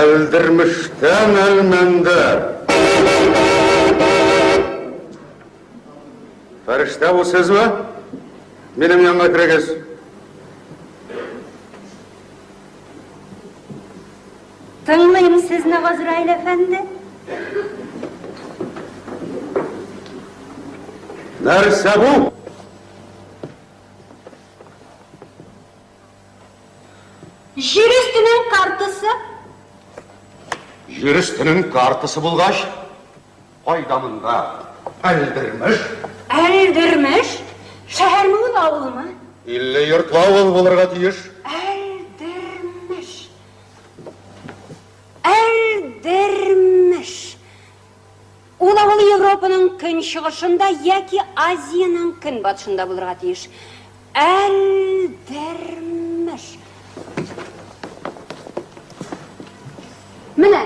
Әлдермештән Әлмәндәр. Фәрештә бу сезме? Минем янга керегез. Тыңлыйм сезне, Газраил әфәнде. Нәрсә бу? Җир өстенең картасы. Җир өстенең картасы булгач, кайда монда Әлдермеш? Әлдермеш? Шәһәрме ул, авылмы? 50 йортлы авыл булырга тиеш. Әлдермеш. Әлдермеш. Ул авыл Европаның көнчыгышында яки Азиянең көнбатышында булырга тиеш. Әлдермеш. Менә.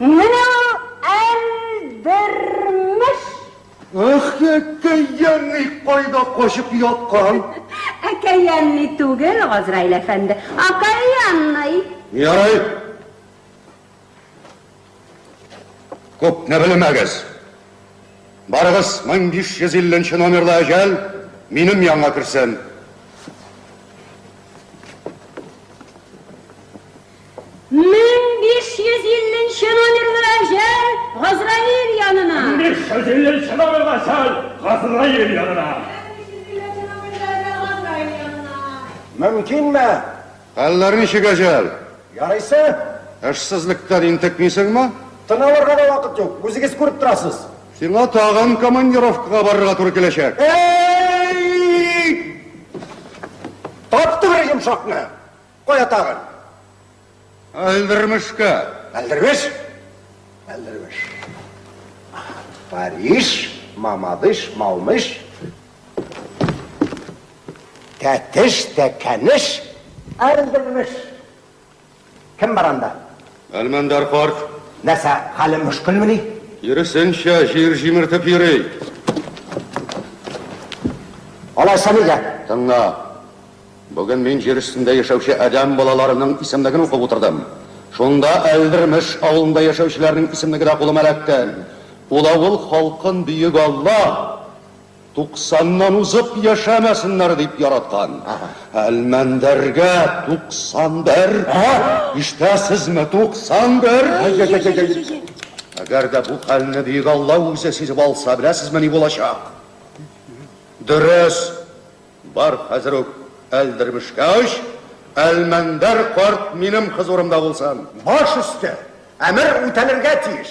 Менә ул Әлдермеш. Ах, әкәянный кайда качып яткан? Әкәянный түгел, Газраил әфәнде. Окаянный. Ярый. Күпне белмәгез. Барыгыз 1550 номерлы әҗәл минем янга керсен. 1550 номерлы әҗәл Газраил янына. 1550 номерлы әҗәл Газраил янына. Мөмкинме? Хәлләр ничек, әҗәл? Ярыйсы. Эшсезлектән интекмисеңме? Тын алырга да вакыт юк, үзегез күреп торасыз. Сиңа тагын командировкага барырга туры киләчәк. Эй! Тапты бер йомшакны. Кая тагын? Әлдермешкә. Әлдермеш? Әлдермеш. Париж, Мамадыш, Малмыш. Тәтеш, Тәкәнеш, Әлдермеш. Кем бар анда? Әлмәндәр карт. Нәрсә, хәле мөшкелмени? Киресенчә, җир җимертеп йөри. Алайса нигә? Тыңла. Бүген мин җир өстендә яшәүче адәм балаларының исемлеген укып утырдым. Шунда Әлдермеш авылында яшәүчеләрнең исемлеге дә кулыма эләкте. Ул авыл халкын бөек Алла 90-нан узып яшәмәсеннәр дип яраткан. Әлмәндәргә 91. Ишетәсезме, 91. Әгәр дә бу хәлне бөек Алла үзе сизеп алса, беләсезме ни булачак? Дөрес. Бар хәзер үк Әлдермешкә оч, Әлмәндәр карт минем хозурымда булсын. Баш өсте, әмер үтәлергә тиеш.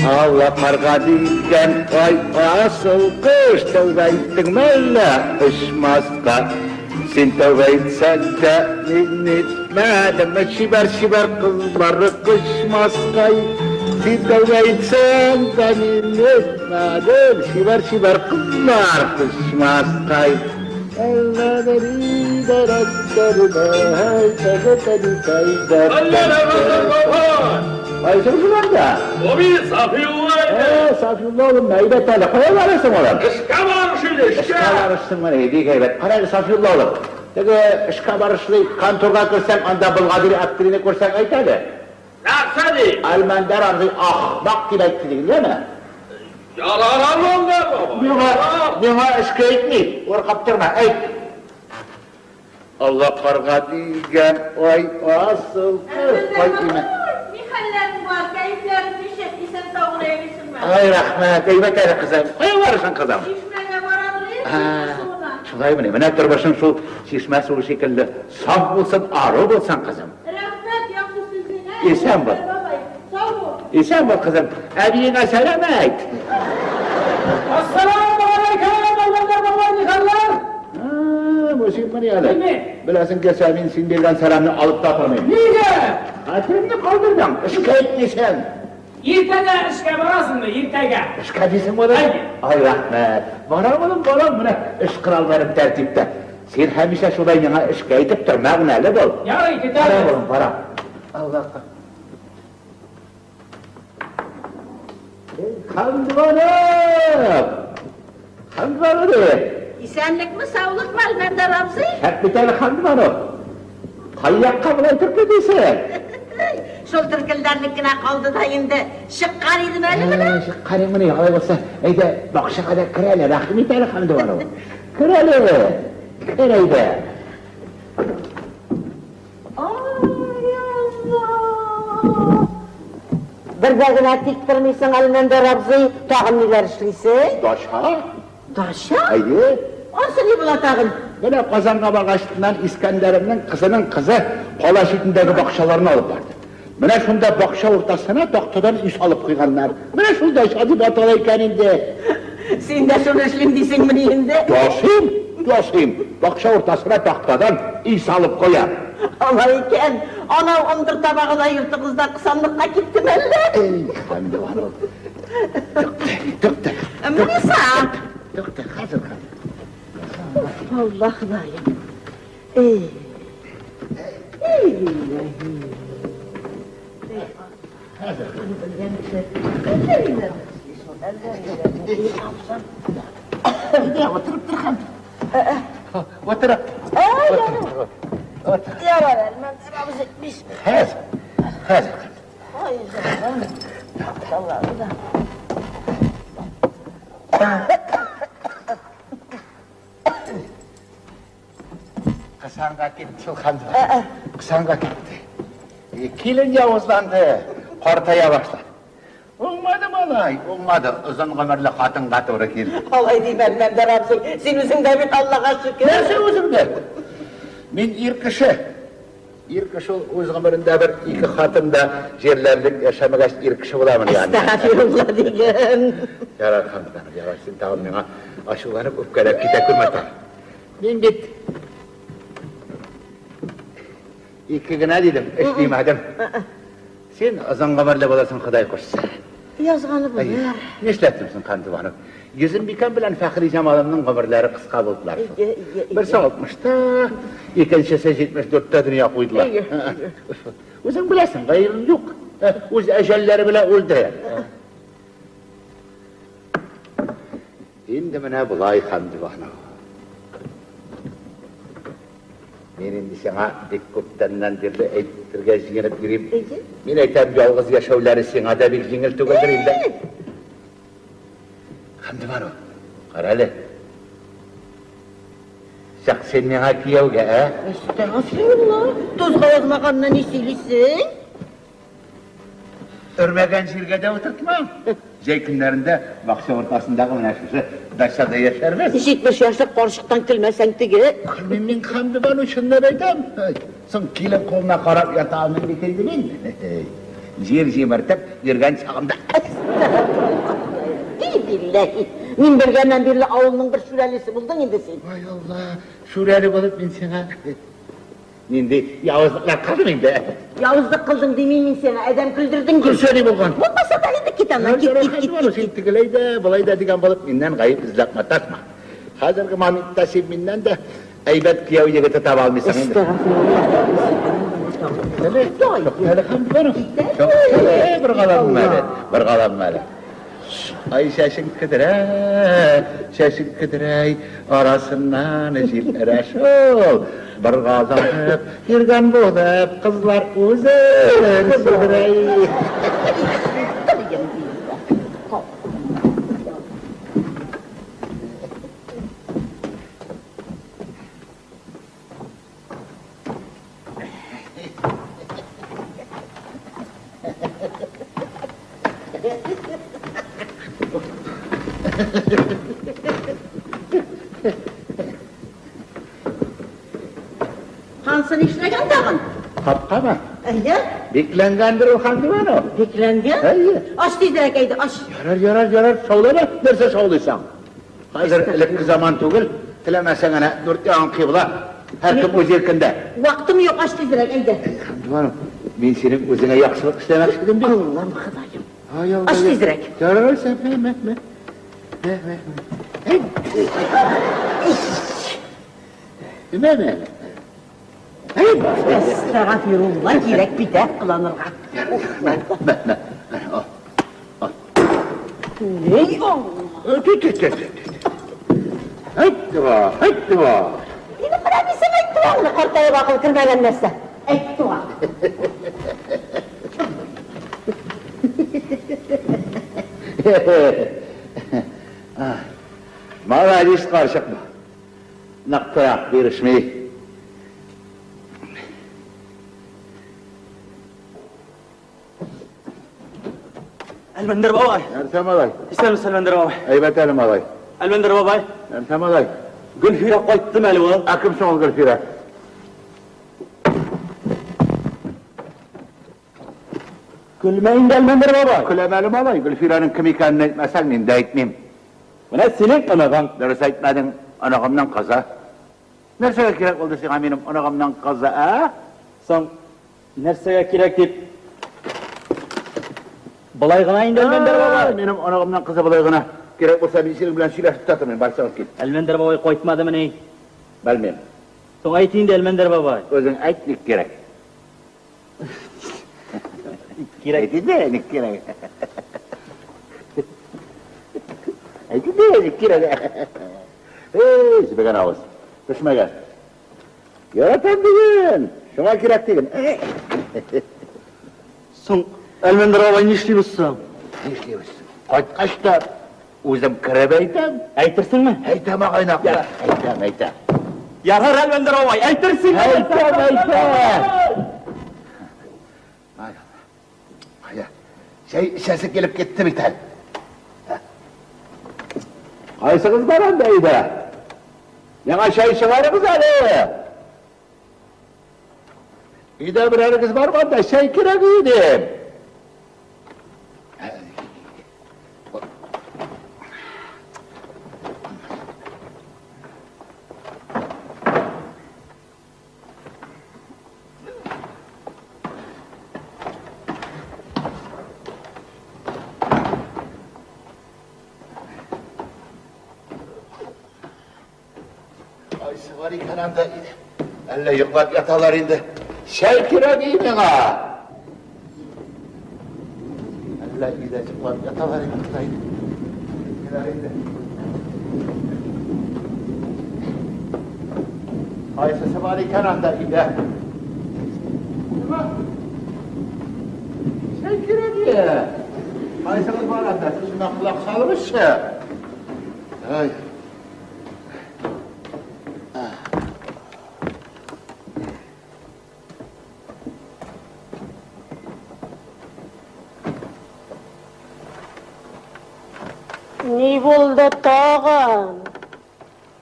Алла карга дигән ай асыл кош, тәүбә иттеңме әллә очмаска? Син тәүбә итсәң дә, мин итмәдем, чибәр-чибәр кызлары кочмаскай. Син тәүбә итсәң дә, мин итмәдем, чибәр-чибәр кызлар кочмаскай. Ay sen şurada. O bir Safiullah idi. Safiullah oğlum meyve tane. Kaya varırsın oğlum. Işka barışıydı, Işka işka. barışsın var hediye heybet. Karaylı Safiullah oğlum. Tege işka barışlı kantorga kırsan anda Bulgadiri attırını kursan aytadı. Нәрсә ди? Almandar arzı ahmak diye ayttı değil mi? Yalan Almanlar baba. Миңа эшкә әйтми, куркып торма, әйт. Алла карга дигән ай асыл кыз, ай имә. Ни хәлләрең бар, кәефләрең ничек, исән сау гына йөрисеңме? Ай рәхмәт, әйбәт әле кызым. Кая барасың, кызым? Чишмәгә барам, чишмә суына. Шулай менә, менә тормышың шул чишмә суы шикелле. Саф булсын, ару булсын, кызым. Рәхмәт, яхшы сүзеңә. Исән бул. Бабай, сау бул. Исән бул, кызым. Әбиеңә сәлам әйт. Ассаламу алейкум, Almanlar baba, ни хәлләр? Бу син менә әле. Киме? Беләсең килсә, мин син биргән сәламне алып та тормыйм. Нигә? Хәтеремне калдырдың. Эшкә әйтмисең. Иртәгә эшкә барасыңмы, иртәгә? Эшкә дисең улым? Әйе. Ай рәхмәт. Барам улым, барам. Менә эш коралларым тәртиптә. Син һәмишә шулай миңа эшкә әйтеп тор, мәгънәле бул. Ярый, Барам көтәбез. улым, барам. Аллаһка. Хәмдүанов! Хәмдүанов! Исәнлекме, саулыкмы, Әлмәндәр абзый? Шәп бит әле, Хәмдүанов! Кай якка болай төркелдисең? Шул төркелдәрлек кенә калды да инде. Чыккан идем әле менә. Чыккан идең, алай булса, әйдә, бакчага да кер әле, рәхим ит әле, Хәмдүанов. Кер әле, кер әйдә. Ай, Алла! Бер дә генә тик тормыйсың, Әлмәндәр абзый, тагын ниләр эшлисең? Дача? Дача? Әйе. Ансы ни була тагын? Менә Казанга баргачтыннан Искәндәремнең кызының кызы кала читендәге бакчаларны алып барды. Менә шунда бакча уртасына тактадан өй салып куйганнар. Менә шул дача дип атала икән инде. Син дә шуны эшлим дисеңмени инде? Ясыйм, ясыйм. Бакча уртасына тактадан өй салып куям. Алай икән. Анау ындыр табагы да йортыгызда кысанлыкка киттеме әллә? Эй, Хәмдүанов. Тукта, тукта. Муниса! Тукта, хәзер, хәзер. Алла Ходаем. Эй. Эй, билләһи. Хәзер. Белгән кеше. Әллә ниләр эшли шул, әллә ниләр. Эй, абзам. Әйдә, утырып тор, Хәмдү. Утырып. Ай, Утыр. Ярар, Әлмәндәр абзый. Бисмилла. Хәзер, хәзер. Ай, җаным. Аллаһы да. Кысанга китте шул, Хәмдү. Кысанга китте. Килен явызланды, картая башлады. Уңмады малай, уңмады. Озын гомерле хатынга туры килде. Алай димә, Әлмәндәр абзый. Син үзең дә бит Аллага шөкер. Нәрсә үзең дә? Мин ир кеше. Ир кеше ул үз гомерендә бер ике хатын да җирләрлек яшәмәгәч ир кеше буламыни аны? Әстәгъфирулла диген. Ярар, Хәмдү, ярар, син тагын миңа ачуланып үпкәләп китә күрмә тагын. Мин бит ике генә дидем, өч димәдем. Син озын гомерле буласың, Ходай кушса. Язганы булыр. Нишләттем соң, Хәмдүбану? Йөзембикәм белән Фәхри Җамалымның гомерләре кыска булдылар шул. Әйе, әйе, әйе. Берсе 60-та, икенчесе 74-тә дөнья куйдылар. Әйе, әйе. Үзең беләсең, гаебем юк. Үз әҗәлләре белән үлде. Инде менә болай, Хәмдүбану. Мин инде сиңа бик күптәннән бирле әйтергә җыенып йөрим. Әйе. Мин әйтәм, ялгыз яшәүләре сиңа да бик җиңел түгелдер инде. Хәмдүбану, кара әле. Чык син миңа кияүгә, ә? Әстәгъфирулла. Тузга язмаганны ни сөйлисең? Өрмәгән җиргә дә утыртмам. Җәй көннәрендә бакча уртасындагы менә шушы дачада яшәрбез. 70 яшьлек карчыктан көлмәсәң теге. Көлмим мин, Хәмдүбану, чынлап әйтәм. Соң килен кулына карап ята алмыйм бит инде мин. Җир җимертеп йөргән чагымда. Эй, билләһи. Мин белгәннән бирле авылның бер шүрәлесе булдың инде син. Ай Алла, шүрәле булып мин сиңа нинди явызлыклар кылдым инде. Явызлык кылдың димим мин сиңа, адәм көлдердең. Көлсә ни булган? Булмаса да инде кит аннан, кит, кит, кит, кит. Син тегеләй дә, болай да дигән булып миннән гаеп эзләп маташма. Хәзерге моментта син миннән дә әйбәт кияү егете таба алмыйсың инде. Әстәгъфирулла. Әле, Хәмдүбану. Әле, бер галам әле, бер галам әле. Ай чәчең кедрә, чәчең кедрәй, арасыннан җил өрә шул. Бер газанып йөргән булып, кызлар үзен сүдерәй. Хансы нишләгән тагын? Капкамы? Әйе, Бикләнгәндер ул, Хәмдүбану. бикләнгән. Әйе. Ач тизрәк әйдә, ач. Ярар, ярар, ярар, шаулама, нәрсә шаулыйсың? Хәзер элекке заман түгел, теләмәсәң әнә дүрт ягың кыйбла, һәркем үз иркендә. Вакытым юк, ач тизрәк әйдә. Хәмдүбану, мин синең үзеңә яхшылык эшләмәкче идем бит. Аллам Ходаем. Ай, Алла. Ач тизрәк. Ярар, алайса, мә, мә, мә. Мә, мә, мә. Мә, мә, мә. Әстәгъфирулла, кирәк бит ә кыланырга. Мә, мә, мә. Ал, ал. Ни аңла? Әйтте ба, әйтте ба. Инде менә мин сиңа әйттем аңны, картаеп акыл кермәгән нәрсә. Әйтте аңа. Молодец, карчык. Нык тора, бирешми. Әлмәндәр бабай. Нәрсә, малай? Исәнмесез, Әлмәндәр бабай. Әйбәт әле, малай. Әлмәндәр бабай. Нәрсә, малай? Гөлфирә кайттымы әле ул? Ә кем соң ул Гөлфирә? Көлмә инде, Әлмәндәр бабай. Көләм әле, малай. Гөлфирәнең кем икәнен әйтмәсәң, мин дә әйтмим. Менә синең оныгың. Дөрес әйтмәдең, оныгымның кызы. Нәрсәгә кирәк булды сиңа минем оныгымның кызы, ә? Соң, нәрсәгә кирәк дип Болай гына инде, Әлмәндәр бабай. Минем оныгымның кызы болай гына. Кирәк булса, мин синең белән сөйләшеп тә тормыйм, бар чыгып кит. Әлмәндәр бабай кайтмадымыни? Белмим. Соң әйт инде, Әлмәндәр бабай. Үзең әйт, ник кирәк? Кирәк. Әйт инде, ник кирәк? Әйт инде, ник кирәк? Эй, җебегән авыз. Пешмәгән. Яратам диген. Шуңа кирәк диген. Соң, Әлмәндәр бабай, нишлибез соң? Нишлибез? Кайткач та үзем кереп әйтәм. Әйтерсеңме? Әйтәм, агайнак. Әйтәм, әйтәм. Ярар, Әлмәндәр бабай, әйтерсең. Әйтәм, әйтәм. Ай, Кая, чәй эчәсе килеп китте бит әле. Кайсыгыз бар анда өйдә? Миңа чәй чыгарыгыз әле. Өйдә берәрегез бармы анда? Чәй кирәк иде. Кайсы бар икән анда өйдә? Әллә йоклап яталар инде. Чәй кирәк и миңа. Әллә өйдә йоклап яталар инде, Ходай. Кирәк инде. Кайсысы бар икән анда өйдә? Нима? Чәй кирәк и. Кайсыгыз бар анда? Сүземә колак салыгызчы. Ай. Ни булды тагын?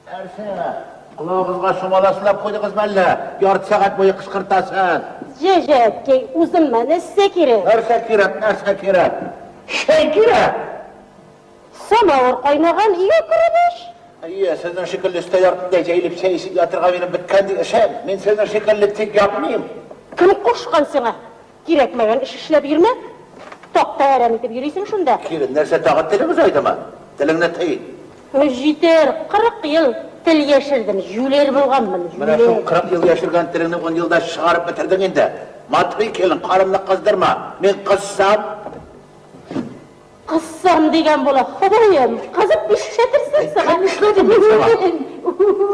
Нәрсә? Колагыгызга шомаласлап куйдыгызмы әллә? Ярты сәгать буе кычкыртасыз. Җәҗәкәй, үземә нәрсә кирәк? Нәрсә кирәк, нәрсә кирәк? Чәй кирәк! Самавыр кайнаган, өйгә кереп эч. Әйе, сезнең шикелле өстәл артында җәелеп чәй эчеп ятырга минем беткән ди эшем. Мин сезнең шикелле тик ятмыйм. Кем кушкан сиңа? Кирәкмәгән эш эшләп йөрмә. Такта әрәм итеп йөрисең шунда. Килен, нәрсә тагын телең озайдымы? Телеңне тый. Җитәр, 40 ел тел яшердем, җүләр булганмын, Менә шул җүләр. 40 ел яшергән телеңне 10 елда чыгарып бетердең инде. Матри килен, карымны кыздырма. Мин кызсам, Кызсам дигән була, Ходаем, кызып нишләтерсең сиңа? Нишләдем мин сиңа?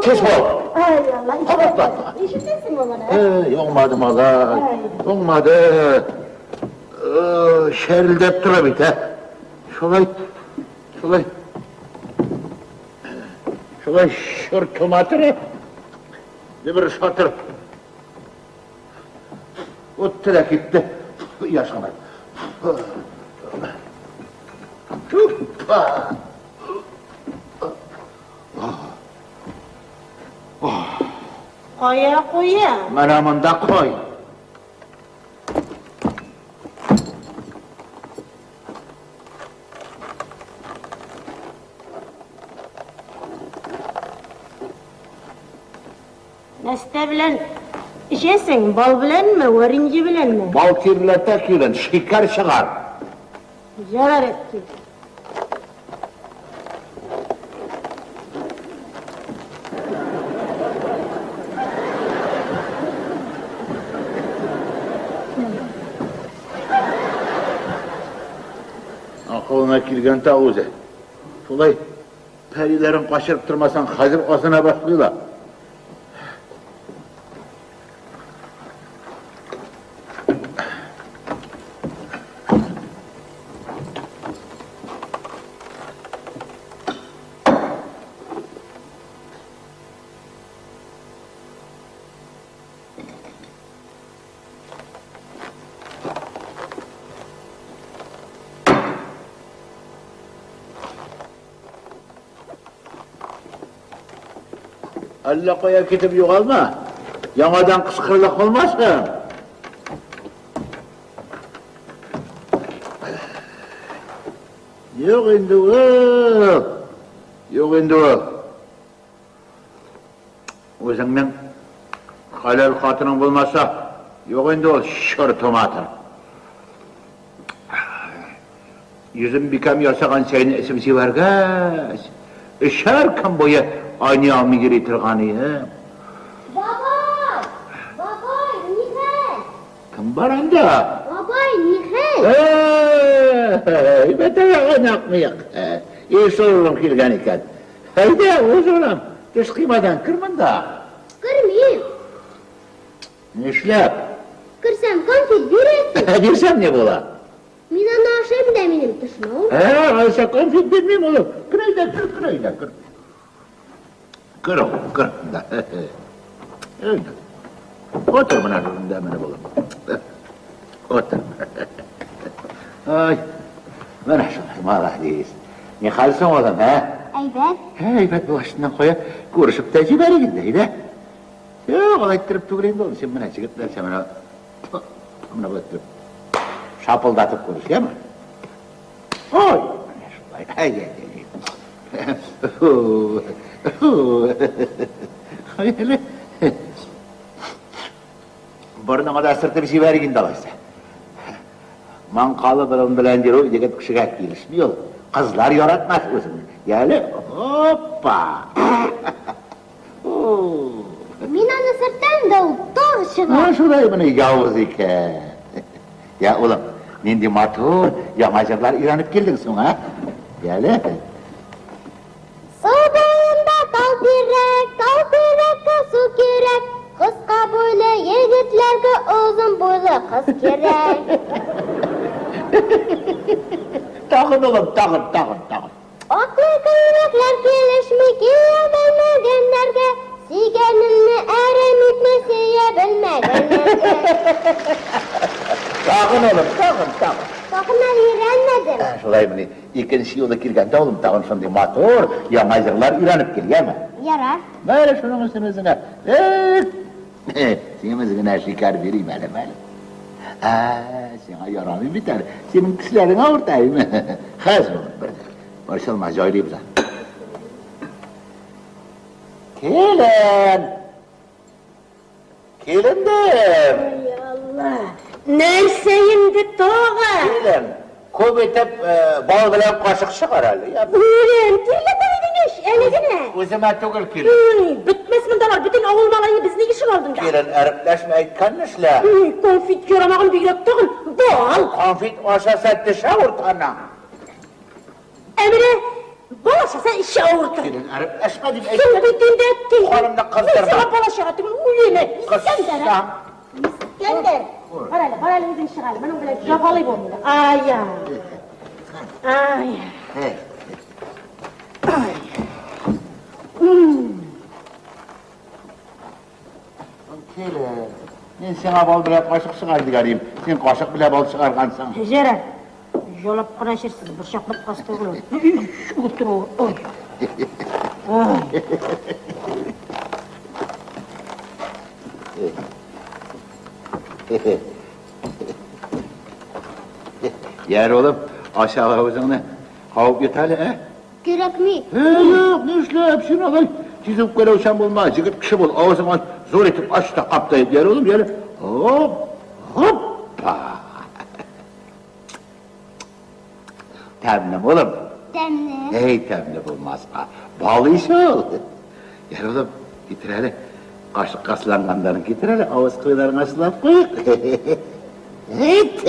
Тиз бул. Ай, Алла, Кабатла. ишетәсеңме моны? Эй, уңмады малай, уңмады. Шәрелдәп тора бит, ә. Шулай, шулай. Шулай шыртыма тора. Бер шатыр. Үтте дә китте. Яшкына. Хупа! Кая куя? Менә монда куй. Нәрсә белән эчәсең? Бал беләнме, варенье беләнме? Бал тирләтә килен, шикәр чыгар. Ярар, әткәй. Акылына килгән тагы үзе. Шулай пәриләрен качырып тормасаң, хәзер азына башлый ла. Әллә кая китеп югалма. Яңадан кычкырыла калмасын. Юк инде ул. Юк инде ул. Үзеңнең хәләл хатының булмаса, юк инде ул чортыматыр. Йөзем бикәм ясаган чәйне эчеп җибәргәч, өчәр көн буе айный алмый йөри торган идем. Бабай! Бабай, нихәл? Кем бар анда? Бабай, нихәл? Әйбәт аяк мыек. Ишулым килгән икән. Әйдә, уз улым, төш кыймадан кер монда. Кермим. Нишләп? Керсәм, конфет бирәсең. Бирсәм ни була? Мин аны ашыйм да минем тешем авырта. Ә, алайса конфет бирмим, улым. Кер әйдә, кер, кер әйдә, кер. Кер, улым, кер. Әйдә. Утыр менә шушында менә булып. Утыр. Ай, менә шулай, молодец. Ни хәл соң, улым, ә? Әйбәт. Әйбәт булачыннан кая күрешеп тә җибәрик инде, әйдә. Юк, алай иттереп түгел инде ул. Син менә егетләрчә менә менә болай иттереп шапылдатып күреш, яме? Ой, менә шулай. Ай, ай, ай. Ай, әле. Борыныңа да сөртеп җибәрик инде алайса. Маңкалы борын белән йөрү егет кешегә килешми ул. Кызлар яратмас үзеңне. Яле, опа! Мин аны сөртәм дә ул тагы чыга. Менә шулай менә явыз икән. Я, улым, нинди матур яңа җырлар өйрәнеп килдең соң, а? Яле. Су буенда тал тирәк, тал тирәккә су кирәк. Кыска буйлы егетләргә озын буйлы кыз кирәк. Тагын, улым, тагын, тагын, тагын. Аклы күлмәкләр килешми кия белмәгәннәргә, сөйгәнемне әрәм итми сөя белмәгәннәргә. Тагын, улым, тагын, тагын. Тагын әле өйрәнмәдем. Шулаймыни? Икенче юлы килгәндә, улым, тагын шундый матур яңа җырлар өйрәнеп кил, яме? Ярар. Менә шуның өчен үзеңә. Симез генә шикәр бирим әле, мәле. Ә, сиңа ярамый бит әле. Синең тешләрең авырта, әйме? Хәзер, улым, бер дә. Борчылма, җайлыйбыз аны. Килен! Килендем! Ай, Алла! Нәрсә инде тагы? Килен, күп итеп бал белән кашык чыгар әле. Үлем, тирләтә идең ич, әле генә. Үземә түгел, килен. Бетмәс монда бар, бөтен авыл малае безнең ишек алдында. Килен, әрепләшмә, әйткәнне эшлә. Конфет ярамаган бигрәк тагын, бал. Конфет ашаса теше авырта аның. Ә менә бал ашаса эче авырта. Килен, әрепләшмә дип әйттем. Соң бит инде әти. Канымны кыздырма. Мин сиңа бал ашарга түгел, үлеме. Искәндәр. Искәндәр. Бар әле, бар әле үзең чык әле. Моның белән җафалый бу мине. Ай, ай. Ай. Килен, мин сиңа бал белән кашык чыгар дигән идем. Син кашык белән бал чыгаргансың. Җәрә. Ялап кына эчерсез, борчак боткасы түгел ул. Утыру. Ой. Ой. Яр улым, аша авызыңны. Кабып йот әле, ә? Кирәкми. Юк, нишләп, син алай тиз үпкәләүчән булма, егет кеше бул, авызыңны зур итеп ач та кап та яр улым, яр. Хоп, хоппа. Тәмлеме, улым? Тәмле. Эй, тәмле булмаска. Бал ич ул. Яр улым, китер әле. Кашыкка сыланганнарын китер әле, авыз кырыйларыңа сылап куйык. Әйт!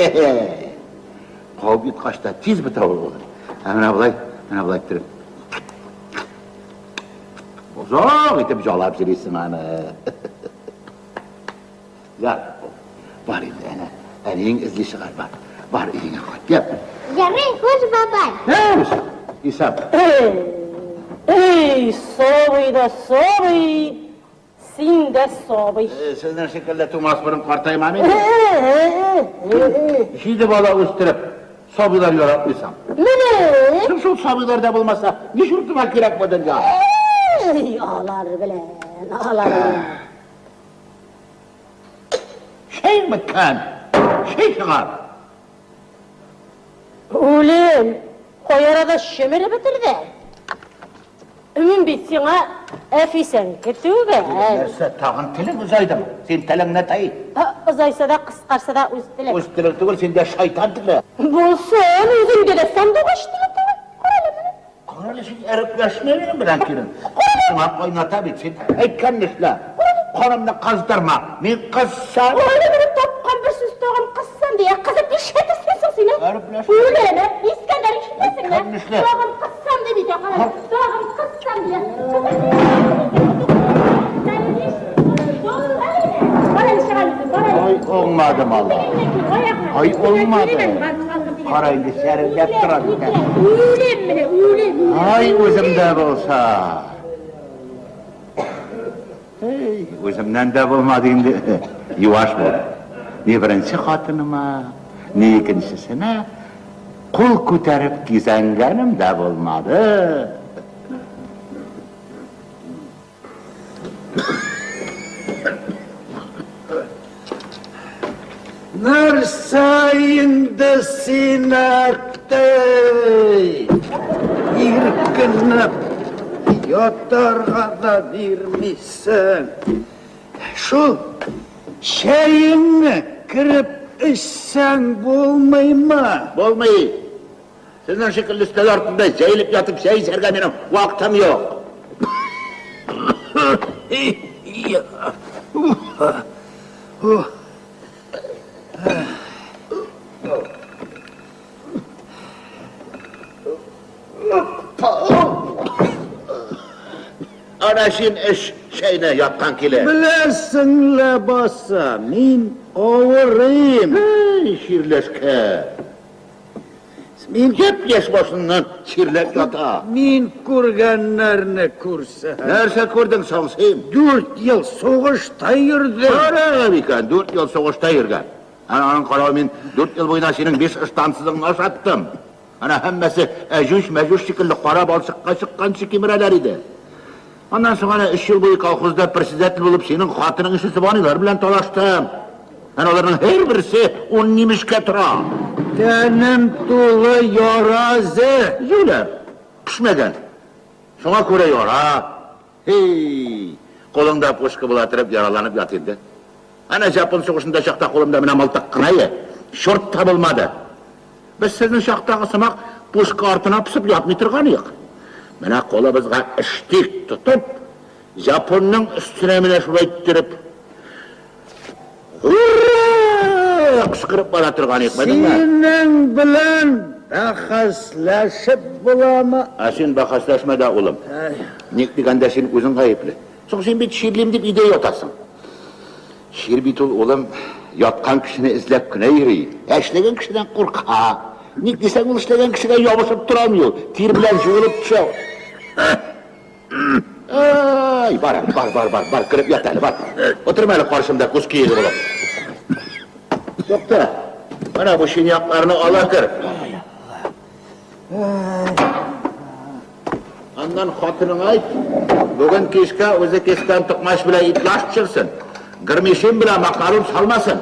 Кабып йоткач та тиз бетә ул, улым. Ә менә болай, менә болай иттереп. Озак итеп җалап йөрисең аны. Яр, бар инде, әнә, әниең эзли чыгар, бар. Бар өеңә кайт, яп. Ярый, хуш, бабай. Хуш, Исап. Эй, сабый да сабый, син дә сабый. Сезнең шикелле тумас борын картаймам инде. Җиде бала үстереп, сабыйлар яратмыйсың. Менә. Соң шул сабыйлар да булмаса, ни чуртыма кирәк бу дөнья? Эй, алар белән, алар белән. Чәй беткән, чәй чыгар. Үлем, кай арада чөмереп бетерде. Мин бит сиңа әфисәнке түгел. Нәрсә, тагын телең озайдымы? Син телеңне тый. Озайса да, кыскарса да үз телем. Үз телең түгел, синдә шайтан теле. Булсын, үзеңдә дә сандугач теле түгел. Карале менә. Карале, син әрепләшмә минем белән, килен. Сиңа кайната бит, син әйткәнне эшлә. Канымны кыздырма. Мин кызсам. Карале менә тапкан бер сүз тагын кызсам дия, кызып нишләтерсең соң син? Әрепләшмә. Үләме? Искәндәр ишетәсеңме? Әйткәнне эшлә. Тагын кызсам дип әйтә, карале. Тагын кызсам дия. Ай, уңмады малай. Ай, уңмады. Кара инде, сәрелдәп тора бит. Үлем менә, үлем. Ай, үземдә булса. Эй, үземнән дә булмады инде. Юаш бул. Ни беренче хатыныма, ни икенчесенә кул күтәреп кизәнгәнем дә булмады. Нәрсә инде син, әттәй? Иркенләп ятарга да бирмисең. Шул чәеңне кереп эчсәң булмыймы? Булмый. Сезнең шикелле өстәл артында җәелеп ятып чәй эчәргә минем вакытым юк. Ана син эч чәйне яткан килеш. Беләсең ләбаса, мин авырыйм. Эй, чирләшкән. Мин Япь-яшь башыннан чирләп ята. Мин күргәннәрне күрсә. Нәрсә күрдең соң син? 4 ел сугышта йөрдем. Кара икән, 4 ел сугышта йөргән. Ана аның каравы мин 4 ел буена синең 5 ыштансызыңны ашаттым. Ана һәммәсе әҗүш-мәҗүш шикелле кара балчыкка чыкканчы кимерәләр иде. Аннан соң ана 3 ел буе колхозда председатель булып синең хатының ише сыбанилар белән талаштым. Ана аларның һәрберсе 10 нимешкә тора. Тәнем тулы яразы. Юләр, пешмәгән. Шуңа күрә яра. Һей, кулыңда пушка була торып яраланып ят инде. Ана Жапон сугышында чакта кулымда менә мылтык кына иде. Шорт табылмады. Без сезнең чактагы сымак пушка артына пысып ятмый торган идек. Менә кулыбызга штик тотып, Жапонның өстенә менә шулай иттереп, ура! Кычкырып бара торган идек, белдеңме? Синең белән бәхәсләшеп буламы? Ә син бәхәсләшмә дә, улым. Ник дигәндә син үзең гаепле. Соң син бит чирлим дип өйдә ятасың. Чир бит ул, улым, яткан кешене эзләп кенә йөри. Ә эшләгән кешедән курка. Ник дисәң, ул эшләгән кешегә ябышып тора алмый ул. Тир белән җуылып төшә. Ай, бар, бар, бар, бар, бар, кереп ят әле, бар. Утырма әле каршымда күз киеге булып. Тукта. Менә бу шинякларны ала кер. Аннан хатыныңа әйт, бүген кичкә үзе кискән токмач белән итлаш пешерсен. Гырмишин белән макарон салмасын.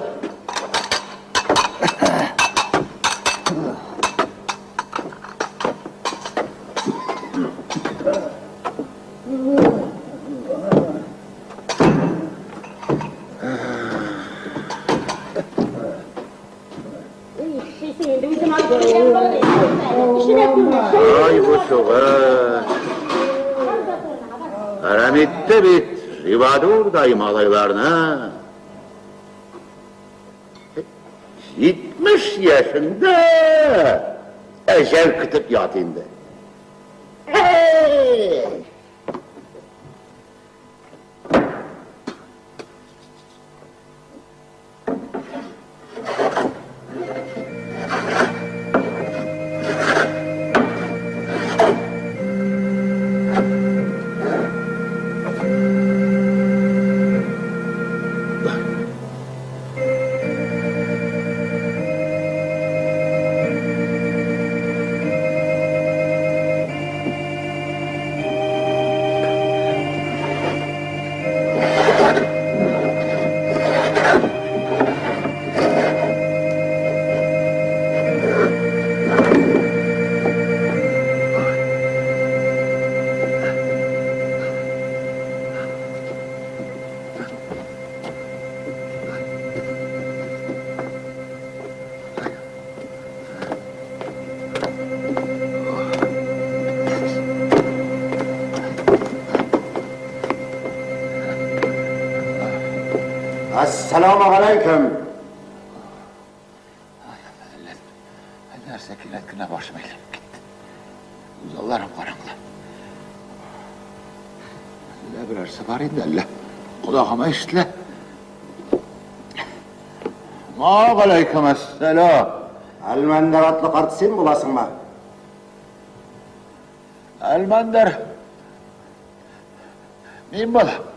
Ай, бу сугыш. Әрәм итте бит Живадурдай малайларны. 70 яшендә Әҗәл көтеп ят инде. Әй! Әссәламү галәйкем. Нәрсә кинәт кенә башым әйләнеп китте. Күз алларым караңгы. Әллә берәрсе бар инде, әллә колагыма ишетелә. Галәйкем әссәлам. Әлмәндәр атлы карт син буласыңмы? Әлмәндәр. Мин булам.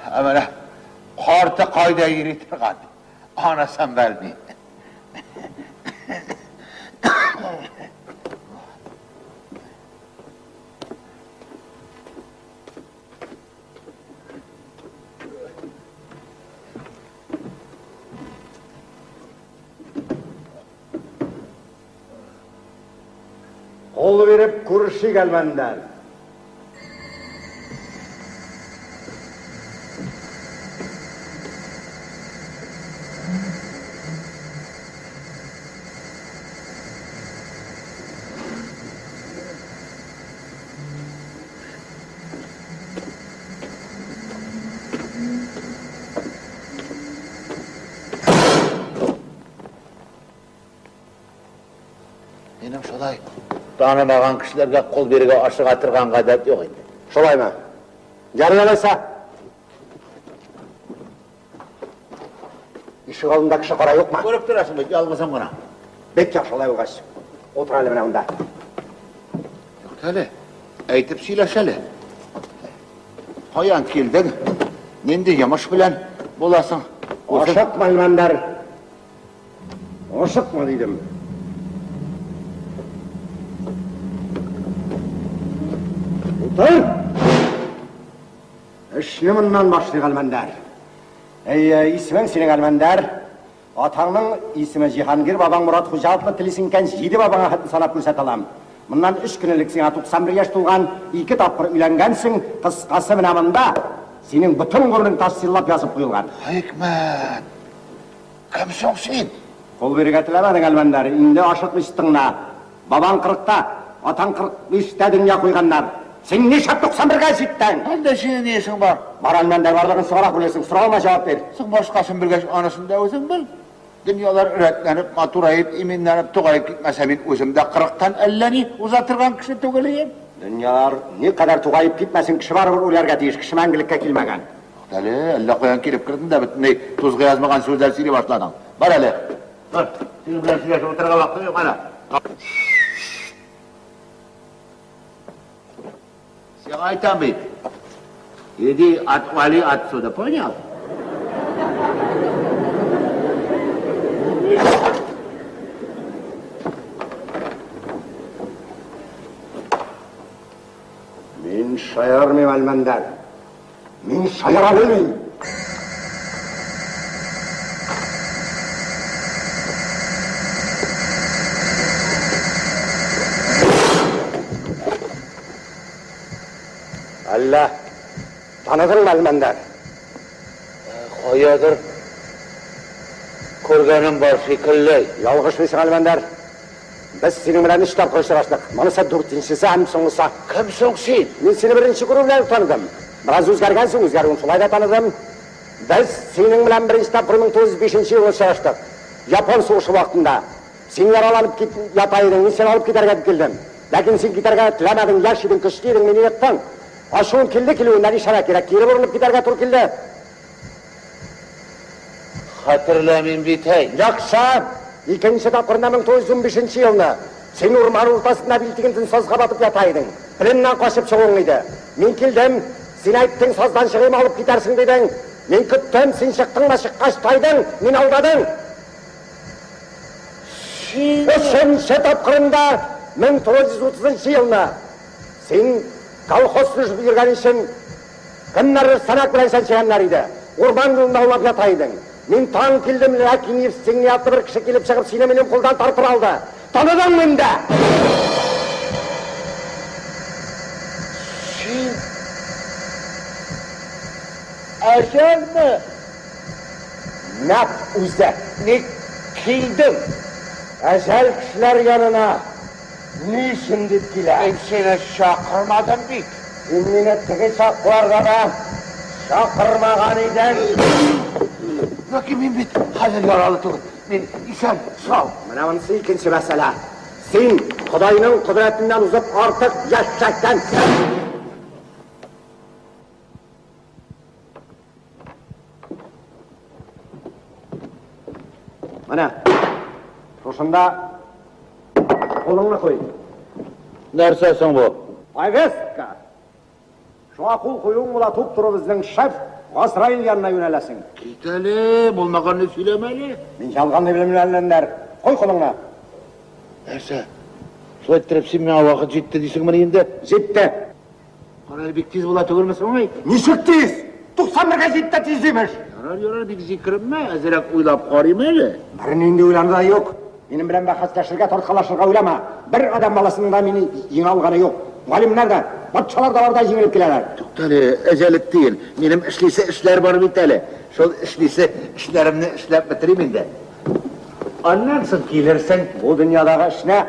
Ә менә карты кайда йөри торган? Анысын белмим. Кул биреп күрешик, Әлмәндәр. Минем шулай танымаган кешеләргә кул бирергә ашыга торган гадәт юк инде. Шулаймы? Ярый алайса. Ишек алдында кеше кара юкмы? Күреп торасың бит, ялгызым гына. Бик яхшы алай булгач. Утыр әле менә монда. Юк әле, әйтеп сөйләш әле. Каян килдең? Нинди йомыш белән буласың? Ашыкма, Әлмәндәр. Ашыкма дидем. Утыр! Эшне моннан башлыйк, Әлмәндәр. Әй, исемең синең Әлмәндәр. Атаңның исеме Җиһангир, бабаң Морат Хуҗа атлы, телисең икән, җиде бабаңа хәтле санап күрсәтә алам. Моннан 3 көн элек сиңа 91 яшь тулган, 2 тапкыр өйләнгәнсең, кыскасы менә монда. Синең бөтен гомерең тасвирлап язып куелган. Хикмәт! Кем соң син? Кул бирергә теләмәдең, Әлмәндәр. Инде ашыкмыйча тыңла. Бабаң 40-та, атаң 45-тә дөнья куйганнар. Син нишләп 91-гә җиттең? Анда синең ни эшең бар? Бар, Әлмәндәр, барлыгын соңрак белерсең. Соравыма җавап бир. Соң башкасын белгәч, анысын да үзең бел. Дөньялар рәтләнеп, матураеп, иминләнеп, тугаеп китмәсә, мин үзем дә 40-тан әллә ни уза торган кеше түгел идем. Дөньялар никадәр тугаеп китмәсен, кеше барыбер үләргә тиеш, кеше мәңгелеккә килмәгән. Әле, әллә каян килеп кердең дә бөтенләй тузга язмаган сүзләр сөйли башладың. Бар әле. Бар, синең белән сөйләшеп утырырга вакытым юк әнә. Сиңа әйтәм бит. Иди, отвали отсюда, понял? Мин шаярмыйм, Әлмәндәр. Мин шаяра белмим. Әллә таныдыңмы, Әлмәндәр? Каядыр күргәнем бар шикелле. Ялгышмыйсың, Әлмәндәр. Без синең белән 3 тапкыр очраштык. Монысы 4-нчесе һәм соңгысы. Кем соң син? Мин сине беренче күрү белән таныдым. Бераз үзгәргәнсең, үзгәрүен шулай да таныдым. Без синең белән беренче тапкыр 1905 елда очраштык. Япон сугышы вакытында. Син яраланып кит, ята идең, мин сине алып китәргә дип килдем. Ләкин син китәргә теләмәдең, яшь идең, көчле идең, мине ектың. Ачуым килде килүен, нишләргә кирәк, кире борылып китәргә туры килде. Хәтерләмим бит, әй. Яхшы! Икенче тапкырында 1915 елны син урман уртасында бил тигенсен сазга батып ята идең. Пленнан качып чыгуың иде. Мин килдем, син әйттең, саздан чыгыйм, алып китәрсең дидең. Мин көттем, син чыктың да чыккач тайдың, мин алдадың. Өченче тапкырында 1930 елны син колхоз төзеп йөргән өчен кемнәрдер санак белән чәнчегәннәр иде. Урман юлында аулап ята идең. Мин таң килдем, ләкин Евстигней атлы бер кеше килеп чыгып, сине минем кулдан тартып алды. Таныдыңмы инде? Син Әҗәлме? Нәкъ үзе. Ник килдең? Әҗәл кешеләр янына ни өчен дип килә? Мин сине чакырмадым бит. Син мине теге чакларда да чакырмаган идең. Ләкин мин бит хәзер яралы түгел. Мин исән, сау. Менә монысы икенче мәсьәлә. Син Ходайның кодрәтеннән узып артык яшәгәнсең. Менә шушында кулыңны куй. Нәрсә соң бу? Повестка. Шуңа кул куюың була, туп-туры безнең шеф Газраил янына юнәләсең. Кит әле, булмаганны сөйләмә әле. Мин ялганны белмим, Әлмәндәр. Куй кулыңны. Нәрсә? Шулай иттереп син миңа вакыт җитте дисеңмени инде? Җитте. Кара әле, бик тиз була түгелме соң, әй? Ничек тиз? 91-гә җитте тиз имеш. Ярар, ярар, бик зикеренмә, әзрәк уйлап карыйм әле. Бернинди уйлану да юк. Минем белән бәхәсләшергә, тарткалашырга уйлама. Бер адәм баласының да мине җиңә алганы юк. Галимнәр дә, патшалар да бар да җиңелеп киләләр. Туктале, Әҗәлетдин, минем эшлисе эшләр бар бит әле. Шул эшлисе эшләремне эшләп бетерим инде. Аннан соң килерсең. Бу дөньядагы эшне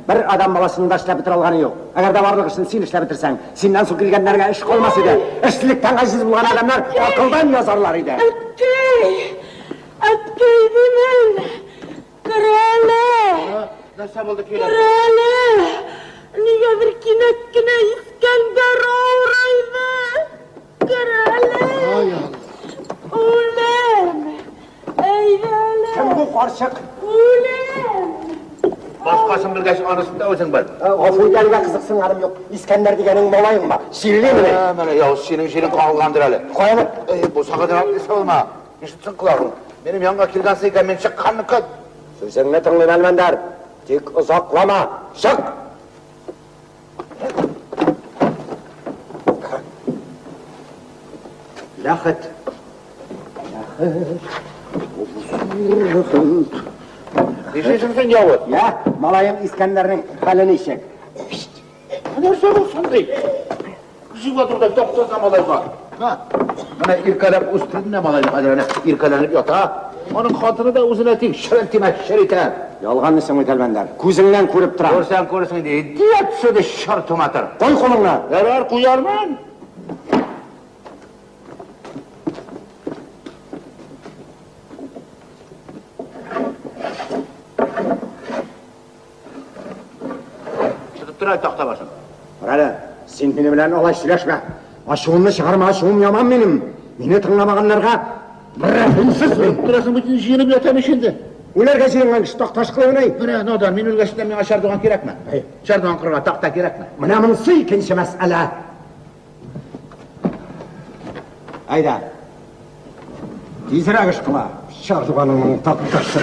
бер адәм баласының да эшләп бетерә алганы юк. Әгәр дә барлык эшне син эшләп бетерсәң, синнән соң килгәннәргә эш калмас иде. Эшсезлектән гаҗиз булган адәмнәр акылдан язарлар иде. Әткәй! Әткәй димен! Кер әле! Нәрсә булды, килен? Кер әле! Нигәдер кинәт кенә Искәндәр авырайды. Кер әле! Үләм! Әйдә әле! Кем бу карчык? Үләм! Башкасын белгәч, анысын да үзең бел. Гафу ит, әлегә кызыксынганым юк. Искәндәр дигәнең малаеңмы? Чирлиме? Менә явыз, синең җирең кагылгандыр әле. Каяны? Бу сагыдан атлыйсы булма. Ишетсен колагың. Минем янга килгәнсең икән, мин чыкканны көт. Сүзеңне тыңлыйм, Әлмәндәр. Тик озаклама. Чык! Ләхет. Ләхет. Нишлисең син, явыз? Я, малаең Искәндәрнең хәле ничек? Нәрсә булсын ди? Җыва турда тактаса малайга. Ха, менә иркәләп үстердем дә малайны, хәзер әнә иркәләнеп ята. Аның хатыны да үзенә тиң, шырын тимә, шыр итә. Ялганлыйсың бит, Әлмәндәр. Күзеңнән күреп торам. Күрсәң күрсең ди. Дия төшерде шыр туматыр. Куй кулыңны. Ярар, куярмын. Тотып тор әле такта башын. Карале, син минем белән алай сөйләшмә. Ачуымны чыгарма, ачуым яман минем. Мине тыңламаганнарга рәхимсез мин. Торасың бит, җыенып ятам ич инде. Үләргә җыенган кеше такташ кылуны. Менә, надан, мин үлгәч тә миңа чардуган кирәкме? Чардуган кырырга такта кирәкме? Менә монысы икенче мәсьәлә. Әйдә. Тизрәк эш кыла. Чардуганыңның такташы.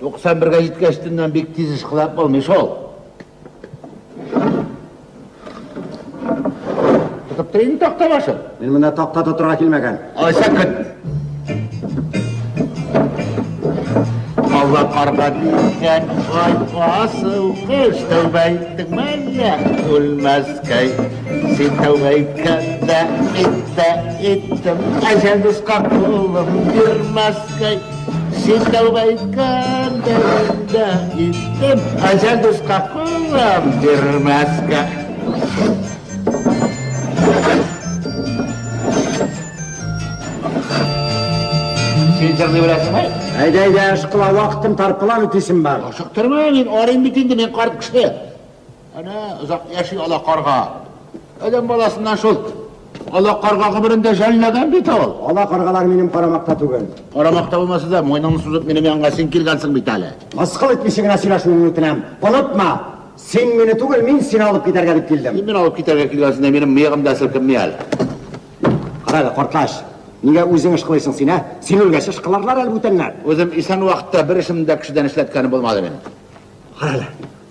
91-гә җиткәчтеннән бик тиз эш кылап булмый шул. Тотып тор инде такта башын. Мин монда такта тотырга килмәгән. Алайса көт. Алла карга дигән ай асыл кыш, тәүбә иттеңме әллә үлмәскәй? Син тәүбә иткәндә мин дә иттем, әҗәл дуска кулым бирмәскәй. Син тәүбә иткәндә мин дә иттем, әҗәл дуска кулым бирмәскә. Син җырлый беләсеңме? Әйдә, әйдә, ышкыла, вакытым тар, план үтисем бар. Ашыктырма, мин арыйм бит инде, мин карт кеше. Әнә, озак яши ала карга. Адәм баласыннан шул ала карга гомерендә жәлләгән бит ул. Ала каргалар минем карамакта түгел. Карамакта булмаса да, муеныңны сузып минем янга син килгәнсең бит әле. Мыскыл итмичә генә сөйләшүеңне үтенәм. Онытма, син мине түгел, мин сине алып китәргә дип килдем. Син мине алып китәргә килгәнсең дә, минем мыегым да селкенми әле. Кара әле, картлач, нигә үзең ышкылыйсың син, ә? Син үлгәч, ышкыларлар әле бүтәннәр. Үзем исән вакытта бер эшемне дә кешедән эшләткәнем булмады минем. Кара әле,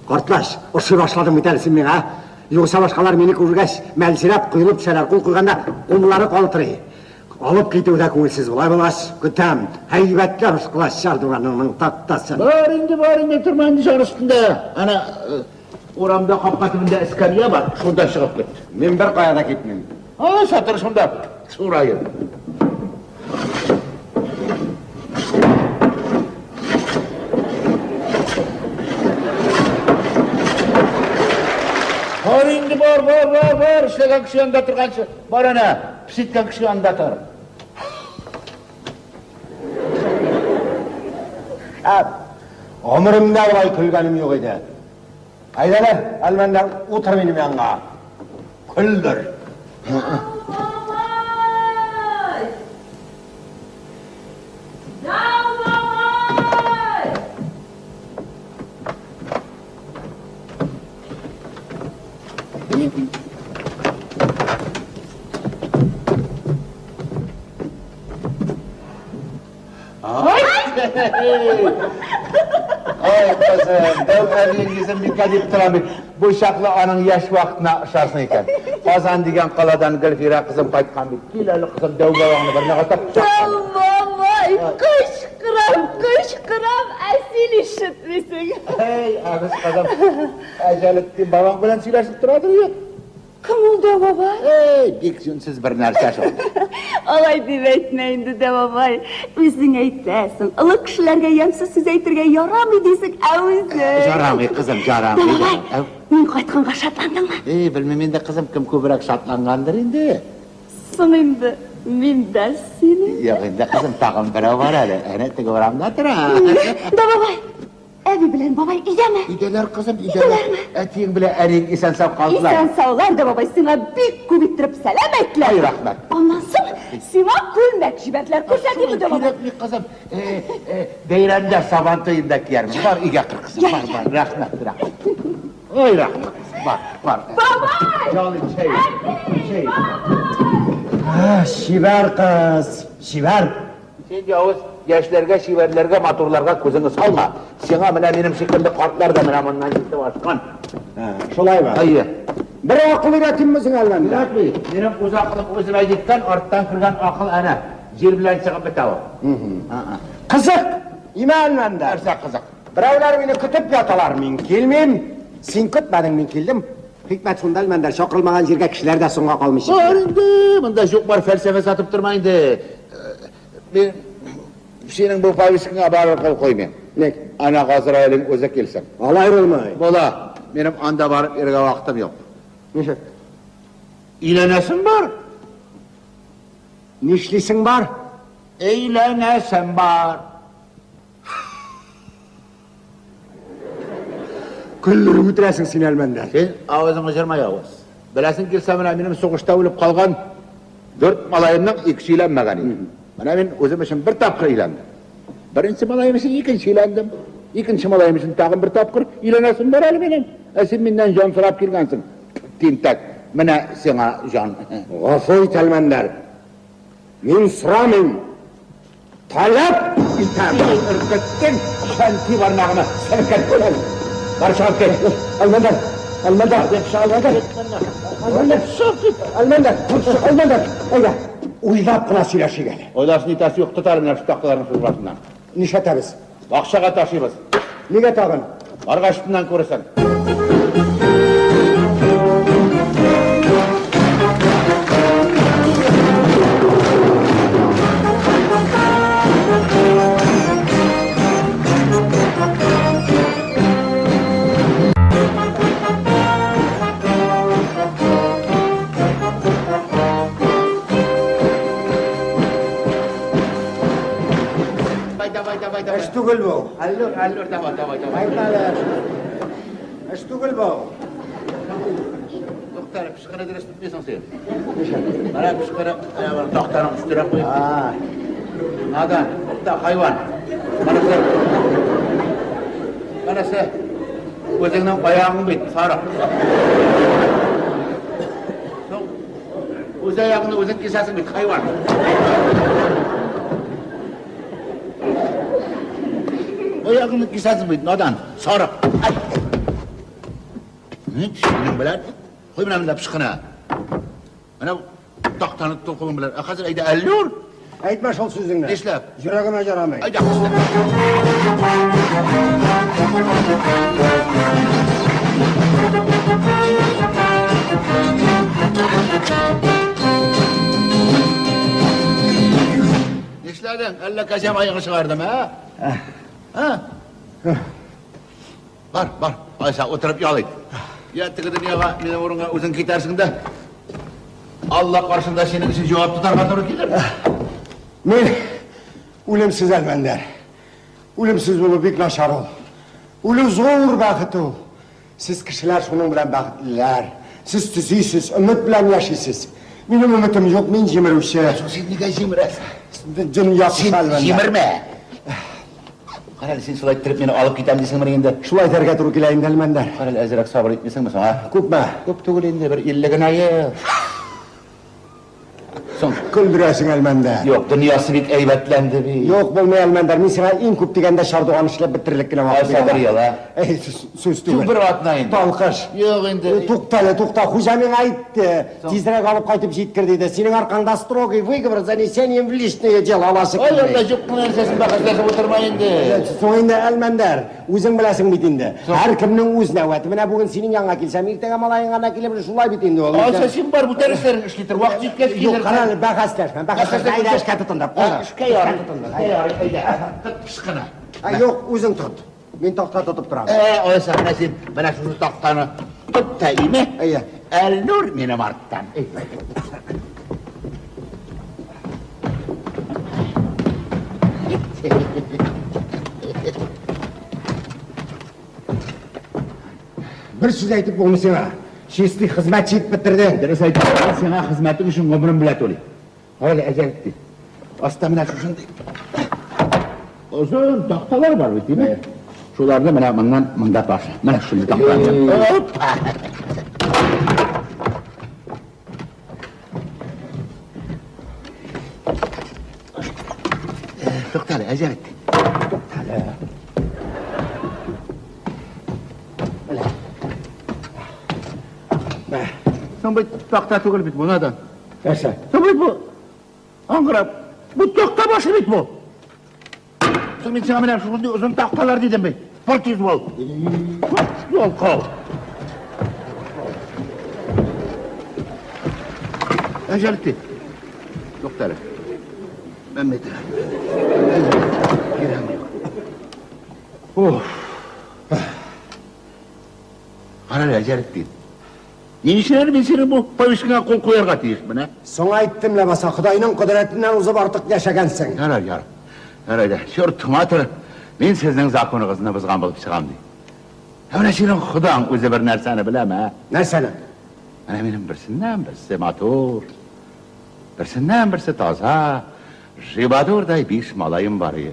картлач, ошый башладың бит әле син миңа, ә? Югыйсә башкалар мине күргәч, мәлҗерәп, коелып төшәләр, кул куйганда куллары калтырый. Алып китүе дә күңелсез болай булгач, көтәм. Һәйбәтләп ышкыла чардуганыңның тактасын. Бар инде, бар инде, торма инде җар өстендә. Әнә, урамда капка төбендә эскәмия бар, шунда чыгып кит. Мин беркая да китмим. Алайса тор шунда, сураеп. Бар инде, бар, бар, бар, бар, эшләгән кеше янында торганчы, бар әнә, пес иткән кеше янында тор. Шәп! Гомеремдә болай көлгәнем юк иде. Әйдә әле, Әлмәндәр, утыр минем янга. Көлдер. Бабай! Дау бабай! Ай, кызым, дәү әбиең йөзен микә дип торам бит. Бу чаклы аның яшь вакытына ошарсың икән. Казан дигән каладан Гөлфирә кызым кайткан бит. Кил әле, кызым, дәү бабаңны бер нәгатап Дәү бабай, кычкырам, кычкырам, ә син ишетмисең. Әй, агыз кызым, Әҗәлетдин бабаң белән сөйләшеп торадыр бит. Кем ул дәү бабай? Әй, бик җүнсез бер нәрсә шул. Алай дип әйтмә инде, дәү бабай. Үзең әйтәсең, олы кешеләргә ямьсез сүз әйтергә ярамый дисең, ә үзең. Ярамый, кызым, ярамый. Дәү бабай, мин кайтканга шатландыңмы? Эй, белмим инде, кызым, кем күбрәк шатлангандыр инде. Соң инде, мин дә сине. Юк инде, кызым, тагын берәү бар әле. Әнә теге урамда тора. Дәү бабай, Әби белән бабай өйдәме? Өйдәләр, кызым, өйдәләр. Әтиең белән әниең исән-сау калдылар. Исән-саулар да, бабай, сиңа бик күп иттереп сәлам әйттеләр. Ай, рәхмәт. Аннан соң сиңа күлмәк җибәрделәр. Күрсәтимме, дә, бабай? Кирәкми, кызым. Бәйрәмдә, Сабан туенда киярмен. Бар, өйгә кер, кызым. Бар, бар. Рәхмәт, рәхмәт. Ай, рәхмәт, кызым. Бар, бар. Бабай! Җал ит, чәй. Чәй. Чибәр кыз, чибәр. Син явыз яшьләргә, чибәрләргә, матурларга күзеңне салма. Сиңа менә минем шикелле картлар да менә моннан җитеп ашкан. Шулаймы? Әйе. Бер акыл өйрәтимме сиңа әллә? Кирәкми. Минем үз акылым үземә җиткән, арттан кергән акыл әнә җил белән чыгып бетә ул. Кызык! Имә әлмәндә. Нәрсә кызык? Берәүләр мине көтеп яталар, мин килмим. Син көтмәдең, мин килдем. Хикмәт шунда, Әлмәндәр, чакырылмаган җиргә кешеләр дә соңга калмый чыкты. Бар инде, монда юк бар фәлсәфә сатып торма инде. Мин синең бу повесткаңа барыбер кул куймыйм. Ник? Ана Газраилең үзе килсен. Алай булмый. Була. Минем анда барып йөрергә вакытым юк. Ничек? Өйләнәсем бар. Нишлисең бар? Өйләнәсем бар. Көлдереп үтерәсең син, Әлмәндәр. Син авызыңны җырма, явыз. Беләсең килсә, менә минем сугышта үлеп калган дүрт малаемның икесе өйләнмәгән иде. Менә мин үзем өчен бер тапкыр өйләндем. Беренче малаем өчен икенче өйләндем. Икенче малаем өчен тагын бер тапкыр өйләнәсем бар әле минем. Ә син миннән җан сорап килгәнсең. Тинтәк, менә сиңа җан. Гафу ит, Әлмәндәр. Мин сорамыйм. Таләп итәм. Син өркеттең, чәнти бармагымы селкеттең. Бар чыгып кит. Әлмәндәр, Әлмәндәр, Әлмәндәр, Әлмәндәр, Әлмәндәр, Әлмәндәр, әйдә, уйлап кына сөйләшик әле. Уйласын итәсе юк, тотар менә шул такталарны шул башыннан. Нишләтәбез? Бакчага ташыйбыз. Нигә тагын? Баргач шуннан күрерсең. Давай, давай, давай, түгел бу. Әллүр, әллүр, давай, давай, давай. Әйтмә әле. Эш түгел бу. Туктале, пычкыны дөрес тотмыйсың син. Менә пычкыны, менә бер тактаның өстенә куеп. Надан, тукта, хайван. Монысы. Монысы. Үзеңнең аягың бит, сарык. Соң, үз аягыңны үзең кисәсең бит, хайван. Аягыңны кисәсең бит, надан, сарык. Ай! Ни синең белән? Куй менә монда пычкыны. Менә тактаны тот кулың белән. Ә хәзер әйдә, әллүр. Әйтмә шул сүзеңне. Нишләп? Йөрәгемә ярамый. Әйдә, кыстыр. Нишләдең? Әллә кәҗә маегы чыгардым, ә? Ә? Бар, бар. Алайса, утырып ял ит. Я теге дөньяга минем урынга үзең китәрсең дә. Алла каршында синең өчен җавап тотарга туры килер. Мин үлемсез Әлмәндәр. Үлемсез булу бик начар ул. Үлү зур бәхет ул. Сез кешеләр шуның белән бәхетлеләр. Сез төзисез, өмет белән яшисез. Минем өметем юк, мин җимерүче. Син нигә җимерәсең? Дөнья Син җимермә. Карале, син шулай иттереп мине алып китәм дисеңмени инде? Шулай итәргә туры килә инде, Әлмәндәр. Карале, әзрәк сабыр итмисеңме соң, а? Күпме? Күп түгел инде, бер 50 генә ел. Соң, Көлдерәсең, Әлмәндәр. Юк, дөньясы бик әйбәтләнде бит. Юк, булмый, Әлмәндәр. Мин сиңа иң күп дигәндә чардуган эшләп бетерерлек кенә вакыт Алайса бер ел, а? Әй, сүз түгел. Юк, бер атна инде. Талкыш. Юк инде. Туктале, тукта, хуҗа миңа әйтте. Тизрәк алып кайтып җиткер диде. Синең аркаңда строгий выговор с занесением в личное дело аласы Ай, килми. Алла, юк нәрсәсен бәхәсләшеп утырма инде. Соң инде, Әлмәндәр, үзең беләсең бит инде. Һәркемнең үз нәүбәте. Менә бүген синең янга килсәм, иртәгә малаең гына килеп, шулай бит инде ул. Алайса син бар, бүтән эшләрен эшли тор. Вакыт җиткәч Юк, килерсең. кара әле, бәхәсләшмә, бәхәсләшмә. Әйдә, эшкә тотындык. Ә, Эшкә ярый. Эшкә ярый, әйдә. Тот пычкыны. Ә, юк, үзең тот. Мин такта тотып торам. Ә, алайса менә син менә шушы тактаны тот та име? Әйе. Әлнур минем арттан. Әй. Бер сүз әйтеп булмый сиңа. Чистый хезмәтче итеп бетердең. Дөрес әйтәм, мин сиңа хезмәтең өчен гомерем белән түлим. Әле әҗәл итте. Аста менә шушындый озын такталар бар бит, димме? Шуларны менә моннан монда ташы. Менә шундый такталар. Опа! Туктале, әҗәл итте. Туктале. Менә. Соң бит такта түгел бит бу, надан. Нәрсә? Соң бит бу аңгыра. Бу такта башы бит бу. Соң мин сиңа менә шундый озын такталар дидем бит. Бар тиз бул. Ялкау. Әҗәл итте. Туктале. Мәммәт. Кирәк юк. Уф. Карале, әҗәл итте. Ни өчен әле мин синең бу повесткаңа кул куярга тиешмен, ә? Соң әйттем ләбаса, Ходайның кодрәтеннән узып артык яшәгәнсең. Ярар, ярар. Ярар, әйдә. Черт матер, мин сезнең законыгызны бозган булып чыгам, ди. Ә менә синең Ходаң үзе бер нәрсәне беләме, ә? Нәрсәне? Менә минем берсеннән берсе матур, берсеннән берсе таза, жибадурдай биш малаем бар иде.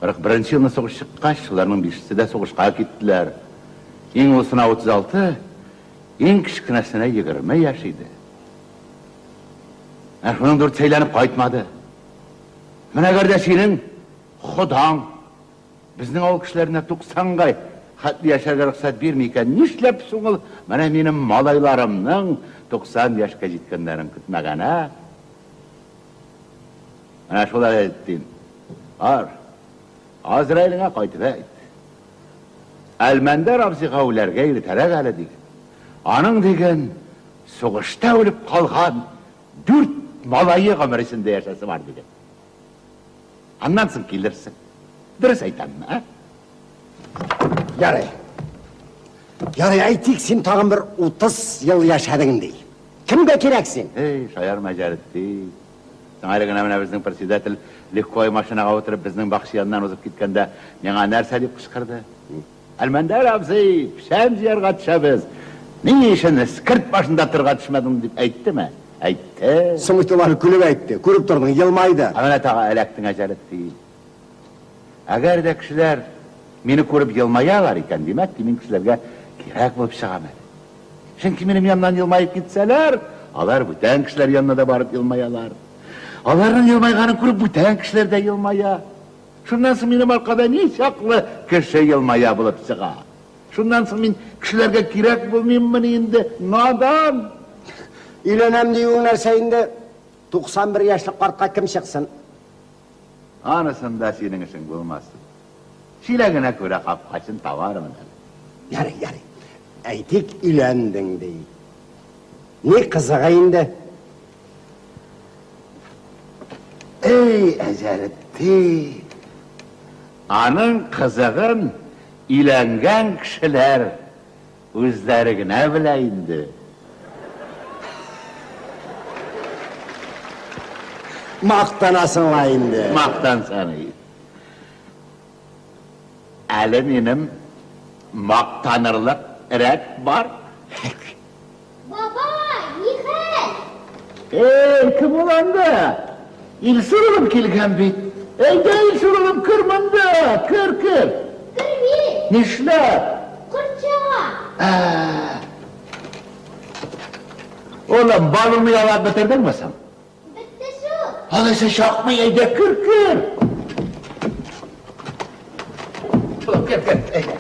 41 елны сугыш чыккач, шуларның бишесе дә сугышка киттеләр. Иң олысына 36, иң кечкенәсенә 20 яшь иде. Ә шуның дүртесе әйләнеп кайтмады. Менә әгәр дә синең Ходаң безнең авыл кешеләренә 90-га хәтле яшәргә рөхсәт бирми икән, нишләп соң ул менә минем малайларымның 90 яшькә җиткәннәрен көтмәгән, ә? Менә шулай әйттем. Бар, Азраилеңә кайтып әйт. Әлмәндәр абзыйга үләргә иртәрәк әле диген. Аның диген сугышта үлеп калган дүрт малае гомер эчендә яшәсе бар диген. Аннан соң килерсең. Дөрес әйтәмме, ә? Ярый. Ярый, әйтик, син тагын бер 30 ел яшәдең ди. Кемгә кирәк син? Эй, шаярма, Җәретти. Соң әле генә менә безнең председатель легковой машинага утырып безнең бакча яныннан узып киткәндә миңа нәрсә дип кычкырды? Әлмәндәр абзый, печән җыярга төшәбез. Ни өчен эскерт башында торырга төшмәдең дип әйттеме? Әйтте. Соң бит ул аны көлеп әйтте. Күреп тордың, елмайды. Ә менә тагы эләктең, Әҗәлетдин. Әгәр дә кешеләр мине күреп елмаялар икән, димәк ки, мин кешеләргә кирәк булып чыгам әле. Чөнки минем яннан елмаеп китсәләр, алар бүтән кешеләр янына да барып елмаялар. Аларның елмайганын күреп бүтән кешеләр дә елмая. Шуннан соң минем аркада ничаклы кеше елмая булып чыга. Шуннан соң мин кешеләргә кирәк булмыйммыни инде, надан? Өйләнәм диюең нәрсә инде? 91 яшьлек картка кем чыксын? Анысында синең эшең булмасын. Чиләгенә күрә капкачын табармын әле. Ярый, ярый. Әйтик, өйләндең ди. Ни кызыгы инде? Эй, Әҗәлетдин! Аның кызыгын өйләнгән кешеләр үзләре генә белә инде. Мактанасың ла инде. Мактансаң и. Әле минем мактанырлык рәт бар. Бабай, нихәл? Эй, кем ул анда? Илсур улым килгән бит. Әйдә, Илсур улым, кер монда, кер, кер. Кермим. Нишләп? Корт чага. Улым, балыңны ялап бетердеңме соң? Бетте шул. Алайса чакмый, әйдә, кер, кер. Улым, кер, кер, әйдә.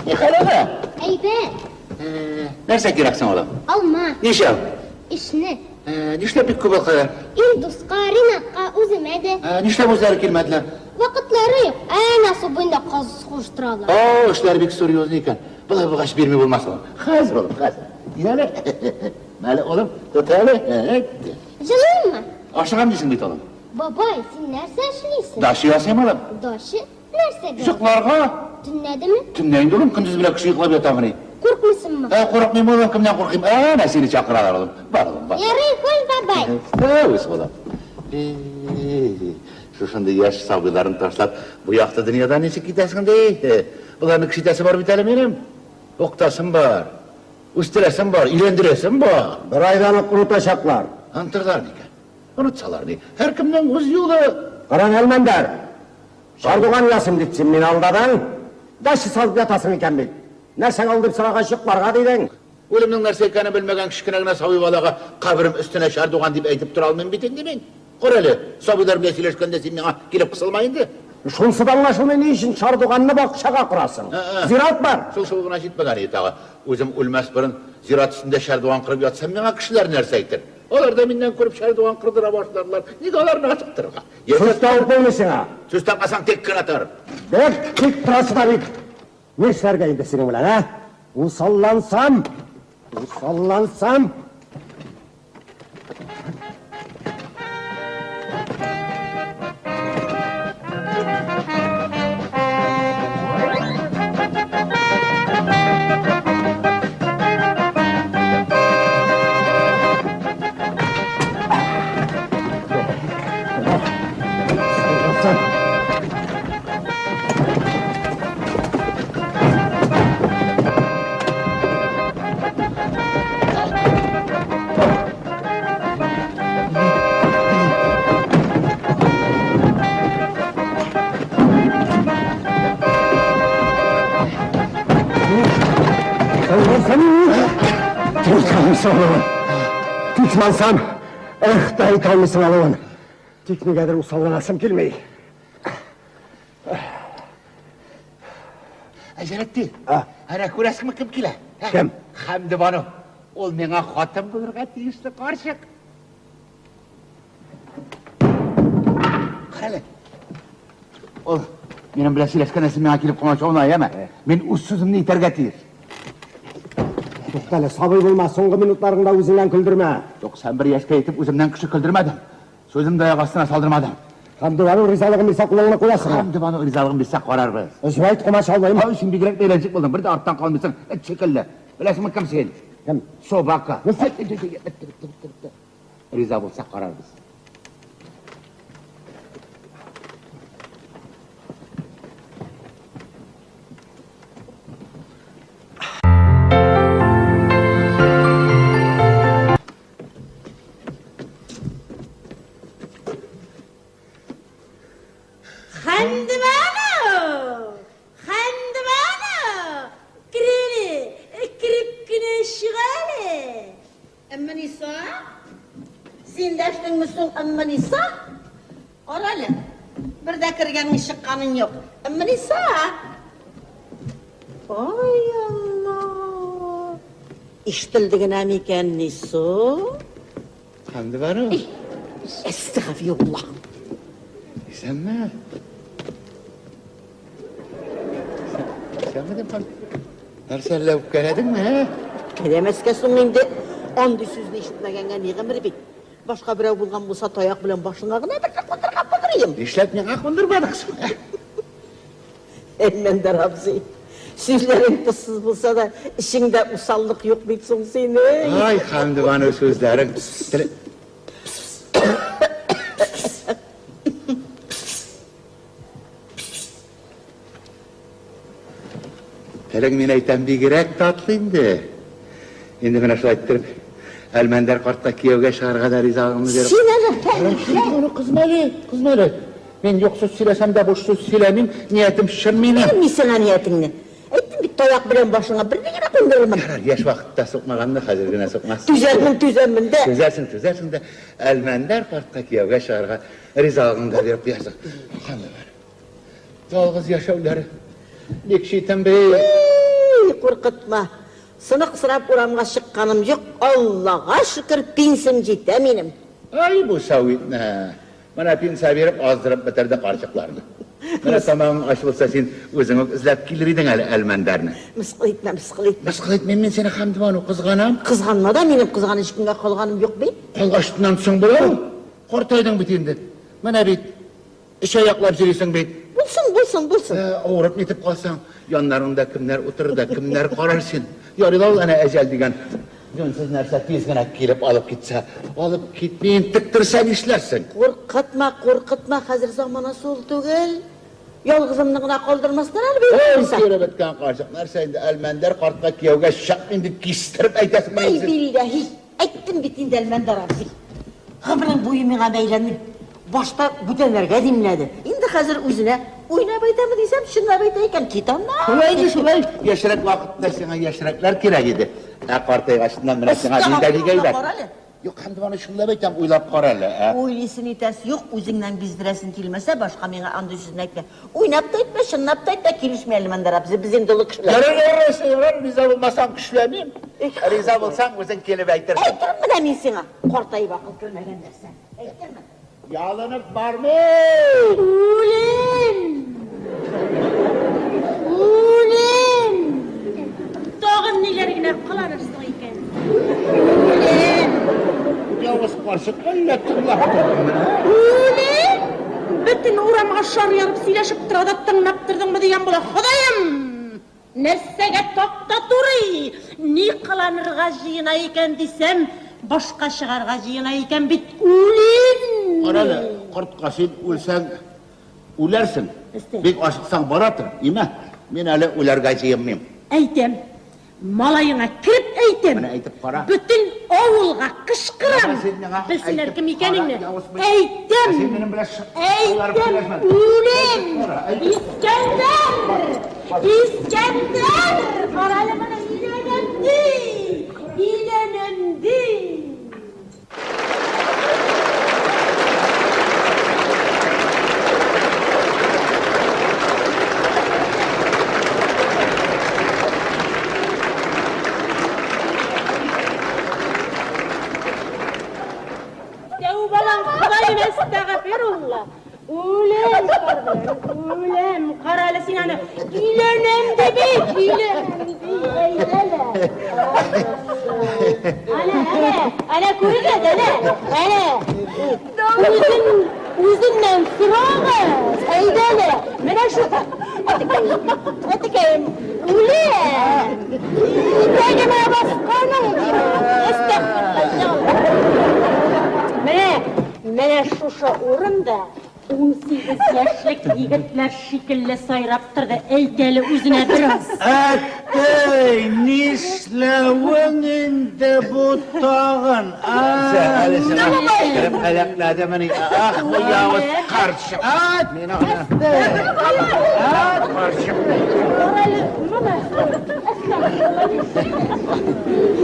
Нихәл әле? Әйбәт. Нәрсә кирәк соң, улым? Алма. Ничәү? Өчне. Нишләп бик күп алкалар? Илдуска, Ринатка, үземә дә. Нишләп үзләре килмәделәр? Вакытлары юк. Әнә су буенда каз сугыштыралар. О, эшләр бик серьезный икән. Болай булгач бирми булмас улым. Хәзер, улым, хәзер. Әле. Мәле, улым, тот әле. Җылыйммы? Ашыгам дисең бит, улым. Бабай, син нәрсә эшлисең? Дача ясыйм, улым. Дача? Нәрсәгә? Йокларга. Төнлә дәме? Төнлә инде, улым, көндез белән кеше йоклап ятамыни? Куркмыйсыңмы? Ә, курыкмыйм, улым, кемнән куркыйм? Әнә сине чакыралар, улым. Бар, улым, бар. Ярый, хуш, бабай. Үс, улым. Шушындый яшь сабыйларын ташлап, бу якты дөньядан ничек китәсең ди? Боларны кеше итәсе бар бит әле минем. Укытасым бар, үстерәсем бар, өйләндерәсем бар. Бер айдан ук онытачаклар. Онытырлар микән? Онытсалар ни? Һәркемнең үз юлы. Караң, Әлмәндәр! Чардуган ясыйм дип син мине алдадың. Дача салып ятасың икән бит. Нәрсәгә ул дип сорагач, йокларга дидең. Үлемнең нәрсә икәнен белмәгән кечкенә генә сабый балага каберем өстенә чардуган дип әйтеп тора алмыйм бит инде мин. Кара әле, сабыйлар белән сөйләшкәндә син миңа килеп кысылма инде. Шунсы да аңлашылмый, ни өчен чардуганны бакчага корасың? Зират бар. Шул-шул гына җитмәгән иде тагы. Үзем үлмәс борын зират өстендә чардуган корып ятсам, миңа кешеләр нәрсә әйтер? Алар да миннән күреп чардуган кордыра башларлар. Нигә аларны ашыктырырга? Сүз табып булмый сиңа. Сүз тапмасаң, тик кенә тор. Бик тик торасы да бит. Нишләргә инде синең белән, ә? Усаллансам, усаллансам. Тик эх, та әйтә алмыйсың алуын. Тик нигәдер усалланасым килми. Әҗәлетдин, әнә күрәсеңме кем килә? Кем? Хәмдебану. Ул миңа хатын булырга тиешле карчык. Карале. Ул минем белән сөйләшкәндә син миңа килеп комачаулама, яме? Мин үз сүземне әйтергә тиеш. Туктале, сабый булма, соңгы минутларыңда үзеңнән көлдермә. 91 яшькә җитеп үземнән кеше көлдермәдем. Сүземне аяк астына салдырмадым. Хәмдебану ризалыгын бирсә кулыңны куясың. Хәмдебану ризалыгын бирсә карарбыз. Өзеп әйт, комачаулыйм. Ай, син бигрәк бәйләнчек булдың, бер дә арттан калмыйсың, эт шикелле. Беләсеңме кем син? Кем? Собака. Бетте, бетте, бетте, бетте. Риза булса карарбыз. Хәмдебану! Хәмдебану! Кереле, кереп кенә чык әле. Әммәниса? Син дәштеңме соң, Әммәниса? Кара әле, бер дә кергәнең чыкканың юк. Әммәниса! Ай Алла! Ишетелде генә микән ни соң? Хәмдебану. Әстәгъфируллаһ. Исәнме? Исәнме дип Нәрсә әллә үпкәләдеңме, ә? Үпкәләмәскә соң инде. Андый сүзне ишетмәгәнгә ни гомер бит. Башка берәү булган булса, таяк белән башыңа гына бер кундырган булыр идем. Нишләп миңа кундырмадың соң, ә? Әлмәндәр абзый, сүзләрең тозсыз булса да, эчеңдә усаллык юк бит соң синең. Ай, Хәмдебану сүзләрең. Телең, мин әйтәм, бигрәк татлы инде. Инде менә шулай иттереп, Әлмәндәр картка кияүгә чыгарга да ризалыгымны биреп. Син әле фәлсәфә. Кызма әле, кызма әле. Мин юк сүз сөйләсәм дә буш сүз сөйләмим, ниятем чын минем. Белмим сиңа ниятеңне. Әйттем бит, таяк белән башыңа бер генә кундырырмын. Ярар, яшь вакытта сукмаганны хәзер генә сукмас. Түзәрмен, түзәрмен дә. Түзәрсең, түзәрсең дә, Әлмәндәр картка кияүгә чыгарга ризалыгыңны да биреп куярсың. Ханымнар. Ялгыз яшәүләре бик читен бит. Ий, куркытма. Сынык сорап урамга чыкканым юк, Аллага шөкер, пенсиям җитә минем. Ай, бу сәвитне. Менә пенсия биреп аздырып бетерде карчыкларны. Менә тамагың ач булса, син үзең үк эзләп килер идең әле Әлмәндәрне. Мыскыл итмә, мыскыл итмә. Мыскыл итмим мин сине, Хәмдебану, кызганам. Кызганма да, минем кызганыч көнгә калганым юк бит. Калгачтыннан соң була ул. Картайдың бит инде. Менә бит, өч аяклап йөрисең бит. Булсын, булсын, булсын. Авырып нитеп калсаң, яннарыңда кемнәр утырыр да, кемнәр карар син. Ярый ла ул әнә әҗәл дигән җүнсез нәрсә тиз генә килеп алып китсә, алып китми интектерсә нишләрсең? Куркытма, куркытма, хәзер заманасы ул түгел. Ялгызымны гына калдырмаслар әле бит. Ой, кире беткән карчык, нәрсә инде Әлмәндәр картка кияүгә чыкмыйм дип кистереп әйтәсең. Ай, билләһи, әйттем бит инде Әлмәндәр абзый. Гомерең буе миңа бәйләнми. Башта бүтәннәргә димләде. Инде хәзер үзенә уйнап әйтәме дисәм, чынлап әйтә икән, кит аннан. Шулай инде, шулай. Яшьрәк вакытта сиңа яшьрәкләр кирәк иде. Ә картайгачыннан менә сиңа мин дә бик әйбәт. Юк, Хәмдебану, чынлап әйтәм, уйлап кара әле, ә? Уйлыйсы нитәсе юк, үзеңнән биздерәсең килмәсә, башка миңа андый сүзне әйтмә. Уйнап та әйтмә, чынлап та әйтмә, килешми әле, Мәндәр абзый, без инде олы кешеләр. Ярар, ярар, ярар, риза булмасаң көчләмим. Риза булсаң, үзең килеп әйтерсең. Әйтермен менә мин сиңа, картаеп акыл кермәгән нәрсә. Әйтермен. Ялынып бармый! Үлем! Үлем! Тагын ниләр генә кыланырсың икән? Үлем! Явыз карчык, әллә тыңлап тордыңмы? Үлем! Бөтен урамга шар ярып сөйләшеп тора да тыңлап тордыңмы дигән була. Ходаем! Нәрсәгә такта турый? Ни кыланырга җыена икән дисәм, башка чыгарга җыена икән бит. Үлем! Кара әле, кортка син үлсәң, үләрсең. Бик ашыксаң бара тор, имә. Мин әле үләргә җыенмыйм. Әйтәм, малаеңа кереп әйтәм. Менә әйтеп кара. Бөтен авылга кычкырам. Белсеннәр кем икәнеңне. Әйтәм. Әйтәм, үлем! Искәндәр! Искәндәр! Кара әле моны, өйләнәм ди! Өйләнәм ди! Тәүбәлән Ходаем, әстәгъфирулла. Үләм, үләм, кара әле син аны. Өйләнәм ди бит, өйләнәм ди, әйдә лә. Әнә, әнә, әнә күрегез, әнә, әнә. Үзен, үзеннән сорагыз, әйдә лә. Менә шу, әтекәем, әтекәем, үләм. Итәгемә басканың. 18 яшьлек егетләр шикелле сайрап торды. Әйт әле үзенә бераз. Әттей, нишләвең инде бу тагын, а? Әле сиңа кереп әләкләдемени? Ах, бу явыз карчык. Мин аны. Карчык. Тор әле, моны.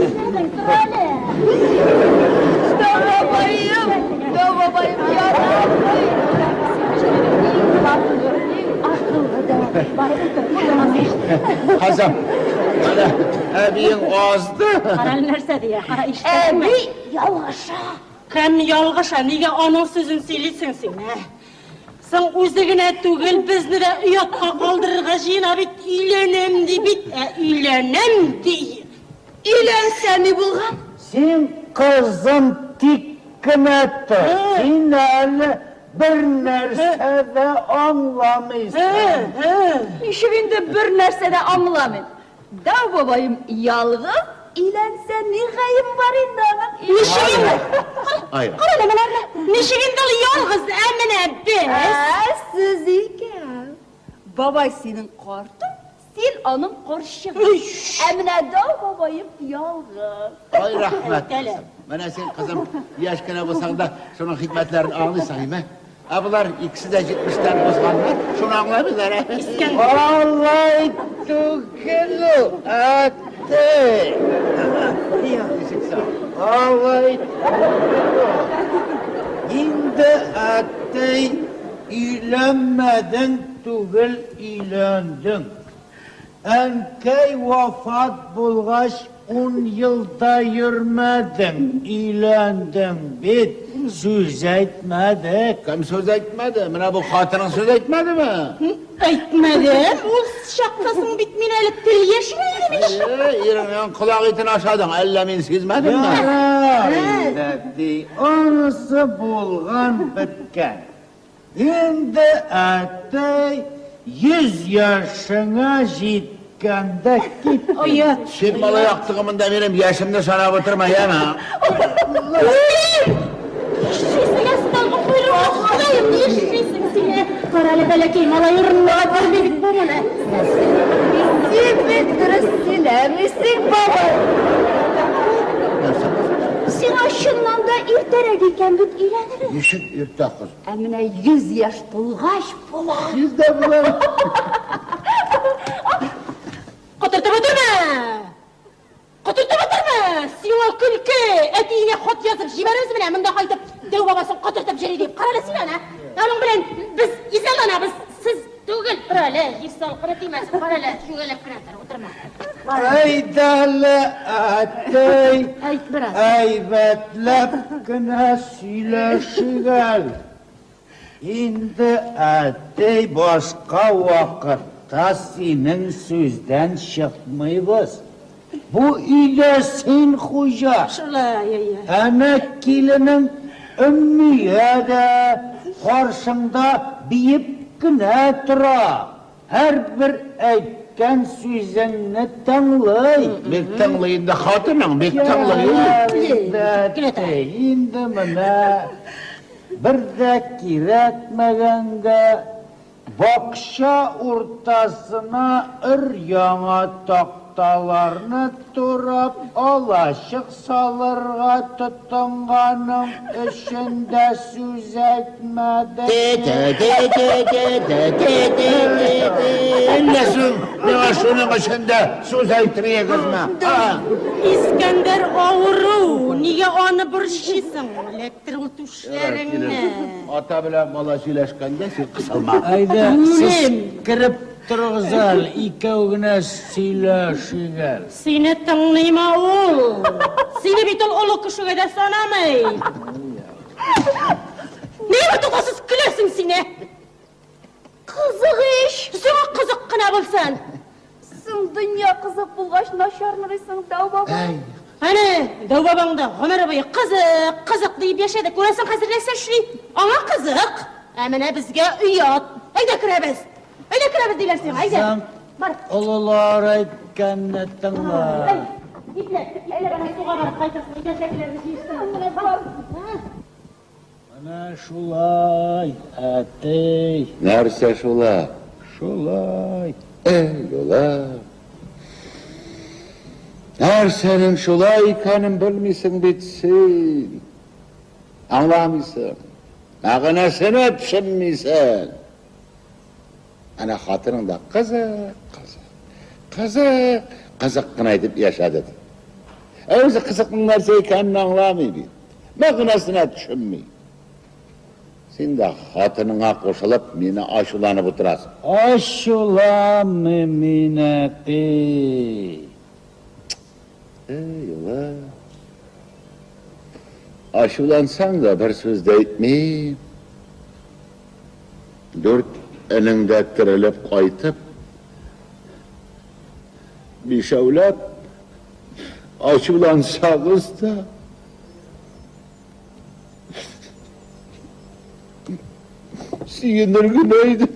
Нишләдең, тор әле. Дәү бабаем, дәү бабаем, ярамый. Иң матур, иң акыллы дәү. Бар, утыр, утыр. Кызым, менә әбиең азды. Кара әле нәрсә дия, кара ишетәсеңме? Әби ялгыша. Кем ялгыша, нигә аның сүзен сөйлисең син, ә? Соң үзе генә түгел, безне дә оятка калдырырга җыена бит, өйләнәм ди бит, ә өйләнәм ди. Өйләнсә ни булган? Син, кызым, тик кенә тор. Син әле бер нәрсә дә аңламыйсың. Ничек инде бер нәрсә дә аңламыйм? Дәү бабаем ялгыз, өйләнсә ни гаебе бар инде аның? Ничек инде? Ай. Кара әле менә, ничек инде ул ялгыз, ә менә без. Ә, сез икән. Бабай синең картың, син аның карчыгың. Ә менә дәү бабаем ялгыз. Ай, рәхмәт, кызым. Менә син, кызым, яшь кенә булсаң да, шуның хикмәтләрен аңлыйсың, име? Ә болар икесе дә 70-тән узганнар, шуны аңламыйлар, ә? Алай түгел ул, әттей. Ничек соң? Алай түгел ул. Инде, әттей, өйләнмәдең түгел, өйләндең. Әнкәй вафат булгач, 10 елда йөрмәдең, өйләндең бит, сүз әйтмәдек. Кем сүз әйтмәде? Менә бу хатының сүз әйтмәдеме? Әйтмәдем, ул чакта соң бит мин әле тел яшенә идем ич. Әйе, иреңнең колак итен ашадың, әллә мин сизмәдемме? Ярар инде, ди, анысы булган беткән. Инде, әтей, 100 яшеңә җиткәндә кит. Оят. Син малай актыгы монда минем яшемне санап утырма, яме? Нишлисең, әстәгъфирулла, Ходаем, нишлисең син? Кара әле, бәләкәй малай урынына бармый бит бу моны. Син бит дөрес сөйләмисең, бабай. Сиңа чыннан да иртәрәк икән бит өйләнергә. Ничек иртә, кыз? Ә менә 100 яшь тулгач була. Йөз дә була. Котыртып утырма! Котыртып утырма! Сиңа көлке! Әтиеңә хат язып җибәрербез менә, монда кайтып, дәү бабасын котыртып йөри дип. Кара әле син аны. Аның белән без изаланабыз, сез түгел. Тор әле, җир салкыны тимәсен, кара әле, чүгәләп кенә тор, утырма. Әйдә әле, әтей, Әйт бераз. әйбәтләп кенә сөйләшик әле. Инде, әтей, башка вакытта синең сүздән чыкмыйбыз. Бу өйдә син хуҗа. Шулай, әйе. Әнә киленең Өммия дә каршыңда биеп кенә тора. Һәрбер әйткән сүзеңне тыңлый. Бик тыңлый инде хатының, бик тыңлый. Инде, инде менә бер дә кирәкмәгәнгә бакча уртасына өр-яңа такталарны турап алачык салырга тотынганың өчен дә сүз әйтмәдек. Әллә соң миңа шуның өчен дә сүз әйттерегезме? Искәндәр авыру, нигә аны борчыйсың? Эләктер ул түшләреңне. Ата белән бала сөйләшкәндә син кысылма. Әйдә, Үлем. сез кереп торыгыз әле, икәү генә сөйләшик әле. Сине тыңлыймы ул? Сине бит ул олы кешегә дә санамый. Нигә туктаусыз көләсең син, ә? Кызык ич. Сиңа кызык кына булсын. Соң дөнья кызык булгач начармыни соң, дәү бабай? Әнә, дәү бабаң да гомере буе кызык, кызык диеп яшәде. Күрәсең, хәзер нәрсә эшли? Аңа кызык. Ә менә безгә оят. Әйдә керәбез. Әйдә керәбез диләр сиңа, әйдә. Кызым, Бар. олылар әйткәнне тыңла. Әй, ипләп, ипләп әнә суга барып кайтырсың. Әйдә, сәкеләрне җыештыр. Бар. Менә шулай, әти. Нәрсә шулай? Шулай. Эй, улым. Нәрсәнең шулай икәнен белмисең бит син. Аңламыйсың. Мәгънәсенә төшенмисең. Әнә хатының да кызык, кызык, кызык, кызык кына итеп яшәде. Ә үзе кызыкның нәрсә икәнен аңламый бит. Мәгънәсенә төшенми. Син дә хатыныңа кушылып, мине ачуланып утырасың. Ачуланмыйм мин, әти. Эй, улым. Ачулансаң да бер сүз дә әйтмим. Дүрт энең дә терелеп кайтып, бишәүләп ачулансагыз да, сөенер генә идем.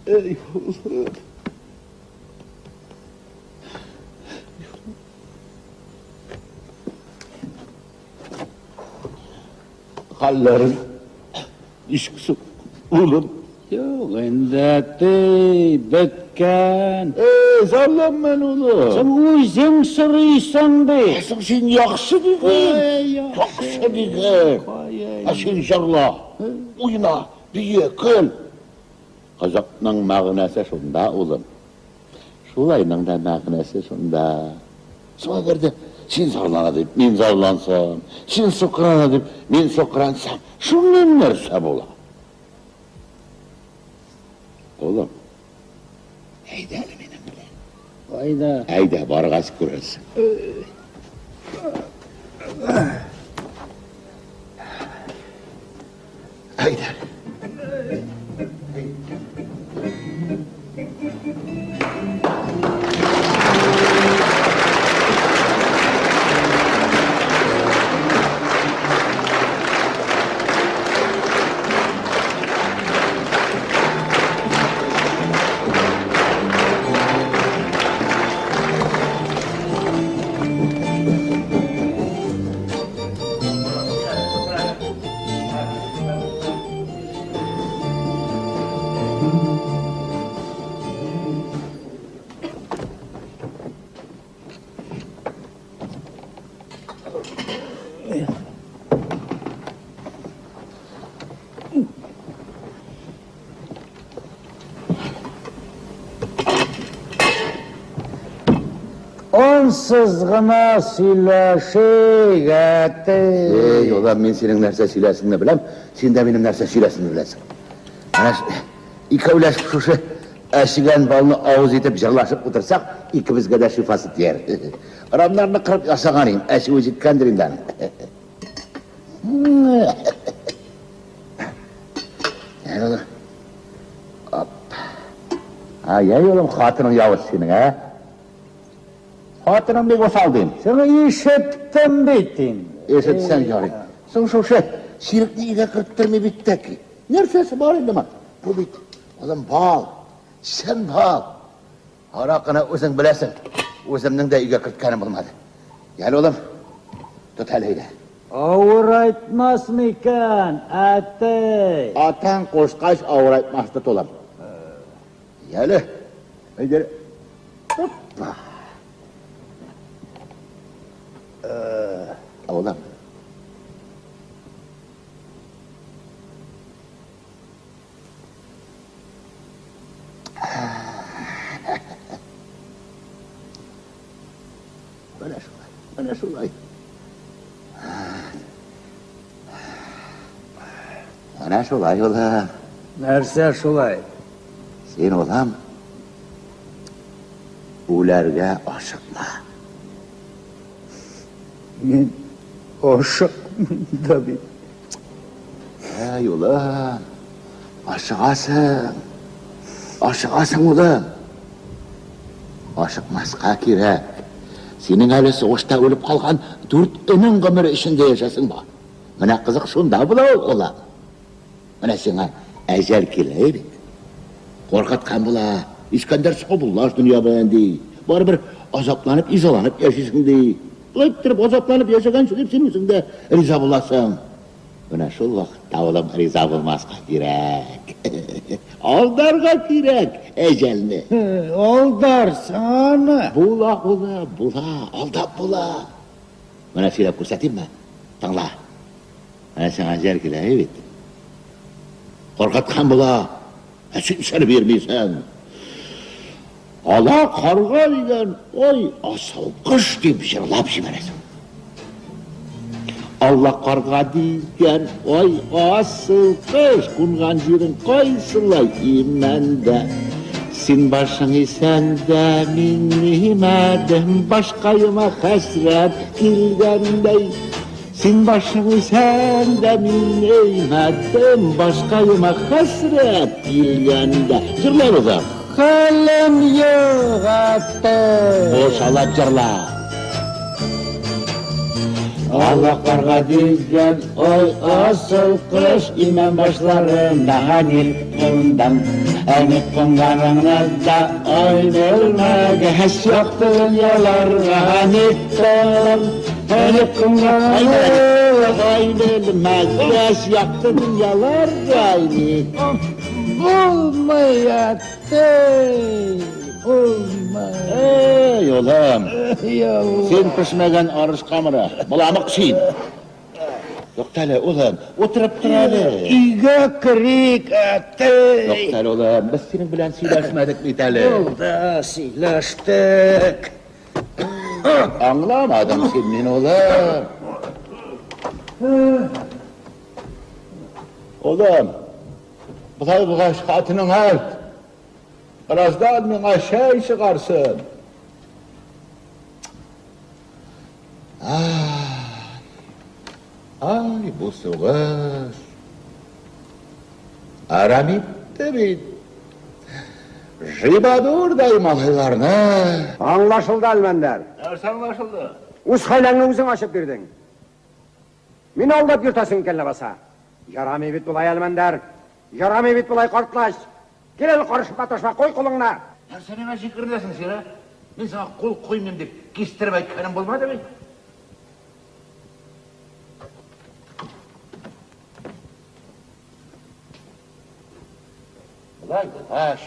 Эй, улым. Хәлләрең ничек соң, улым? Юк инде, әти, беткән. Эй, зарланма әле, улым. Соң үзең сорыйсың бит. Соң син яхшы диген. Яхшы диген. Ә син җырла, уйна, бие, көл. Кызыкның мәгънәсе шунда, улым. Шулайның да мәгънәсе шунда. Соң әгәр дә син зарлана дип, мин зарлансам, син сукрана дип, мин сукраnsам, шуннан нәрсә була? Улым, әйдә әле минем белән. Кайда? Әйдә, баргач күрерсең. Әйдә. Ансыз гына сөйләшик, әти. Эй, улым, мин синең нәрсә сөйләсеңне беләм, син дә минем нәрсә сөйләсеңне беләсең. Менә икәүләшеп шушы әчегән балны авыз итеп җырлашып утырсак, икебезгә дә шифасы тияр. Рамнарны кырып ясаган идем, әчүе җиткәндер инде аның. Әй, улым. Оп. Ай, улым, хатының явыз синең, ә? Хатының бик усал дим. Соң ишеттем бит инде. Ишетсәң ярый. Соң шушы чирекне өйгә керттерми бит тәки. Нәрсәсе бар инде моның? Бу бит, улым, бал, чын бал. Аракыны үзең беләсең. Үземнең дә өйгә керткәнем булмады. Йәл, улым, тот әле әйдә. Авырайтмас микән, әти? Атаң кушкач авырайтмас, тот, улым. Йәле, әйдә. Оппа. Улым. Менә шулай, менә шулай. Менә шулай, улым. Нәрсә шулай? Син, улым, үләргә ашыкма. Мин ашыкмыйм да бит. Әй, улым, ашыгасың. Ашыгасың, улым. Ашыкмаска кирәк. Синең әле сугышта үлеп калган дүрт энең гомере эчендә яшәсең бар. Менә кызык шунда була ул, улым. Менә сиңа әҗәл килә бит. Куркыткан була. Искәндәр, саубуллаш дөнья белән, ди. Барыбер азапланып, изаланып яшисең, ди. Болай иттереп азапланып яшәгәнче дип син үзең дә риза буласың. Менә шул вакытта, улым, риза булмаска кирәк. Алдарга кирәк әҗәлне. Алдарсың аны. Була, улым, була, алдап була. Менә сөйләп күрсәтимме? Тыңла. Менә сиңа әҗәл килә бит. Куркыткан була. Ә син исәнеп йөрмисең. Ала карга дигән, ой, асыл кош дип җырлап җибәрәсең. Алла карга дигән, ой, асыл кош, кунган җирең кайсылай имәндә. Син башың исәндә, мин имәдем, башкаема хәсрәт килгәндәй. Син башың исәндә, мин имәдем, башкаема хәсрәт килгәндә. Җырлабыз. Хәлем юк, әти. Бушалап җырла. Ала карга дигән, ой, асыл кош, имән башларында ник кундың? Ник кунганыңны да, ой, белмәгәч, якты дөньяларга ник кундың? Ник кунганыңны, ой, белмәгәч, якты дөньяларга ник Булмый, әти, булмый. Эй, улым, Эй, син пешмәгән арыш камыры, боламык син. Туктале, улым, утырып тор әле. Өйгә керик, әти. Туктале, улым, без синең белән сөйләшмәдек бит әле. Булды, сөйләштек. Аңламадың син мине, улым. Улым, болай булгач хатының әйт. Бераздан миңа чәй чыгарсын. Ай, ай, бу сугыш. Арам итте бит. Жибадурдай малайларны. Аңлашылды, Әлмәндәр. Нәрсә аңлашылды? Үз хәйләңне үзең ачып бирдең. Мине алдап йөртәсең икән ләбаса. Ярамый бит болай, Әлмәндәр. Ярамый бит болай, картлач. Кил әле, карышып маташма, куй кулыңны. Нәрсә миңа җикеренәсең син, ә? Мин сиңа кул куймыйм дип кистереп әйткәнем булмады бит. Болай булгач,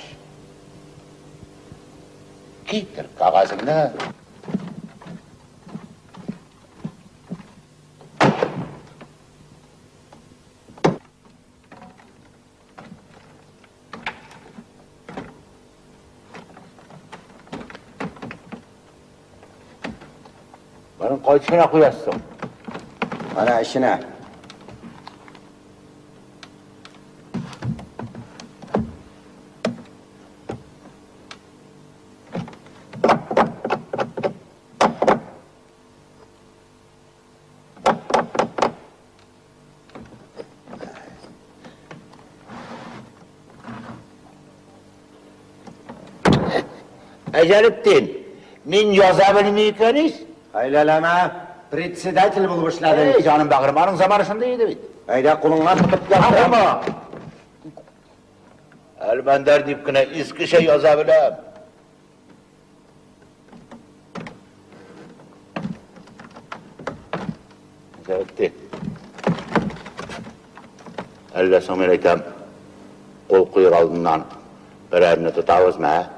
китер кәгазеңне. Моның кайсына куясың? Ана эченә. Әҗәлетдин, мин яза белми икән ич. Әйләләмә, председатель булып эшләдең. Эй, җаным бәгырем, аның заманы шундый иде бит. Әйдә, кулыңнан тотып яздырам. Әлмәндәр дип кенә искечә яза беләм. Әҗәлетдин. Әллә соң мин әйтәм, кул куер алдыннан берәрне тотабызмы, ә?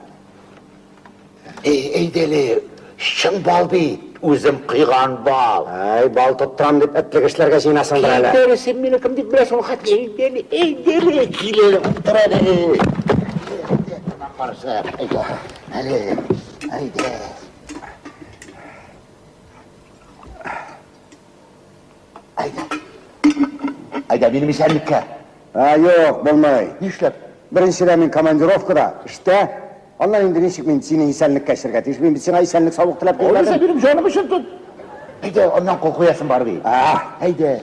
Эй, әйдәле, чын бал бит, үзем кыйган бал. Әй, бал тоттырам дип этлек эшләргә җыенасыңдыр әле. Әйдәле, син мине кем дип беләсең, ул хәтле? Әйдәле, әйдәле, кил әле, утыр әле. Каршы, әйдә, әле, әйдә. Әйдә. Әйдә, минем исәнлеккә. Ә, юк, булмый. Нишләп? Беренчедән мин командировкада, эштә. Аннан инде ничек мин синең исәнлеккә эчәргә тиеш? Мин бит сиңа исәнлек саулык теләп Алайса килмәдем. минем җаным өчен тот. Әйдә, аннан кул куясың бар бит. А, Әйдә.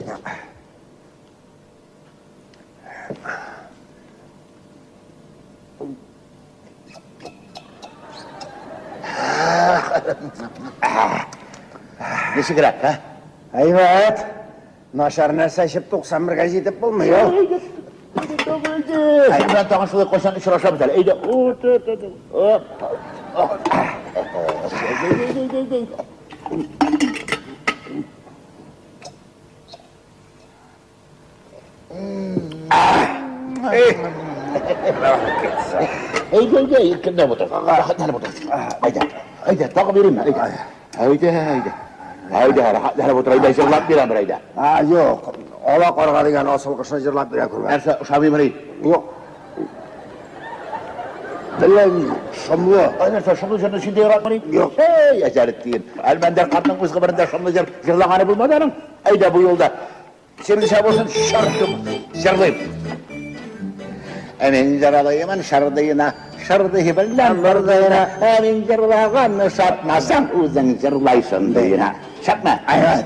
Ничегрәк, ә? Әйбәт. Начар нәрсә эчеп 91-гә җитеп булмый ул. Син белән тагын шулай кайчан очрашабыз әле. Әйдә, утыр, утыр. Оп. Әйдә, әйдә, иркенләп утыр. Рәхәтләнеп утыр. Әйдә, әйдә, тагы бирим, әйдә. Әйдә, әйдә. Әйдә, рәхәтләнеп утыр, әйдә, җырлап бирәм, әйдә. А, юк. Ала карга дигән асыл кошны җырлап бирә күрмә. Нәрсә, ошамыймыни? Юк. Телең шомлы. Ай, нәрсә, шомлы җырны син дә яратмыни? Юк. Эй, Әҗәлетдин. Әлмәндәр картның үз гомерендә шомлы җыр җырлаганы булмады аның. Әйдә, бу юлда. Синеңчә булсын, шыртым, җырлыйм. Ә мин җырлыймын шырдыйна, шырдый белән бырдыйна. Ә мин җырлаганны шатмасаң, үзең җырлайсың дыйна. Шатма. Әйбәт.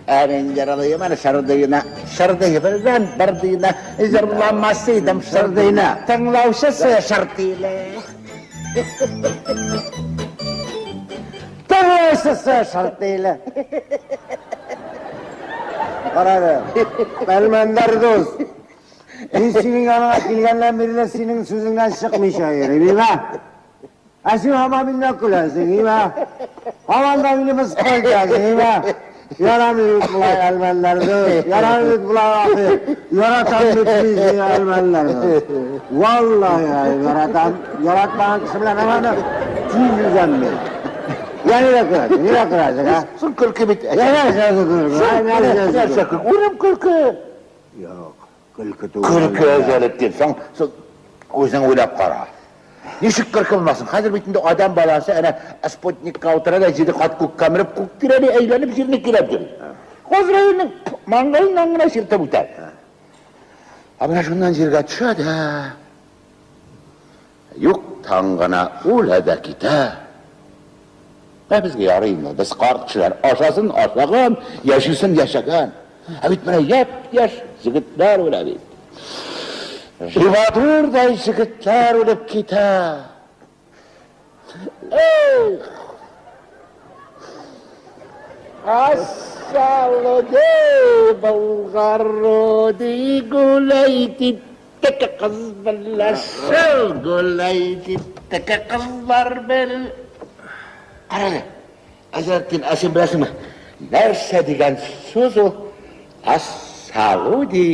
Ә мин җырлыймын шырдыйна, шырдый белән бырдыйна. Җырламас идем шырдыйна. Тыңлаучысы шыртыйлы. Тыңлаучысы шыртыйлы. Карады. Әлмәндәр дус. Мин синең яныңа килгәннән бирле синең сүзеңнән чыкмыйча йөрим, име? Ә син һаман миннән көләсең, име? Һаман да мине мыскыл итәсең, име? Ярамый бит болай, Әлмәндәр дус. Ярамый бит болай, ахи. Яратам бит мин сине, Әлмәндәр дус. Валлаһи, яратам. Яратмаган кеше белән һаман да тиз үзәм мин. Я нигә көләсең, нигә көләсең, а? Соң көлке бит. Я нәрсә көлке, а? Нәрсә Нәрсә көлке? Үлем көлке. Юк, көлке түгел. Көлке Әҗәлетдин. Соң, соң үзең уйлап кара. Ничек көлке булмасын? Хәзер бит инде адәм баласы әнә спутникка утыра да җиде кат күккә менеп, күк тирәли әйләнеп җирне киләп йөри. Газраилнең маңгаеннан гына чиртеп үтә. Ә менә шуннан җиргә төшә дә, юктан гына үлә дә китә. Ә безгә ярый инде, без карт кешеләр, ашасын ашаган, яшисен яшәгән. Ә бит менә япь-яшь җегетләр үлә бит. Живодурдай җегетләр үлеп китә. Эх! Ассалуди, Болгаруди, гуләйти, теке кыз белән шул гуләйти, теке кызлар бел. Кара әле, Әҗәлетдин, ә син беләсеңме, нәрсә дигән сүз ул? Ассалуди,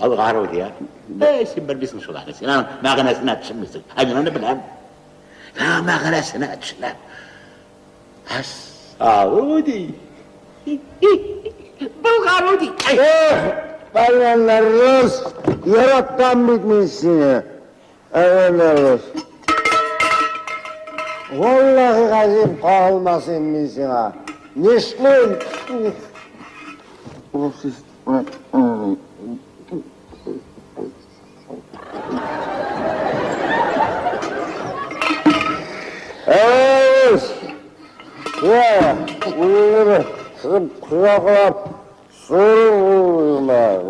Болгаруди, а? Әй, син белмисең шул әле, син аның мәгънәсенә төшенмисең. Ә мин аны беләм. Мин мәгънәсенә төшенәм. Ассалуди, Болгаруди. Эх, Әлмәндәр дус, яратам бит мин сине. Әлмәндәр дус. Валлаһи газим, кагылмас идем мин сиңа. Нишлим? Әй, я, үзеңне сызып кочаклап, суырып.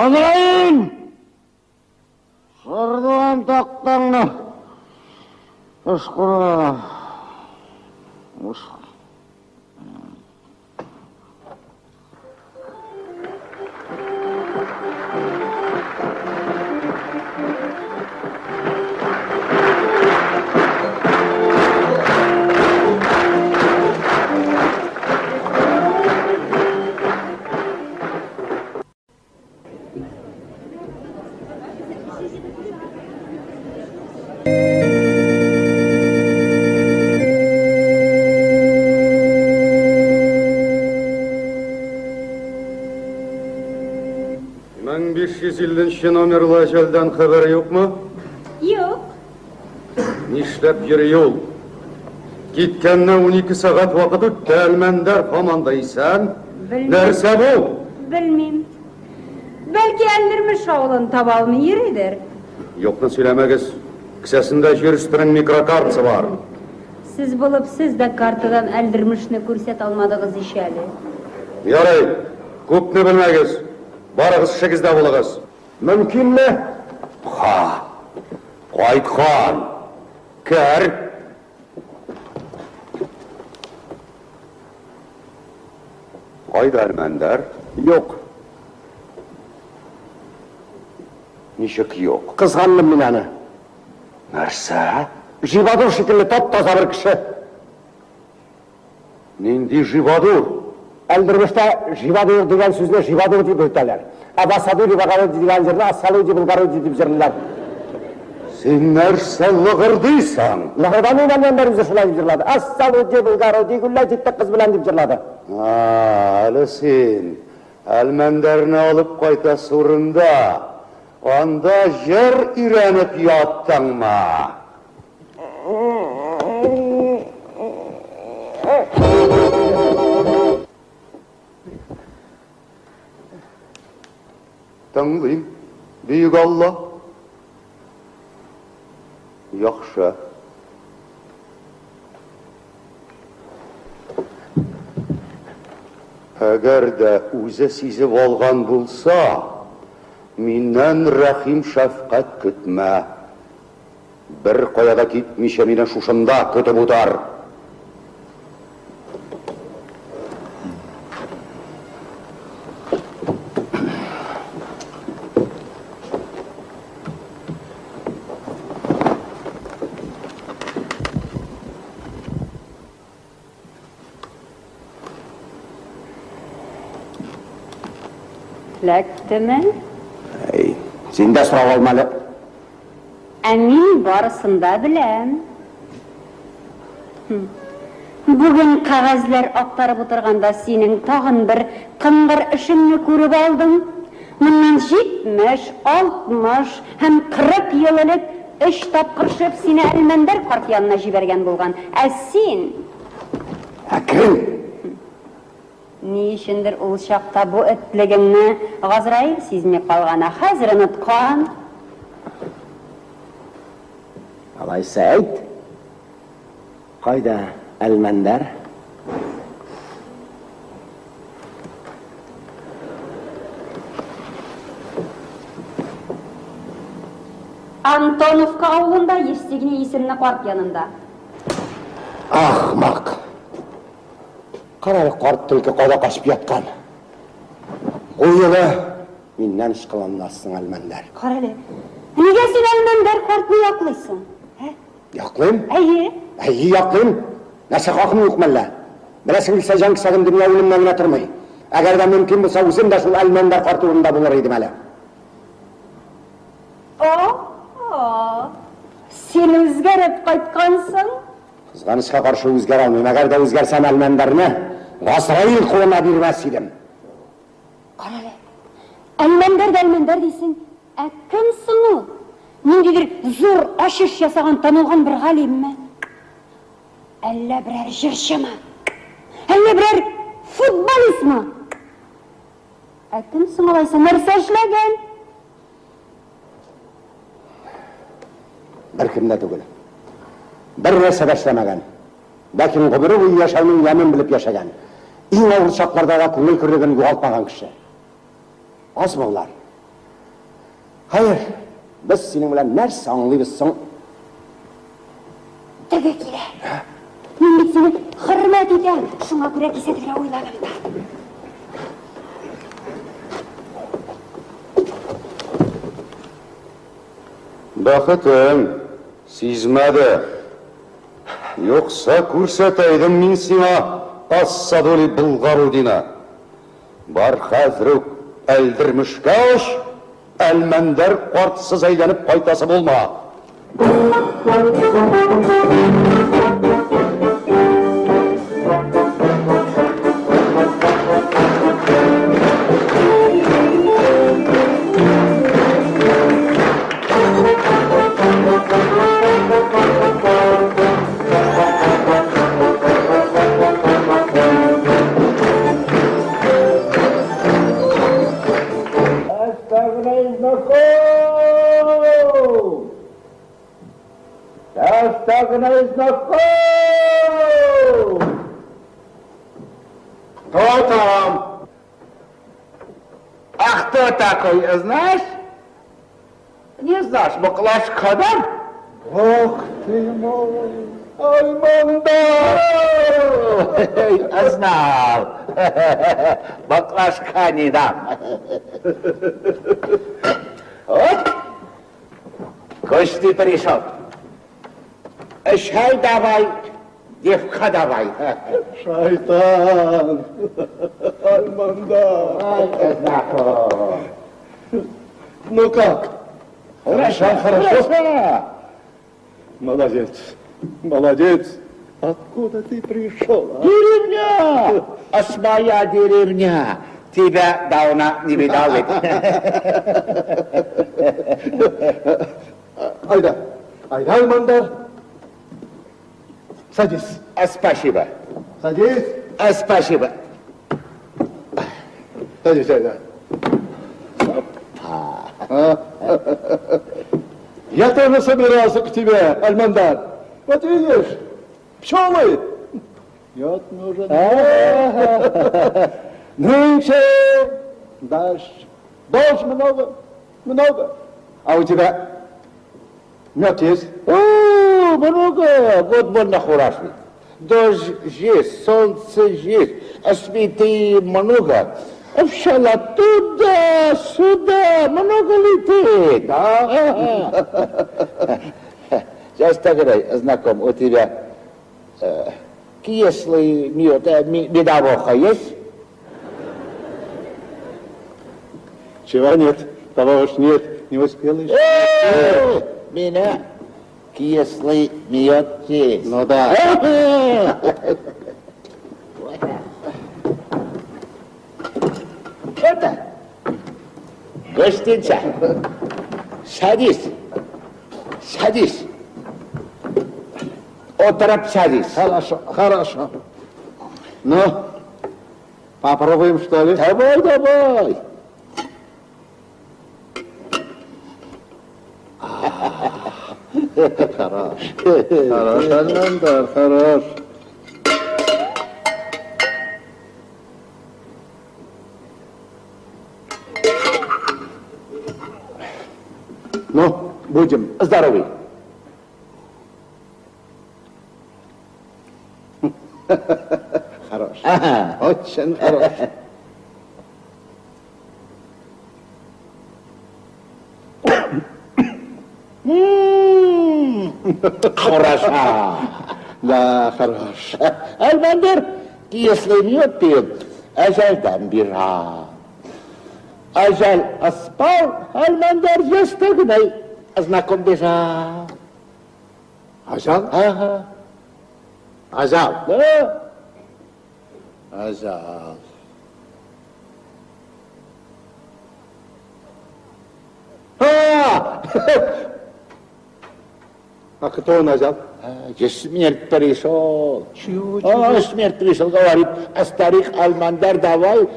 Азраил! Сырдыган тактаңны ышкыра. 1550 нче номерлы әҗәлдән хәбәр юкмы? Юк. Нишләп йөри ул? Киткәненә 12 сәгать вакыт үтте, Әлмәндәр һаман да исән. Белмим. Нәрсә бу? Белмим. Бәлки Әлдермеш авылын таба алмый йөридер. Юкны сөйләмәгез. Кесәсендә җир өстенең микрокартасы бар. Сез булып сез дә картадан Әлдермешне күрсәтә алмадыгыз ич әле. Ярый, күпне белмәгез. Барыгыз эшегездә булыгыз. Мөмкинме? Ха! Кайткан! Кер! Кайда Әлмәндәр? Юк. Ничек юк? Кызгандым мин аны. Нәрсә? Живадур шикелле тап-таза бер кеше. Нинди Живадур? Әлдермештә Живадур дигән сүзне Живадур дип йөртәләр. Ә Басадури Багаруди дигән җырны Ассалуди Булгаруди дип җырлыйлар. Син нәрсә лыгырдыйсың? Лыгырдамыйм, Әлмәндәр үзе шулай дип җырлады. Ассалуди Булгаруди гүлләй җитте кыз белән дип җырлады. А, әле син Әлмәндәрне алып кайтасы урында анда җыр өйрәнеп яттыңмы? Тыңлыйм, бөек Алла. Яхшы. Әгәр дә үзе сизеп алган булса, миннән рәхим-шәфкать көтмә. Бер кая да китмичә мине шушында көтеп утыр. Эләктеме? Әй, син дә сорап алма әле. Ә мин барысын да беләм. Бүген кәгазьләр актарып утырганда синең тагын бер кыңгыр эшеңне күреп алдым. Моннан 70, 60 һәм 40 ел элек өч тапкыр шеф сине Әлмәндәр карт янына җибәргән булган. Ә син... Әкрен! Ни өчендер ул чакта бу этлегеңне Газраил сизми калган, ә хәзер оныткан. Алайса әйт, кайда Әлмәндәр? Антоновка авылында Евстигней исемле карт янында. Ахмак! Кара әле, карт төлке кайда качып яткан. Бу юлы миннән ышкыланмассың, Әлмәндәр. Кара әле, нигә син Әлмәндәр картны яклыйсың? Ә? Яклыйм? Әйе. Әйе, яклыйм. Нәрсә хакым юк мәллә? Беләсең килсә, җан кисәгем дөнья үлемнән генә тормый. Әгәр дә мөмкин булса, үзем дә шул Әлмәндәр карт урынында булыр идем әле. О-о! Син үзгәреп кайткансың. Кызганычка каршы үзгәрә алмыйм. Әгәр дә үзгәрсәм, Әлмәндәрне Газраил кулына бирмәс идем. Кара әле. Әлмәндәр дә Әлмәндәр дисең. Ә кем соң ул? Ниндидер зур ачыш ясаган танылган бер галимме? Әллә берәр җырчымы? Әллә берәр футболистмы? Ә кем соң алайса? Нәрсә эшләгән? Беркем дә түгел. Бер нәрсә дә эшләмәгән. Ләкин гомере буе яшәүнең ямен белеп яшәгән. Иң авыр чакларда да күңел көрлеген югалтмаган кеше. Азмы болар? Хәер, без синең белән нәрсә аңлыйбыз соң? Теге килә. Мин бит сине хөрмәт итәм, шуңа күрә кисәтергә уйладым да. Бәхетем, сизмәде. Юкса күрсәтә идем мин сиңа Ассадули Булгарудина. Бар хәзер үк Әлдермешкә оч, Әлмәндәр картсыз әйләнеп кайтасы булма. знаком! Частогнай знаком! Кто там? А кто такой, знаешь? Не знаешь, баклажка дам? Бог ты мой, Альмандар! Знал, баклажка не дам. Вот, гости пришел. Чай давай, девка давай. Шайтан, Альмандар. Ну как? Хорошо, хорошо. Молодец, молодец. Откуда ты пришел? А? Деревня! А своя деревня. Тебя давно не видал ведь. Айда, айда, Альмандар. Садись. Спасибо. Садись. Спасибо. Садись, айда. Я тоже собирался к тебе, Альмандар. Вот видишь, пчелы. Мед нужен. Нынче дождь. Дождь много, много. А у тебя мед есть? О, много. Вот больно хороший. Дождь есть, солнце есть, а цветы много. Пчела туда-сюда, много летит. Да? Сейчас тогда, знаком, у тебя кислый мед, медовуха есть? Чего нет? Того уж нет, не успел еще. Меня кислый мед есть. Ну да. Это гостинца. Садись. Садись. Оторопь, садись. Хорошо, хорошо. Ну, попробуем, что ли? Давай, давай. Хорош. Хорош, Альмандар, хорош. Ну, будем. Здоровый. Хорош. Ага. Очень хорош. Хороша. Да, хорош. Альмандар, если мед пьет, ажаль бежал. Ажаль спал, Альмандар застегнай, знаком бежал. Ажал? Ага. Ажал? Да. Ажал. А! А кто он ажал? Смерть пришел. Чего? А, смерть пришел, говорит, а старик Альмандар, давай,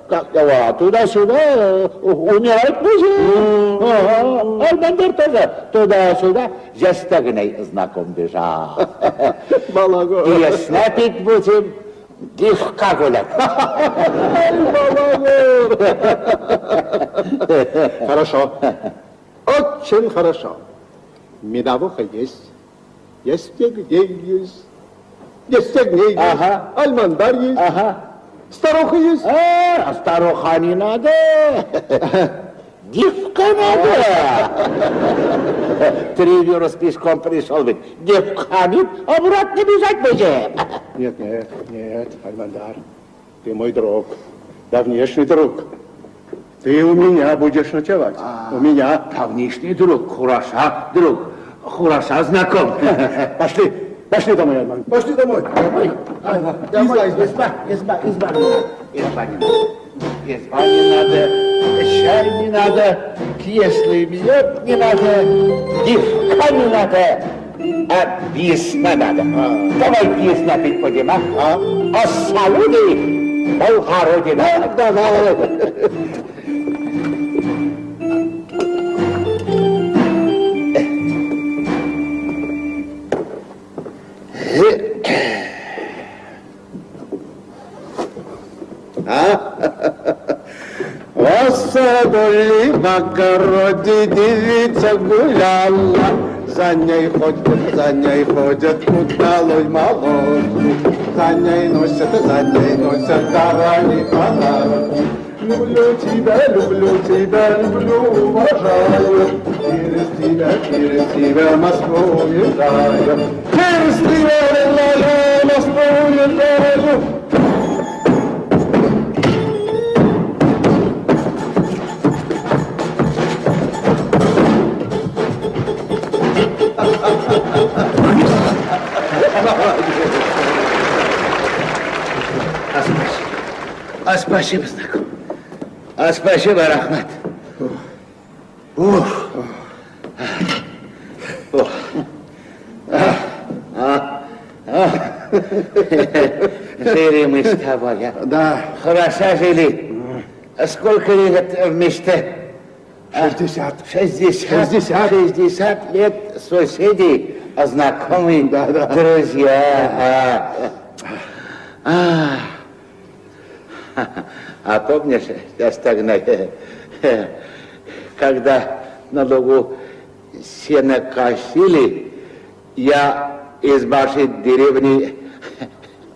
как его, туда-сюда, умирать будем. Ага. Альмандар тоже туда-сюда, застегнай, знаком бежал. Балагор. Ясно пить будем, девка гулять. Балагор. Хорошо, очень хорошо. Медовуха есть. Ястегней есть, ястегней есть, ага. Альмандар есть, ага. Старуха есть. А старуха не надо, девка надо. 3 версты пешком пришел ведь, девка нет, обратно бежать будем. Нет, нет, нет, Альмандар, ты мой друг, давнешний друг. Ты у меня будешь ночевать, у меня. Давнишний друг, хороша друг. Хороша знаком. Пошли, пошли домой, Альман. Пошли домой. Домой. Домой. Изба, изба, изба. Изба не надо. Изба не надо. Чай не надо. Кислый мед не надо. Девка не надо. А песна надо. Давай песня пить будем, а? А салуды Болгородина. Давай. поле, в огороде девица гуляла. За ней ходят удалой молодцы. За ней носят, давали подарки. Люблю тебя, люблю, уважаю. Через тебя Москву уезжаю. Через тебя, родная, Москву уезжаю. А спасибо, знаком. А спасибо, Рахмат. Уф. Ох. Жили мы с тобой, а? Да. Хорошо жили. Сколько лет вместе? 60. 60. 60 лет соседей, знакомые, да, да. Друзья. А помнишь, когда на лугу сено косили, я из вашей деревни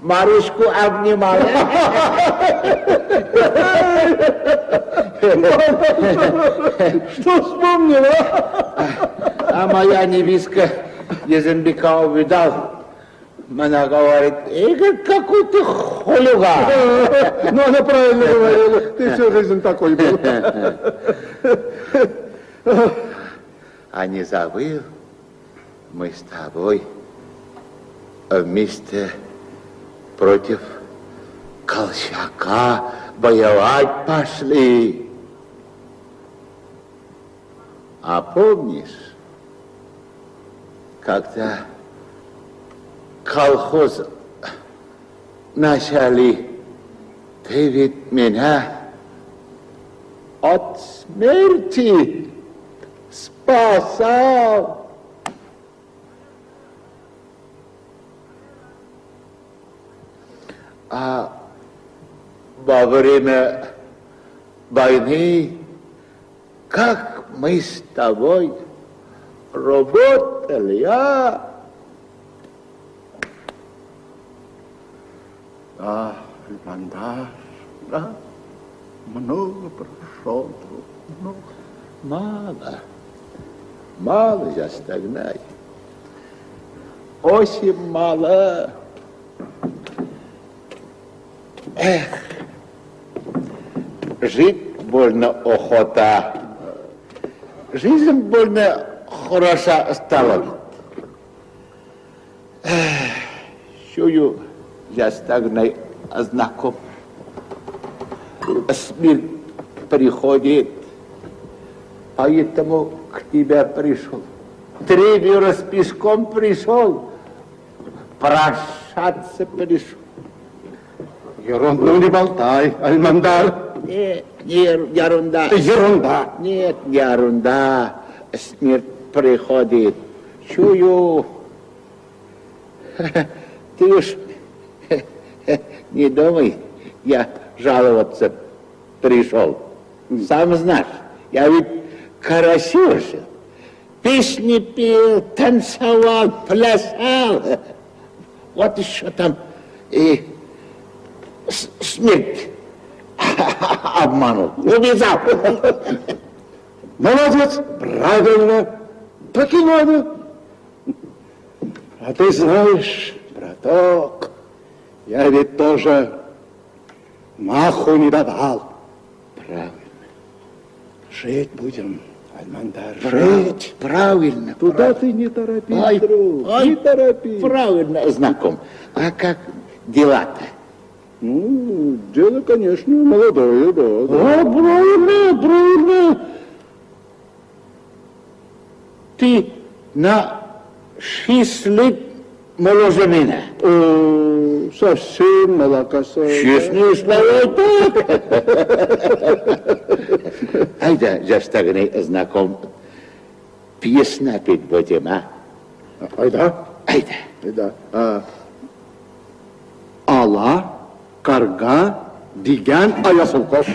Марушку обнимал. Что вспомнила? А моя невестка Езембека увидал. Она говорит: Игорь, какой ты хулиган. Ну, она правильно говорила, ты всю жизнь такой был. А не забыл, мы с тобой вместе против Колчака воевать пошли. А помнишь, когда колхоз начали, ты ведь меня от смерти спасал. А во время войны, как мы с тобой работали, а? Да, Альмандар, да, много прошел, друг, много. Мало, мало я стогнаю, очень мало. Эх, жить больно охота, жизнь больно хороша стала. Эх, чую, я стогнаю, знаком. Смерть приходит, поэтому к тебе пришел. 3 раз пешком пришел, прощаться пришел. Ерунду не болтай, Альмандар. Нет, не ерунда. Ерунда. Нет, не ерунда. Смерть приходит. Чую. Ты уж не думай, я жаловаться пришел. Сам знаешь, я ведь красиво жил. Песни пел, танцевал, плясал. Вот еще там и смерть обманул, убежал. Молодец, правильно, так и надо. А ты знаешь, браток, я ведь тоже маху не давал. Правильно. Жить будем, Альмандар, жить. Правильно. Туда ты не торопись, ай, друг, ай, не торопись. Правильно, знаком. А как дела-то? Ну, дело, конечно, молодое, да. О, правильно, правильно. Ты на 6 лет моложе меня. Совсем молокосос. Честные слова, так. Айда, застагни, знаком. Пьесна петь будем, а? Айда. Айда. Айда. Ала, карга, дигән аясылкош.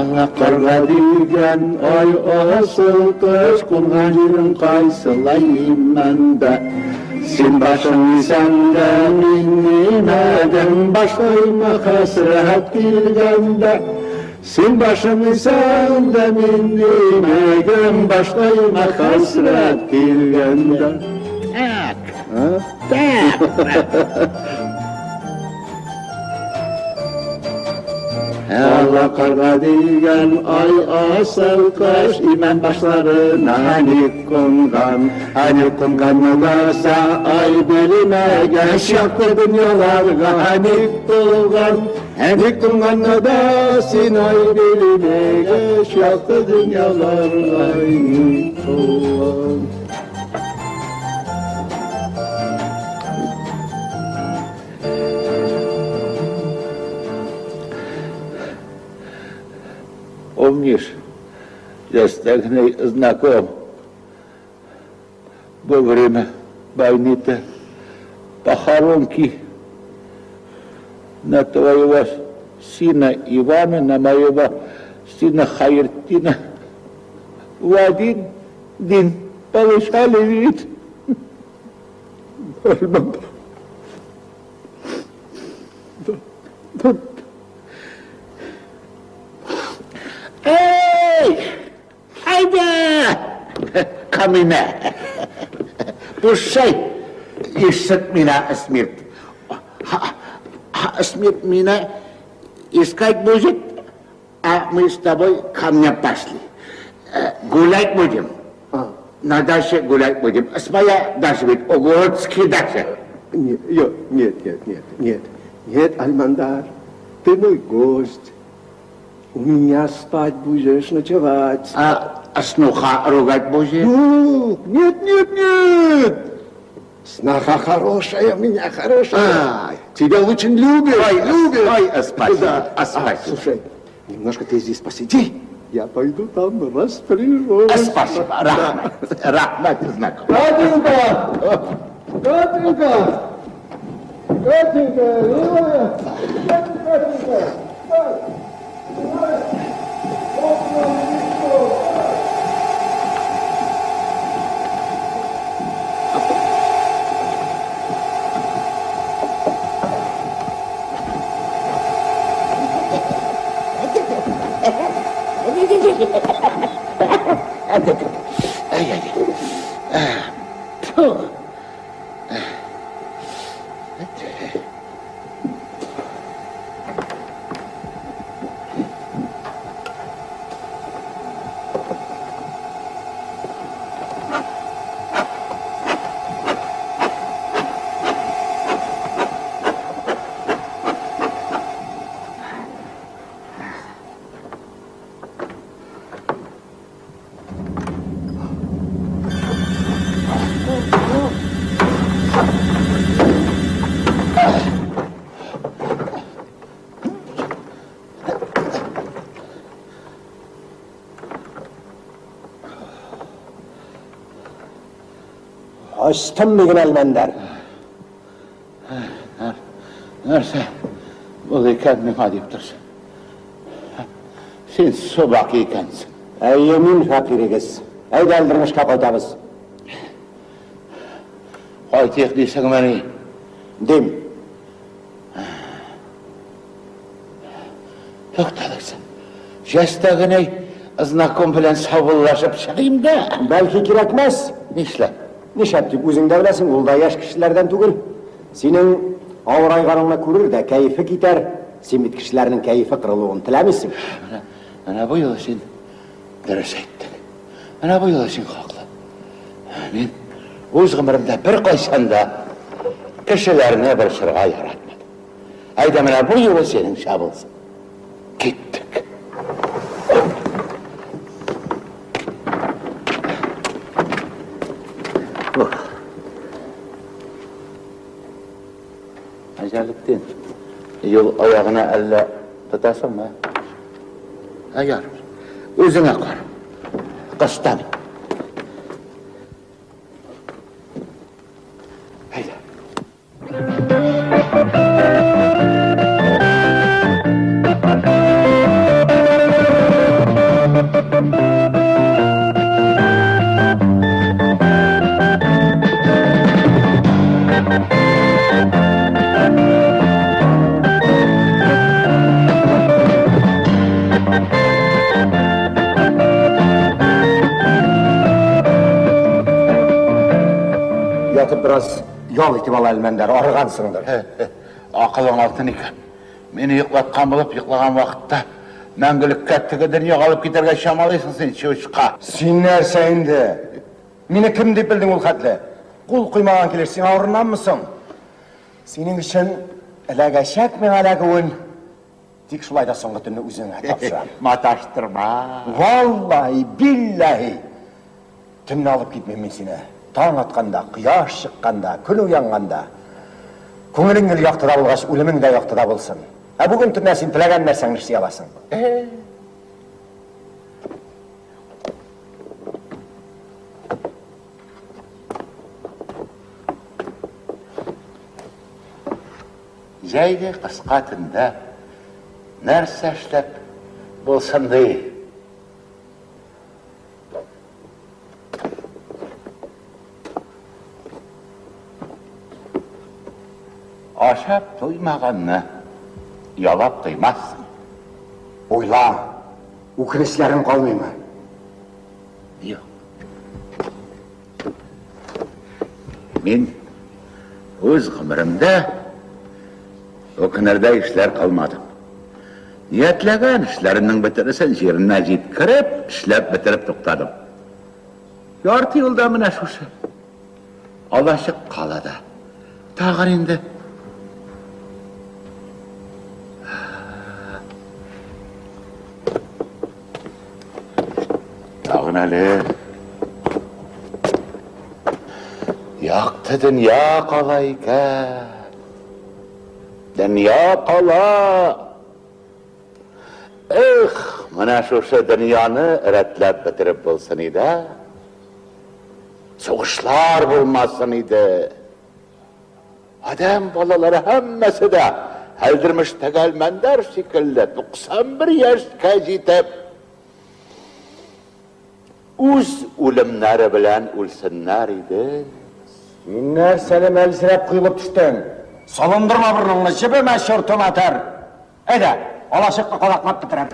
Ала карга дигән ай асыл кыш кунган җирең кайсылай имәндә. Син башың исәндә, мин нимәдән башлыйм хәсрәт килгәндә. Син башың исәндә, мин нимәгән башлыйм хәсрәт килгәндә. Так. Так. Ала карга дигән ай асыл кыш имән башларына ник кунган. Ник кунган да ай белмәгән, якты дөньяларга ник тулган. Ник кунган да син ай белмәгән, якты дөньяларга ник тулган. Помнишь, я с Тагной знаком. Во время войны-то похоронки на твоего сына Ивана, на моего сына Хайртина в один день повышали вид. Да. Эй! Айда! Камина! Пушай! Ищет меня смерть. Смерть меня искать будет, а мы с тобой ко мне пошли. Гулять будем. На даче гулять будем. Своя дача ведь, Огородский дача. Нет, нет, нет, нет, нет. Нет, Альмандар, ты мой гость. У меня спать будешь, ночевать. А сноха ругать будешь? Ну, нет, нет, нет. Сноха хорошая у меня, хорошая. Тебя очень любит. Ой, любит. Ой, спасибо. Да. Спасибо. Слушай, немножко ты здесь посиди. Я пойду там распоряжусь. Спасибо. Рахмат. Рахмат, знаком. Катенька! Катенька! Катенька! Катенька! Ачтым бүген, Әлмәндәр. Нәрсә булды икән миңа дип торсың? Син собак икәнсең. Әйе, мин фәкыйрегез. Әйдә, Әлдермешкә кайтабыз. Кайтыйк дисеңмени? Дим. Тукталыгыз. Җәстәгенәй знаком белән саубуллашып чыгыйм да. Бәлки кирәкмәс. Нишләп? Нишләп дип үзең дә беләсең, ул да яшь кешеләрдән түгел. Синең авырайганыңны күрер дә кәефе китәр. Син бит кешеләрнең кәефе кырылуын теләмисең. Менә бу юлы син дөрес әйттең. Менә бу юлы син хаклы. Мин үз гомеремдә беркайчан да кешеләрне борчырга яратмадым. Әйдә, менә бу юлы синеңчә булсын. Киттек. Әҗәлектин, юл аягына әллә тотасыңмы? Әгәр үзеңә кар. Кыстан. Әйдә. Ятып бераз ял итеп ал, Әлмәндәр, арыгансыңдыр. Акылың алтын икән. Мине йоклаткан булып, йоклаган вакытта мәңгелеккә теге дөньяга алып китәргә чамалыйсың син, чучка. Син нәрсә инде? Мине кем дип белдең ул хәтле? Кул куймаган килеш сиңа орынаммы соң? Синең өчен эләгәчәк миңа эләгүен. Тик шулай да соңгы төнне үзеңә тапшырам. Маташтырма. Валлаһи, билләһи. Төнне алып китмим мин сине. Таң атканда, кояш чыкканда, көн уянганда. Күңелең гел яктыда булгач, үлемең дә яктыда булсын. Ә бүген төнлә син теләгән нәрсәңне эшли аласың. Җәйге кыска төндә нәрсә эшләп булсын ди? Ашап туймаганны ялап туймассың. Уйла, үкенечләрең калмыймы? Юк. Мин үз гомеремдә үкенердәй эшләр кылмадым. Ниятләгән эшләремнең бөтенесен җиренә җиткереп, эшләп бетереп туктадым. Ярты юлда менә шушы алачык кала да. Тагын инде. Тагын әле. Якты дөнья кала икән. Дөнья кала. Эх, менә шушы дөньяны рәтләп бетереп булсын иде. Сугышлар булмасын иде. Адәм балалары һәммәсе дә Әлдермештәге Әлмәндәр шикелле 91 яшькә җитеп, үз үлемнәре белән үлсеннәр иде. Син нәрсәле мәлсерәп коелып төштең? Салындырма борыныңны, җебемә чортына тәр. Әйдә, алачыкны кадаклап бетерәм.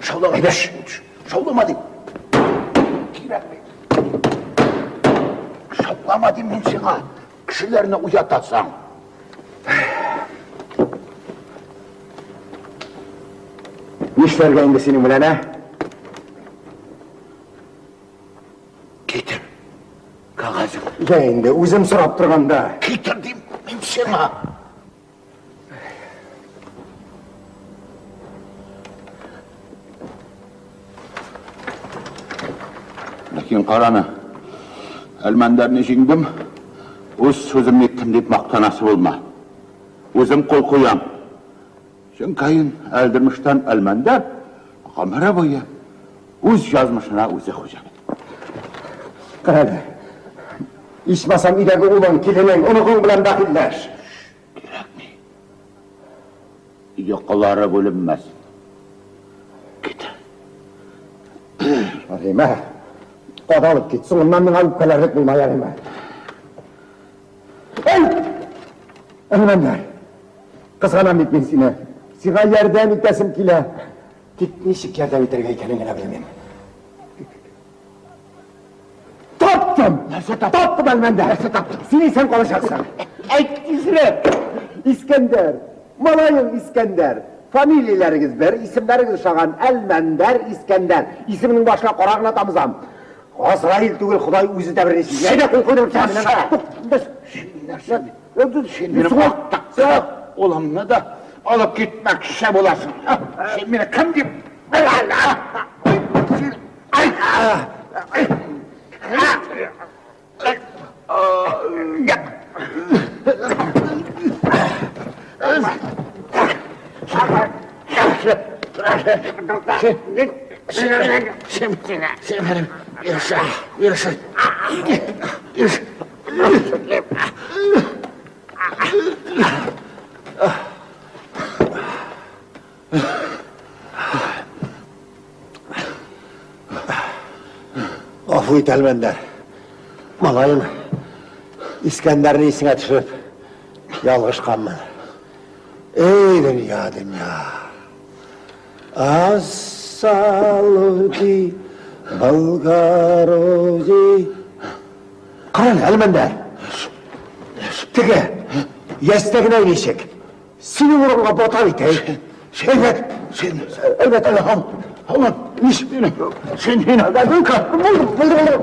Шаулама, әйдә. Шаулама дим. Кирәкми. Шаулама дим мин сиңа. Кешеләрне уятасың. Нишләргә инде синең белән, ә? Китер. Кәгазең. Йә инде, үзем сорап торганда. Китер дим мин сиңа. Ләкин караны. Әлмәндәрне җиңдем. Үз сүземне иттем дип мактанасы булма. Үзем кул куям. Чөнки Әлдермештән Әлмәндәр гомере буе үз язмышына үзе хуҗа. Карале. Ичмасам өйдәге улың, киленең, оныгың белән бәхилләш. Кирәкми. Йокылары бүленмәс. Кит. Алимә, кадалып кит. Соңыннан миңа үпкәләрлек булма, Алимә. Эй! Әлмәндәр, кызганам бит мин сине. Сиңа ярдәм итәсем килә. Тик ничек ярдәм итәргә икәнен генә белмим. Таптым! Нәрсә таптың? Таптым, Әлмәндәр! Нәрсә таптың? Син исән калачаксың. Әйт тизрәк! Искәндәр! Малаең Искәндәр! Фамилияләрегез бер, исемнәрегез ошаган. Әлмәндәр, Искәндәр. Исеменең башына кара гына тамызам. Газраил түгел, Ходай үзе дә берни сизми. Әйдә, кул куйдырып чыгам. Син минем актыкты улымны да алып китмәкче буласың. Син мине кем дип? Син ай! Гафу ит, Әлмәндәр. Малаең Искәндәрне исеңә төшереп ялгышканмын. Эй, дөнья, дөнья. Ассалуди, Болгороди. Кара әле, Әлмәндәр. Теге, ястә генә ничек? Синең урынга бата бит, әй. Син, син, Әлбәттә. һаман, һаман, ничек мине, син мине. Булды, булды, булды.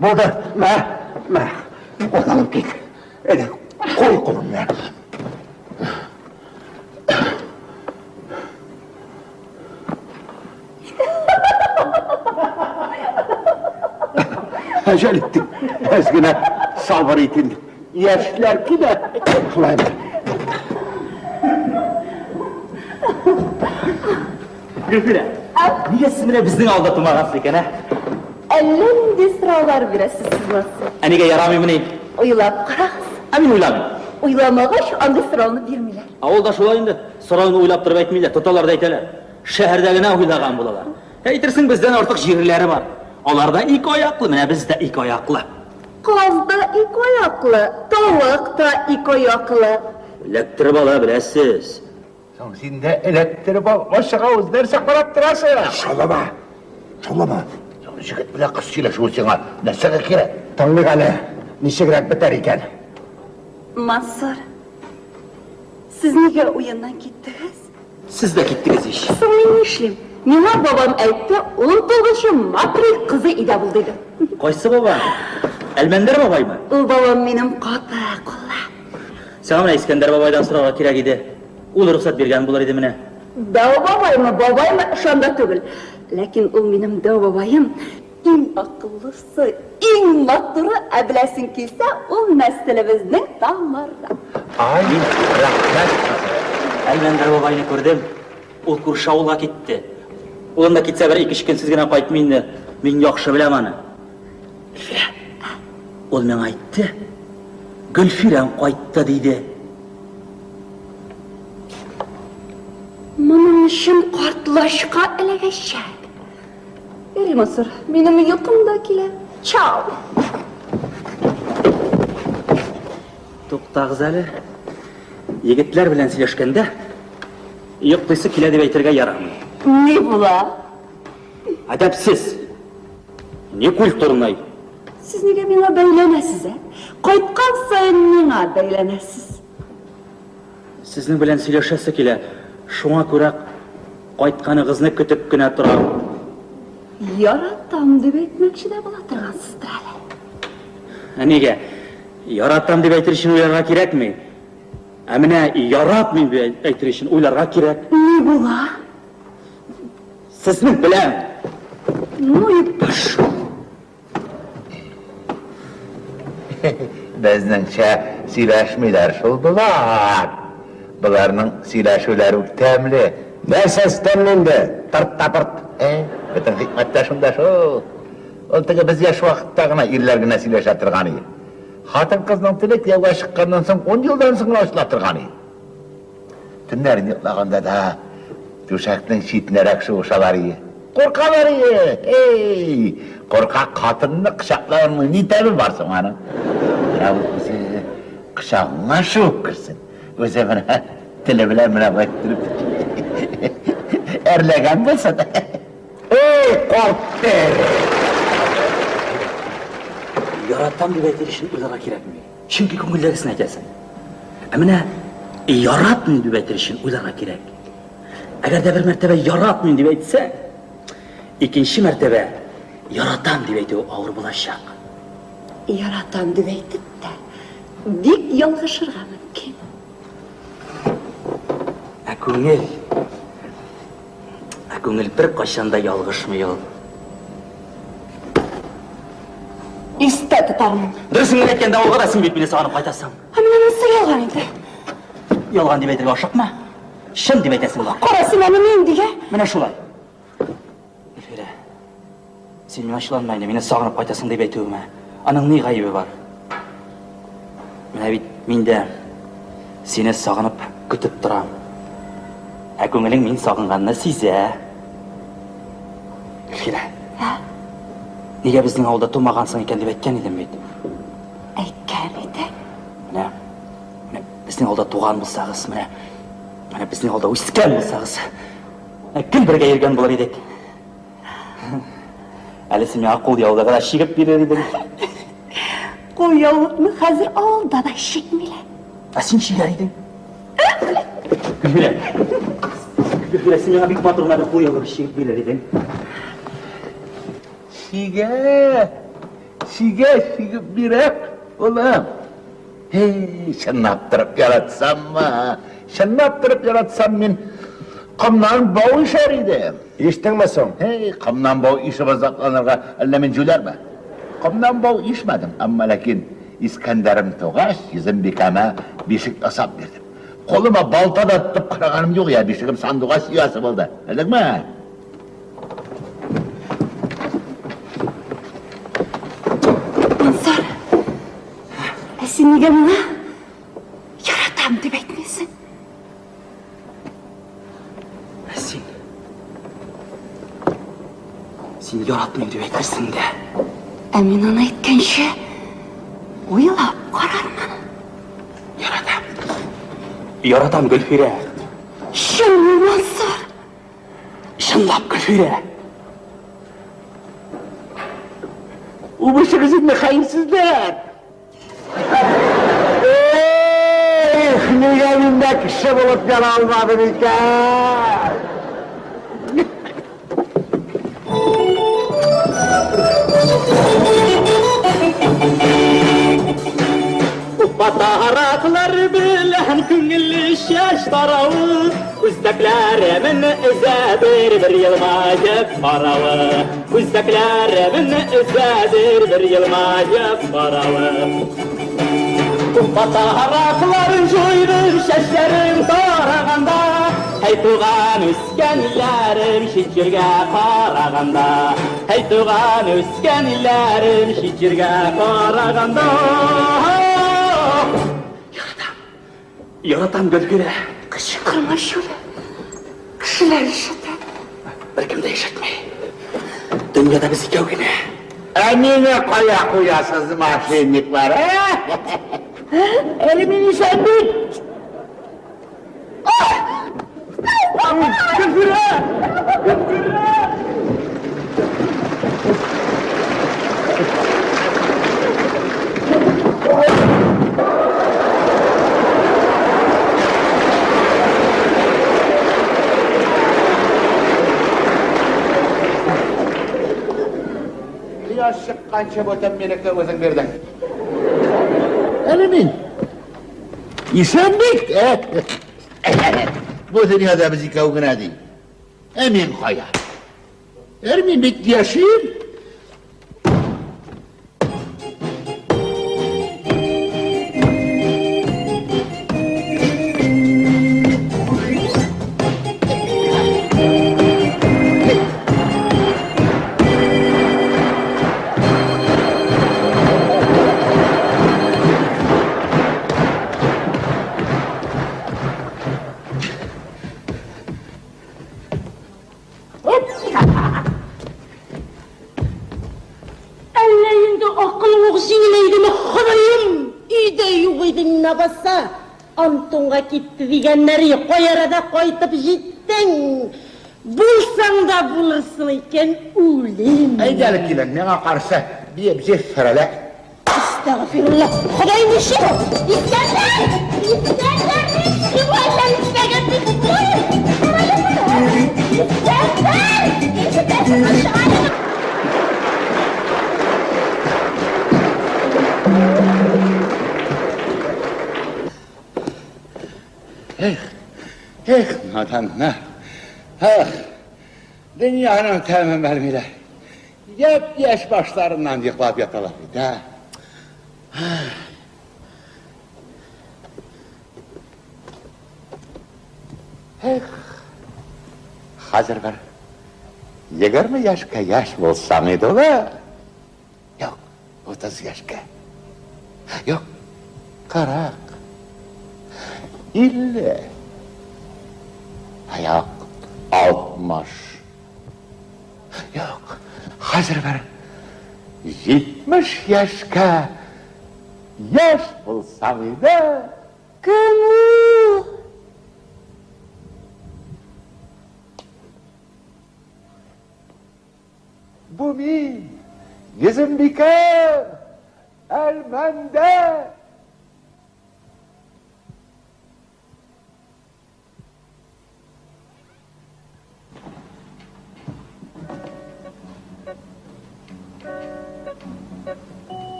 Булды. Мә, мә. Кул алып кит. Әйдә, куй кулыңны. Әҗәл иттең. Әз генә сабыр ит инде. Яшьләр килә. Шулай бит. Гөлфирә, нигә сез менә безнең авылда тумагансыз икән, ә? Әллә нинди сораулар бирәсез сез, Мансур. Ә нигә ярамыймыни? Уйлап карагыз. Ә мин уйламыйм. Уйламагач, андый сорауны бирмиләр. Авылда шулай инде. Сорауны уйлап торып әйтмиләр, тоталар да әйтәләр. Шәһәрдә генә уйлаган булалар. Әйтерсең бездән артык җирләре бар. Аларда ике аяклы, менә бездә ике аяклы. Каз да ике аяклы, тавык та ике аяклы. Эләктереп ала беләсез. Соң син дә эләктереп ал, ачык авыз, нәрсә карап торасың? Шаулама. Шаулама. Җегет белән кыз сөйләшүе сиңа нәрсәгә кирәк? Тыңлыйк әле, ничегрәк бетәр икән. Мансур, сез нигә уеннан киттегез? Сез дә киттегез ич. Соң мин нишлим? Миңа бабам әйтте, 19 Матрый кызы өйдә бул диде. Кайсы баба? Әлмәндәр бабаймы? Ул бабам минем каты акыллы. Сиңа менә Искәндәр бабайдан сорарга кирәк иде. Ул рөхсәт биргән булыр иде менә. Дәү бабаймы, бабаймы, шунда түгел. Ләкин ул минем дәү бабаем иң акыллысы, иң матуры, ә беләсең килсә, ул нәселебезнең тамыры. Ай, рәхмәт. Әлмәндәр бабайны күрдем. Ул күрше авылга китте. Ул анда китсә бер ике-өч көнсез генә кайтмый инде. Мин яхшы беләм аны. Гөлфирә. Ул миңа әйтте. Гөлфирәң кайтты диде. Моның өчен картлачка эләгәчәк. Ярый, Мансур, минем йокым да килә. Чао! Туктагыз әле. Егетләр белән сөйләшкәндә йоклыйсы килә дип әйтергә ярамый. Ни була? Әдәпсез. Некультурный. Сез нигә миңа бәйләнәсез, ә? Кайткан саен миңа бәйләнәсез. Сезнең белән сөйләшәсе килә. Шуңа күрә кайтканыгызны көтеп кенә торам. Яратам дип әйтмәкче дә була торгансыздыр әле. Ә нигә? Яратам дип әйтер өчен уйларга кирәкми. Ә менә яратмыйм дип әйтер өчен уйларга кирәк. Ни була? Сезнең белән. Ну и пошел. Безнеңчә сөйләшмиләр шул болар. Боларның сөйләшүләре үк тәмле. Нәрсәсе тәмле инде? Тырт та пырт. Э, бөтен хикмәт тә шунда шул. Ул теге без яшь вакытта гына ирләр генә сөйләшә торган иде. Хатын-кызның теле кияүгә чыкканнан соң 10 елдан соң гына ачыла торган иде. Төннәрен йоклаганда да түшәкнең читенәрәк шуышалар иде. Куркалар иде. Эй, куркак хатынны кочаклауның ни тәме бар соң аның? Менә ул үзе кочагыңа шуып керсен. Үзе менә теле белән менә болай иттереп әрләгән булсын. Эй, карт тәре! Яратам дип әйтер өчен уйларга кирәкми. Чөнки күңелдәгесен әйтәсең. Ә менә яратмыйм дип әйтер өчен уйларга кирәк. Әгәр дә бер мәртәбә яратмыйм дип әйтсәң, икенче мәртәбә яратам дип әйтү авыр булачак. Яратам дип әйтеп тә, бик ялгышырга мөмкин. Ә күңел, ә күңел беркайчан да ялгышмый ул. Истә тотармын. Дөресен генә әйткәндә, авылга да син бит мине сагынып кайтасың. Ә менә монысы ялган инде. Ялган дип әйтергә ашыкма. Чын дип әйтәсең бар. Кара син аны ниндигә? Менә шулай. Гөлфирә, син миңа ачуланма инде, мине сагынып кайтасың дип әйтүемә. Аның ни гаебе бар? Менә бит мин дә сине сагынып көтеп торам. Ә күңелең мин сагынганны сизә. Гөлфирә. Нигә безнең авылда тумагансың икән дип әйткән идем бит. Әйткән идең. Менә, менә безнең авылда туган булсагыз, менә, менә безнең авылда үскән булсагыз, Кем бергә йөргән булыр идек. Әле син миңа кул яулыгы да чигеп бирер идең. Кул яулыкны хәзер авылда да чикмиләр. Ә син чигәр идең. Гөлфирә. Гөлфирә, син миңа бик матур гына бер кул яулыгы чигеп бирер идең. Чигә, чигә, чигеп бирәм, улым. Һей, чынлап торып яратсаммы? Чынлап торып яратсам, мин комнан бау ишәр идем. Иштеңме соң? Һей, комнан бау ишеп азапланырга әллә мин җүләрме? Комнан бау ишмәдем, әмма ләкин Искәндәрем тугач, Йөзембикәмә бишек ясап бирдем. Кулыма балта да тотып караганым юк я, бишегем сандугач оясы булды. Белдеңме? Ансар, ә син нигә миңа яратам дип әйтмисең? Ә син? Син яратмыйм дип әйтерсең дә. Ә мин аны әйткәнче уйлап карармын. Яратам. Яратам, Гөлфирә. Чынмы, Мансур? Чынлап, Гөлфирә. Үбешегез инде, хәерсезләр! Эх, нигә мин дә кеше булып яра алмадым икән? Батараклар белән күңелле чәч таравы, Үзбәкләремен өзәдер бер елмаеп каравы. Үзбәкләремен өзәдер бер елмаеп каравы. Батараклар җуйды чәчләрен тараганда, Һәй туган үскән илләрем чит җиргә караганда. Һәй туган үскән илләрем чит җиргә караганда. Яратам. Яратам, Гөлфирә. Кычкырма, Шүлә. Кешеләр ишетә. Беркем дә ишетми. Дөньяда без икәү генә. Ә мине кая куясыз, мошенниклар, ә? Әле мин исән бит. Гөлфирә! Гөлфирә! Кояш чыкканчы бүтән минеке үзең бирдең. Әле мин исән бит, ә? Бу дөньяда без икәү генә ди. Ә мин кая? Ә мин бит яшим. Әллә инде акылың ук җиңеләйдеме, Ходаем? Өйдә юк идең лабаса. Антонга китте дигәннәре, кай арада кайтып җиттең? Булсаң да булырсың икән, үлем. Әйдә әле, килен, миңа каршы биеп җиффер әле. Әстәгъфирулла. Ходай ничек? Искәндәр! Искәндәр! Ничек әллә нишләгән бит? Искәндәр! Искәндәр! Эх, эх, наданнар. Эх, дөньяның тәмен белмиләр. Япь-яшь башларыннан йоклап яталар бит, ә. Эх, хәзер бер 20 яшькә яшь булсаң иде ул, ә? Юк, 30 яшькә. Юк, 40. 50. Юк, 60. Юк, хәзер бер 70 яшькә яшь булсаң иде. Кем ул? Бу мин, Йөзембикә, Әлмәндәр!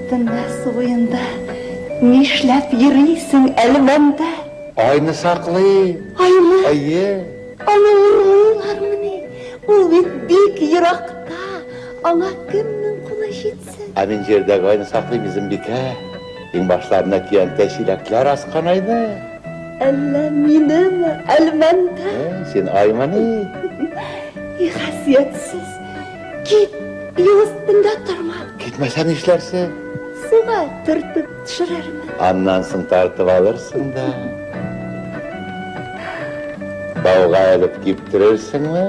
Төнлә су буенда нишләп йөрисең, Әлмәндәр? Айны саклыйм. Айны? Әйе. Аны урлыйлармыни? Ул бит бик еракта. Аңа кемнең кулы җитсен? Ә мин җирдәге айны саклыйм, Йөзембикә. Иңбашларына көянтә чиләкләр аскан айны. Әллә минеме, Әлмәндәр? Син аймыни? И хасиятсез. Кит, юл өстендә торма. Китмәсәм нишләрсең? Суга төртеп төшерермен. Аннан соң тартып алырсың да. Бауга элеп киптерерсеңме?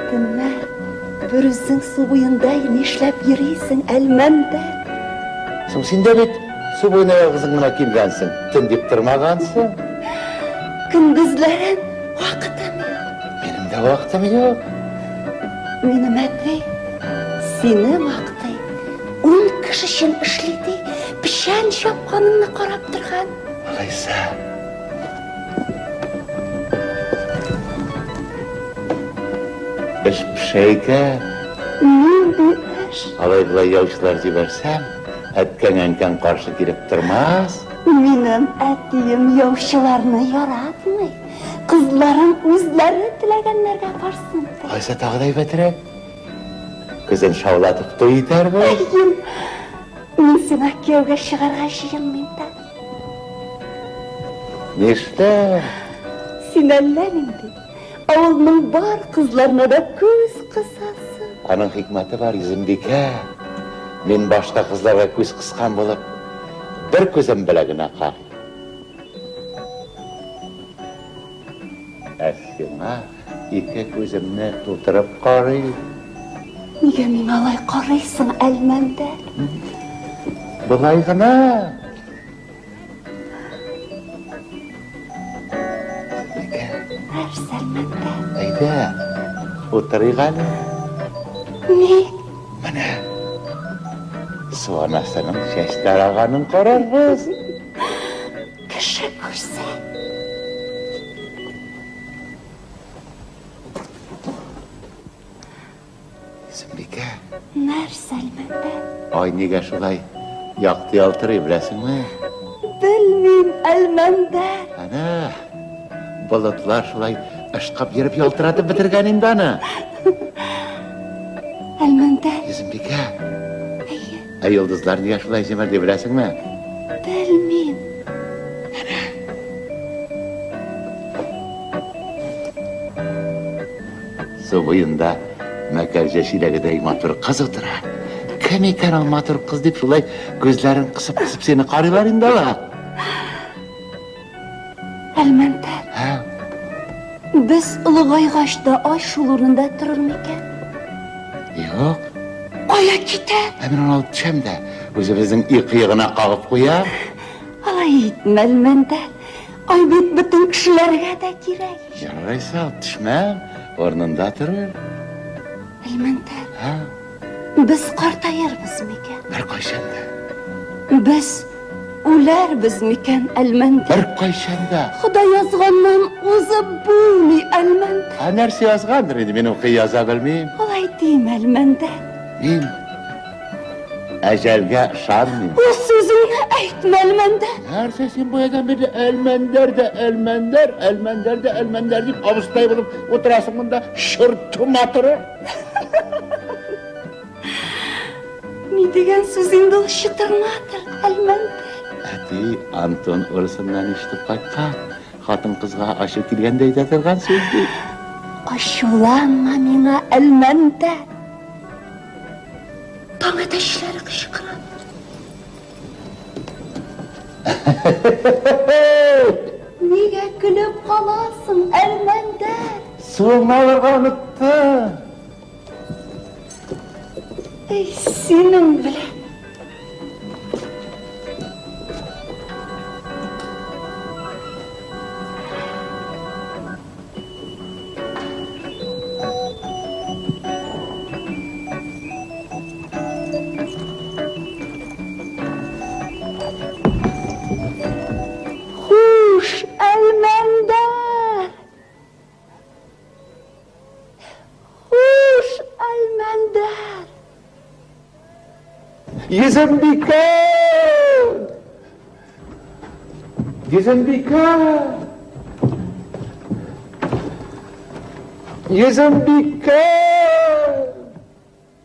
Төнлә берүзең су буенда нишләп йөрисең, Әлмәндәр? Соң син дә бит су буена ялгызың гына килгәнсең, төн дип тормагансың. Көндезләрен вакытым юк. Минем дә вакытым юк. Минем әти сине мактый. Ун кеше өчен эшли ди, печән чапканыңны карап торган. Алайса. Эш пешә икән. Нинди эш? Алай-болай яучылар җибәрсәм, әткәң-әнкәң каршы килеп тормас. Минем әтием яучыларны яратмый. Кызларым үзләре теләгәннәргә барсын ди. Алайса тагы да әйбәтрәк. Көзен шаулатып туй итәрбез. Әйе. Мин сиңа кияүгә чыгарга җыенмыйм да. Нишләп? Син әллә нинди. Авылның бар кызларына да күз кысасың. Аның хикмәте бар, Йөзембикә. Мин башка кызларга күз кыскан булып, бер күзем белән генә карыйм. Ә сиңа ике күземне тутырып карыйм. Нигә миңа алай карыйсың, Әлмәндәр? Болай гына. Нәрсә, Әлмәндәр? Әйдә, утырыйк әле. Ник? Менә. Су анасының чәч тараганын карарбыз. Кеше күрсә. Сөмбикә. Нәрсә, Әлмәндәр? Ай, нигә шулай якты ялтырый, беләсеңме? Белмим, Әлмәндәр. Әнә, болытлар шулай ышкып йөреп ялтыратып бетергән инде аны. Әлмәндәр. Йөзембикә. Әйе. Ә йолдызлар нигә шулай җемелди, беләсеңме? Белмим. Әнә. Су буенда мәкәрҗә чиләгедәй матур кыз утыра. Кем икән ул матур кыз дип шулай күзләрен кысып-кысып сине карыйлар инде алар. Әлмәндәр. Һә? Без олыгайгач та ай шул урында торыр микән? Юк. Кая китә? Ә мин аны алып төшәм дә, үзебезнең өй кыегына кагып куям. Алай итмә, Әлмәндәр. Ай бит бөтен кешеләргә дә кирәк. Ярар, алайса, алып төшмәм, урынында торыр. Әлмәндәр. Һә? Без картаербыз микән? Беркайчан да. Без үләрбез микән, Әлмәндәр? Беркайчан да. Ходай язганнан узып булмый, Әлмәндәр. Ә нәрсә язгандыр инде, мин укый яза белмим. Алай димә, Әлмәндәр. Мин әҗәлгә ышанмыйм. Үз сүзеңне әйтмә, Әлмәндәр. Нәрсә син баядан бирле Әлмәндәр дә Әлмәндәр, Әлмәндәр дә Әлмәндәр дип абыстай булып утырасың монда, чорту матуры. Ни дигән сүз инде ул чытырматыр, Әлмәндәр? Әти Антон урысыннан ишетеп кайткан. Хатын-кызга ачу килгәндә әйтә торган сүз ди. Ачуланма миңа, Әлмәндәр. Таң әтәчләре кычкыра. Нигә көлеп каласың, Әлмәндәр? Суыңны алырга оныттым. Әй, синең белән. Хуш, Әлмәндәр! Хуш, Әлмәндәр! Йөзембикә! Йөзембикә! Йөзембикә!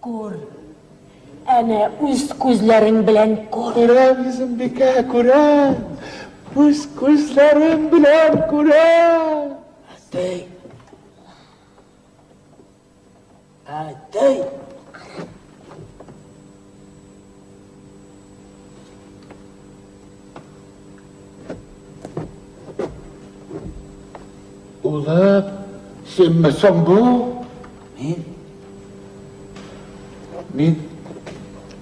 Күр. Әнә үз күзләрең белән күр. Күрәм, Йөзембикә, күрәм. Үз күзләрем белән күрәм. Әтәй. Әтәй. Улым, синме соң бу? Мин? Мин,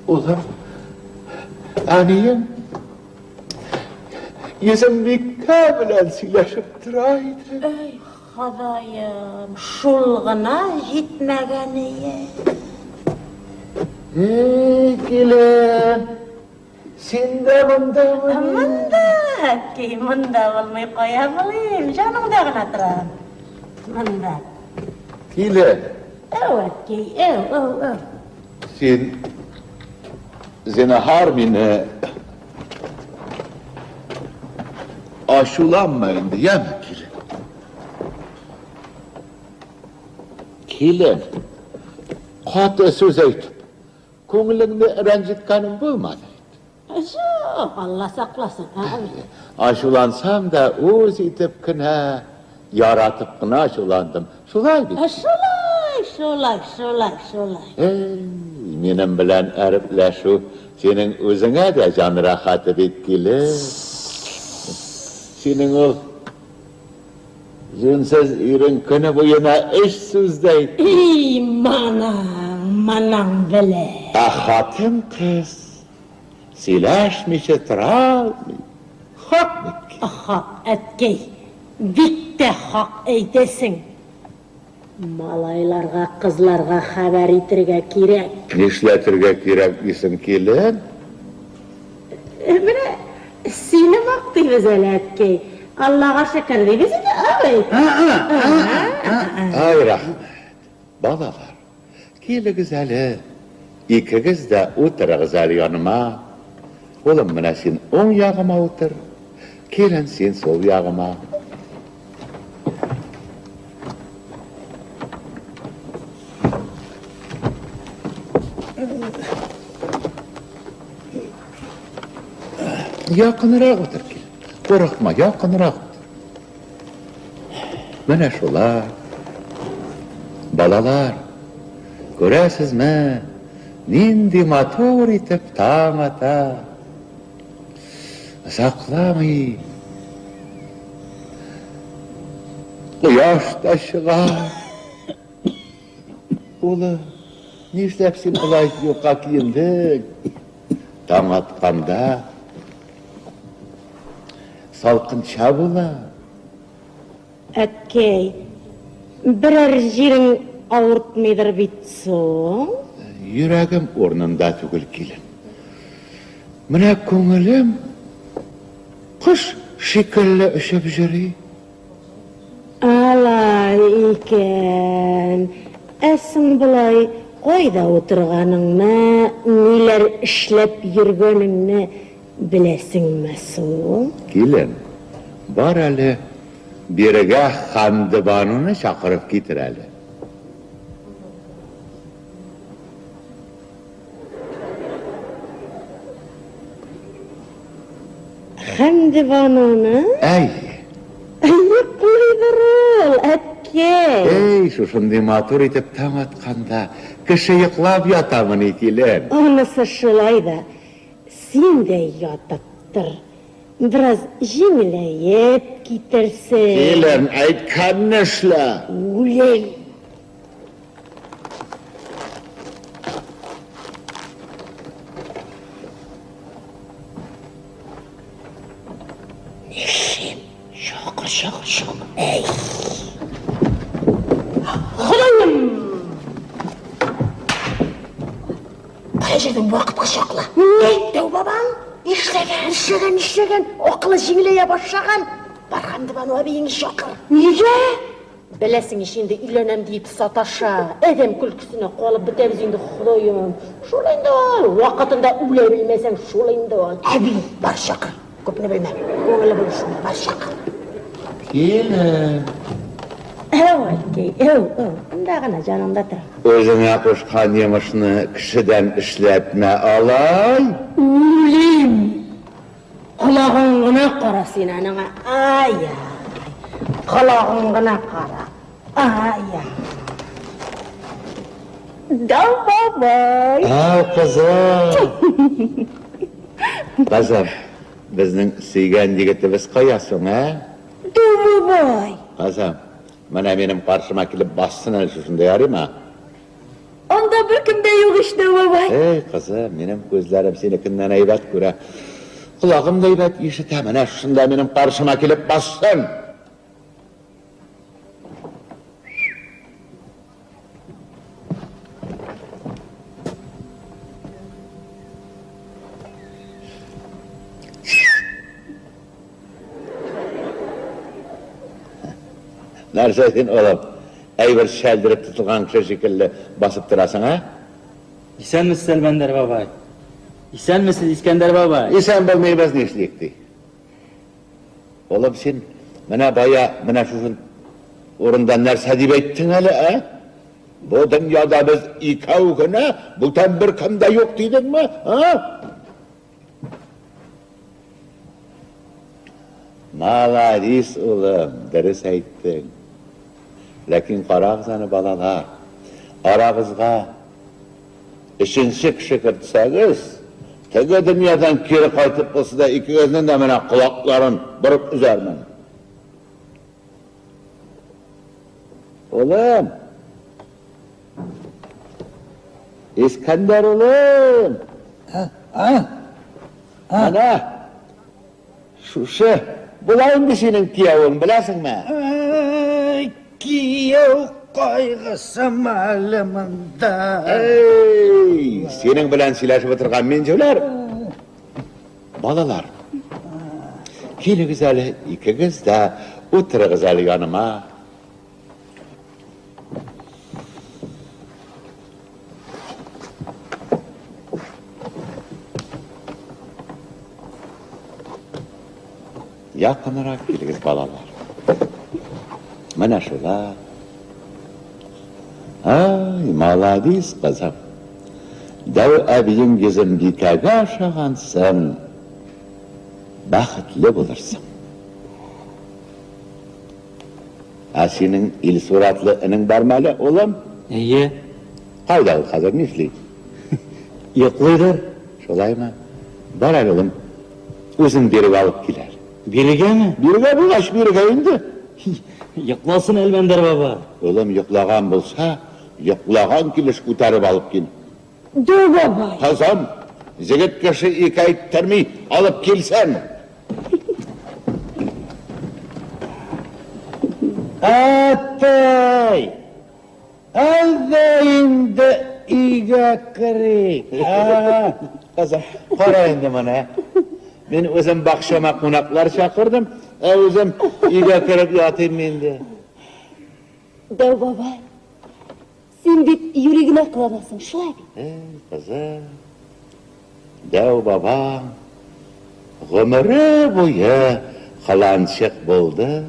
улым, әнием, Йөзембикә белән сөйләшеп тора идем. Әй, Ходаем, шул гына җитмәгәние. Эй, килен, син дә мондамыни? Монда, әткәй, монда булмый кая булыйм, җаныңда гына торам. Монда. Килен. Әү, әткәй, әү, әү, әү. Син, зинһар, мине ачуланма инде, яме, килен. Килен, каты сүз әйтеп, күңелеңне рәнҗеткәнем булмады бит. Юк, Алла сакласын. Ачулансам да үз итеп кенә, яратып кына ачуландым. Шулай бит? Шулай, шулай, шулай, шулай. Эй, минем белән әрепләшү синең үзеңә дә җан рәхәте бит, килен. Синең ул җүнсез ирең көне буена өч сүз дә әйтми. И, манаң, манаң белән. Ә хатын-кыз сөйләшмичә тора алмый. Хак бит? Хак, әткәй, бик тә хак әйтәсең. Малайларга, кызларга хәбәр итергә кирәк. Нишләтергә кирәк дисең, килен? Менә сине мактыйбыз әле, әткәй. Аллага шөкер дибез инде, абый. Ай, рәхмәт. Балалар, килегез әле. Икегез дә утырыгыз әле яныма. Улым, менә син уң ягыма утыр. Килен, син сул ягыма. Якынрак утыр, килен. Курыкма, якынрак утыр. Менә шулай. Балалар, күрәсезме, нинди матур итеп таң ата. Озакламый кояш та чыга. Улым, нишләп син болай юка киендең? Таң атканда салкынча була. Әткәй, берәр җирең авыртмыйдыр бит соң? Йөрәгем урынында түгел, килен. Менә күңелем кош шикелле очып йөри. Алай икән. Ә соң болай кайда утырганыңны, ниләр эшләп йөргәнеңне беләсеңме соң? Килен, бар әле, бирегә Хандыбануны чакырып китер әле. Хәмдебануны? Әйе. Йоклыйдыр ул, әткәй. Эй, шушындый матур итеп таң атканда, кеше йоклап ятамыни, килен? Анысы шулай да, син дә ятып тор. Бераз җиңеләеп китерсең. Килен, әйткәнне эшлә. Үләм. Нишлим? Чакыр, чакыр, чакыр. Әй. Ходаем! Кая җирдән вакытка чаклы? Ни? Дәү бабаң? Нишләгән? Нишләгән, нишләгән? Акылы җиңеләя башлаган. Бар, Хәмдебану әбиеңне чакыр. Нигә? Беләсең ич инде, өйләнәм диеп саташа. Адәм көлкесенә калып бетәбез инде, Ходаем. Шул инде ул, вакытында үлә белмәсәң, шул инде ул. Әби, бар чакыр. Күпне белмәм. Күңеле булыр шунда, бар чакыр. Килен. Әү, әткәй, әү, әү. Монда гына, җаныңда тора. Үзеңә кушкан йомышны кешедән эшләтмә, алай. Үлим! Колагың гына кара син аныңа, ай-яй. Колагың гына кара, ай-яй. Дәү бабай. Әү, кызым. Кызым, безнең сөйгән егетебез кая соң, ә? Дәү бабай. Кызым, менә минем каршыма килеп бассын әле шушында, ярыймы? Анда беркем дә юк ич, дәү бабай. Эй, кызым, минем күзләрем синекеннән әйбәт күрә. Колагым да әйбәт ишетә. Менә шушында минем каршыма килеп бассын. Нәрсә син, улым, әйбер чәлдереп тотылган кеше шикелле басып торасың, ә? Исәнмесез, Әлмәндәр бабай. Исәнмесез, Искәндәр бабай. Исән булмыйбыз, нишлик ди. Улым, син менә бая менә шушы урында нәрсә дип әйттең әле, ә? Бу дөньяда без икәү генә, бүтән беркем дә юк дидеңме, ә? Маладис, улым, дөрес әйттең. Ләкин карагыз аны, балалар, арагызга өченче кеше кертсәгез, теге дөньядан кире кайтып булса да икегезнең дә менә колакларын борып өзәрмен. Улым! Искәндәр улым! А? Менә шушы була инде синең киявең, беләсеңме? Кияү кайгысымы әле монда? Эй, синең белән сөйләшеп утырган мин җүләр. Балалар, килегез әле, икегез дә утырыгыз әле яныма. Якынрак килегез, балалар. Менә шулай. Ай, маладис, кызым. Дәү әбиең Йөзембикәгә ошагансың. Бәхетле булырсың. Ә синең Илсур атлы энең бармы әле, улым? Әйе. Кайда ул хәзер, нишли? Йоклыйдыр. Шулаймы? Бар әле, улым, үзең биреп алып кил әле. Бирегәме? Бирегә булгач, бирегә инде. Йокласын Әлмәндәр баба. Улым, йоклаган булса, йоклаган килеш күтәреп алып кил. Дәү бабай. Кызым, җегет кеше ике әйттерми, алып килсен. Әтәй! Әйдә инде өйгә керик. Кызым, кара инде моны. Мин үзем бакчама кунаклар чакырдым, ә үзем өйгә кереп ятыйм инде. Дәү бабай, син бит юри генә кыланасың, шулай бит? Эй, кызым, дәү бабаң гомере буе кыланчык булды.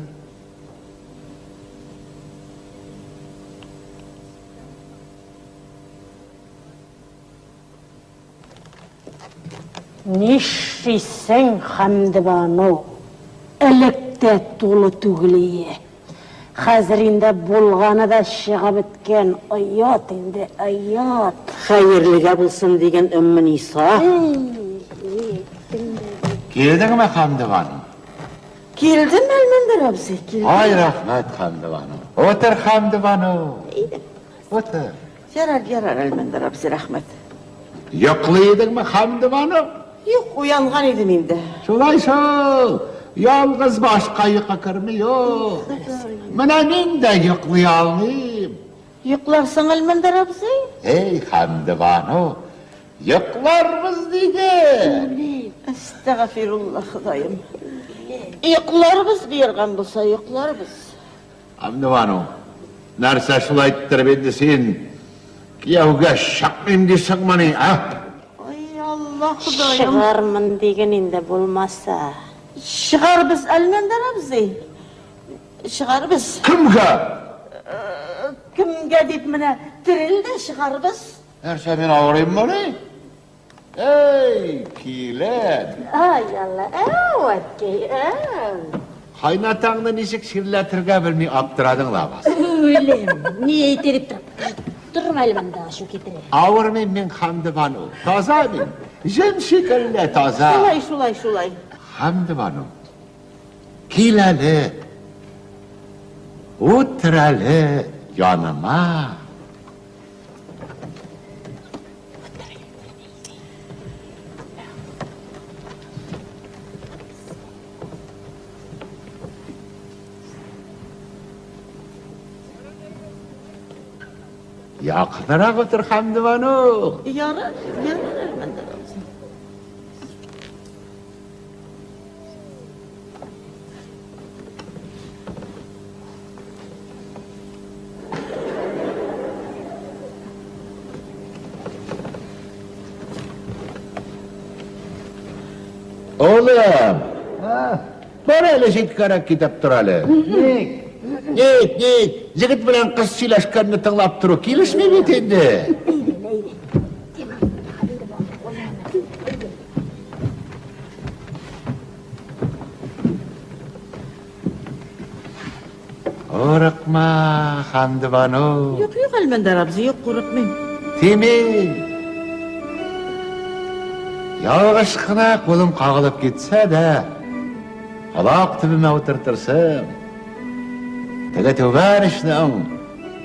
Нишлисең, Хәмдебану? Элек тә тулы түгел ие. Хәзер инде булганы да чыгып беткән. Оят инде, оят. Хәерлегә булсын диген, Өммениса. Әй, әйттең дә бит. Килдеңме, Хәмдебану? Килдем, Әлмәндәр абзый, килдем. Ай, рәхмәт, Хәмдебану. Утыр, Хәмдебану. Утыр. Ярар, ярар, Әлмәндәр абзый, рәхмәт. Йоклый идеңме, Хәмдебану? Юк, уянган идем инде. Шулай шул. Ялгыз башка йокы керми, юк. Менә мин дә йоклый алмыйм. Йокларсың, Әлмәндәр абзый? Эй, Хәмдебану, йокларбыз диде. Әстәгафирулла, Ходаем. Йокларбыз боерган булса, йокларбыз. Хәмдебану, нәрсә шулай иттереп инде син кияүгә чыкмыйм дисеңмени, ә? Ай, Алла, Ходаем. Чыгармын диген инде булмаса. Чыгарбыз, Әлмәндәр абзый. Чыгарбыз. Кемгә? Кемгә дип менә терел дә чыгарбыз. Нәрсә, мин авырыйммыни? Эй, килен! Ай, Алла, әү, әткәй, әү. Кайнатаңны ничек чирләтергә белми аптырадың лабаса. Үлем, ни әйтә дип торам. Торма әле монда, ачу китерә. Авырмыйм мин, Хәмдебану. Таза мин. Җен шикелле таза. Шулай, шулай, шулай. Хәмдебану, кил әле. Утыр әле яныма. Якынрак утыр, Хәмдебану. Ярар, ярар, Әлмәндәр абзый. Улым, бар әле читкәрәк китеп тор әле. Ник? Ник, ник? Егет белән кыз сөйләшкәнне тыңлап тору килешми бит инде. Курыкма, Хәмдебану. Юк, юк, Әлмәндәр абзый, юк, курыкмыйм. Тими. Ялгыш кына кулым кагылып китсә дә, колак төбемә утыртырсың. Теге түбән очның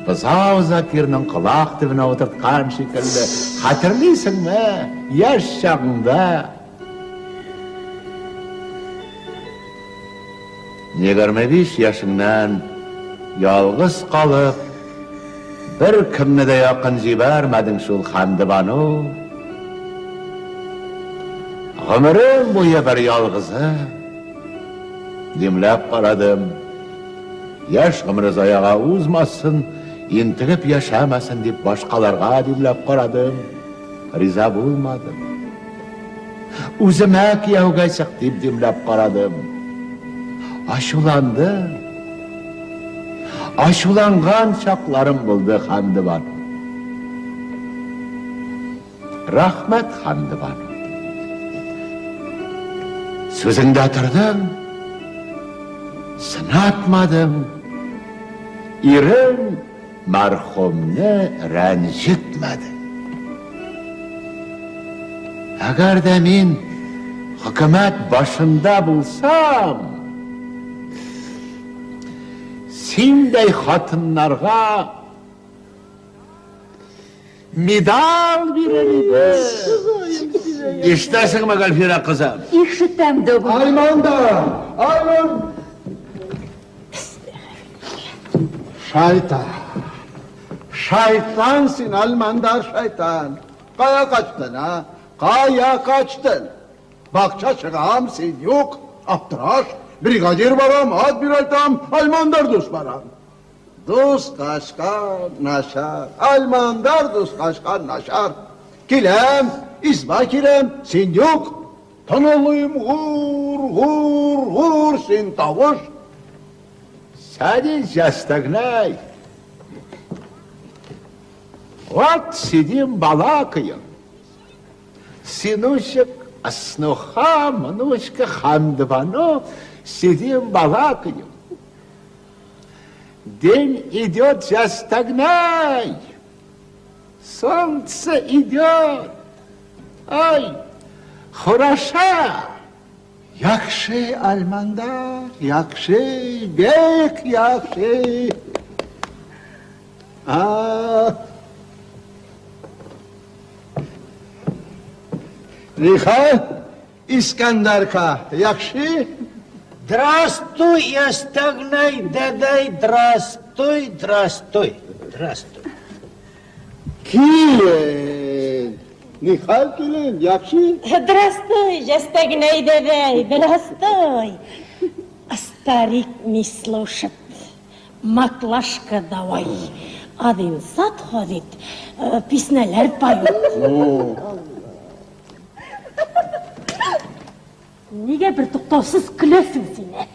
бозау Закирның колак төбенә утырткан шикелле, хәтерлисеңме, яшь чагыңда? 25 яшеңнән ялгыз калып, бер кемне дә якын җибәрмәдең шул, Хәмдебану. Гомерем буе бер ялгызы. Димләп карадым. Яшь гомере заяга узмасын, интегеп яшәмәсен дип башкаларга димләп карадым. Риза булмадым. Үземә кияүгә чык дип димләп карадым. Ачуландым. Ачуланган чакларым булды, Хәмдебану. Рәхмәт, Хәмдебану. Сүзеңдә тордың, сынатмадың. Ирем мәрхүмне рәнҗетмәдең. Әгәр дә мин хөкүмәт башында булсам, синдәй хатыннарга медаль бирер идем. Ишетәсеңме, Гөлфирә кызым? Ишетәм дә бу. Айманда! Айман! Шайтан! Шайтан син, Алмандар шайтан! Кая качтың, а? Кая качтың? Бакча чыгам, син юк. Аптыраш. Бригадир барам, ат бир айтам, Алмандар дус барам. Дус качкан начар. Алмандар дус качкан начар. Киләм, изба киләм, син юк. Тынылыйм, гур, гур, гур, син тавыш. Садись, застогнай. Вот сидим, балакаем. Сыночек, снуха, внучка, Хандвано, сидим, балакаем. День идет, застогнай. Солнце идет. Ай, хороша. Яхшы, Әлмәндәр, яхшы, бик яхшы. А. Нихәл, Искәндәркә, яхшы? Здравствуй, Ястагнай, дәдәй, здравствуй, здравствуй, здравствуй. Килен! Нихәл, килен, яхшы? Здравствуй, Җәстәгнәй дәдәй, здравствуй. Старик не слушает. Маклашка давай. Один сад ходит, песняләр поет. Нигә бер туктаусыз көләсең син, ә?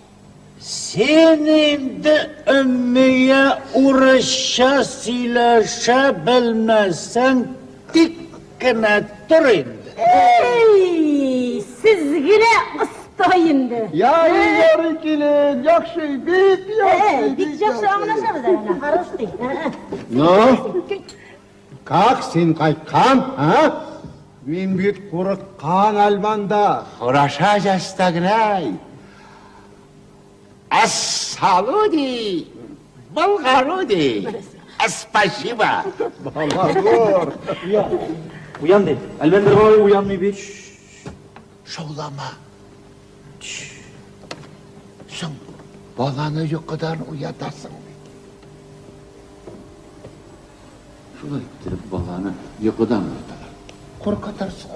Син инде Өммия урысча сөйләшә белмәсәң, тик кенә тор инде. Әй, сез генә оста инде. Ярый, ярый, килен, яхшы, бик яхшы. Бик яхшы аңлашабыз әнә, хорош ди. Ну, как син кайткан, а? Мин бит курыккан, Әлмәндәр. Хороша, Җәстәгнәй. Ассалуди, Болгаруди. Спасибо. Балагур. Уян. Уян ди. Әлмәндәр бабай уянмый бит. Шаулама. Соң, баланы йокыдан уятасың бит. Шулай иттереп баланы йокыдан уяталар. Куркытырсың.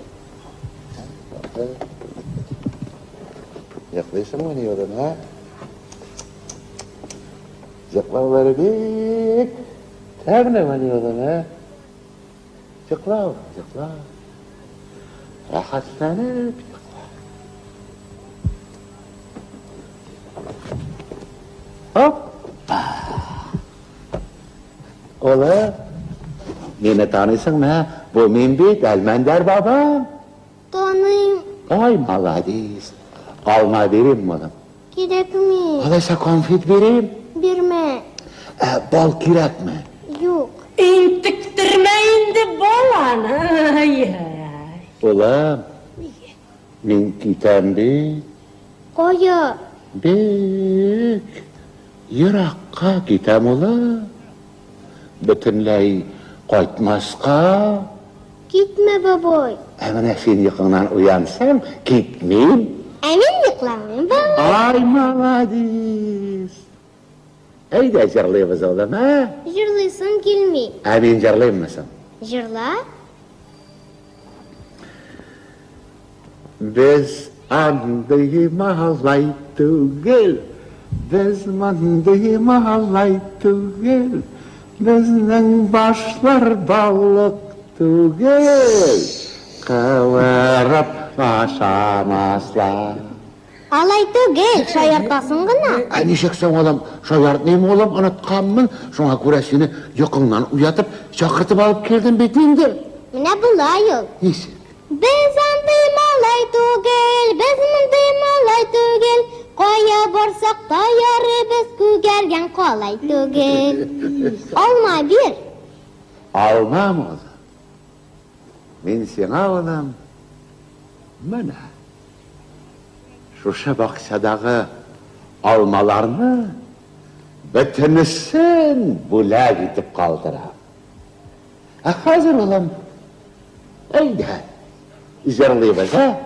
Йоклыйсыңмыни, улым, ә? Йоклаулары бик тәмлемени, улым, ә? Йокла, улым, йокла. Рәхәтләнеп йокла. Оппа! Улым, мине таныйсыңмы, ә? Бу мин бит, Әлмәндәр бабам. Таныйм. Ай, молодец. Алма бирим, улым? Кирәкми. Алайса конфет бирим? Бирмә. Ә, бал кирәкме? Юк. Интектермә инде баланы. Ай-яй. Улым, мин китәм бит. Кая? Бик еракка китәм, улым. Бөтенләй кайтмаска. Китмә, бабай. Ә менә син йокыңнан уянсаң, китмим. Ә мин йокламыйм, бабай. Ай, молодец. Әйдә җырлыйбыз, улым, ә? Җырлыйсым килми. Ә мин җырлыйммы соң? Җырла. Без андый малай түгел, без мондый малай түгел, безнең башлар балык түгел, кывырып ашамаслар. Алай түгел, шаяртасың гына. Ә ничек соң, улым, шаяртмыйм, улым, онытканмын. Шуңа күрә сине йокыңнан уятып, чакыртып алып килдем бит инде. Менә болай ул. Ничек? Без андый малай түгел, без мондый малай түгел, кая барсак та ярыбыз күгәргән калай түгел. Алма бир. Алмам, улым. Мин сиңа, улым, менә шушы бакчадагы алмаларны бөтенесен бүләк итеп калдырам. Ә хәзер, улым, әйдә, җырлыйбыз, ә?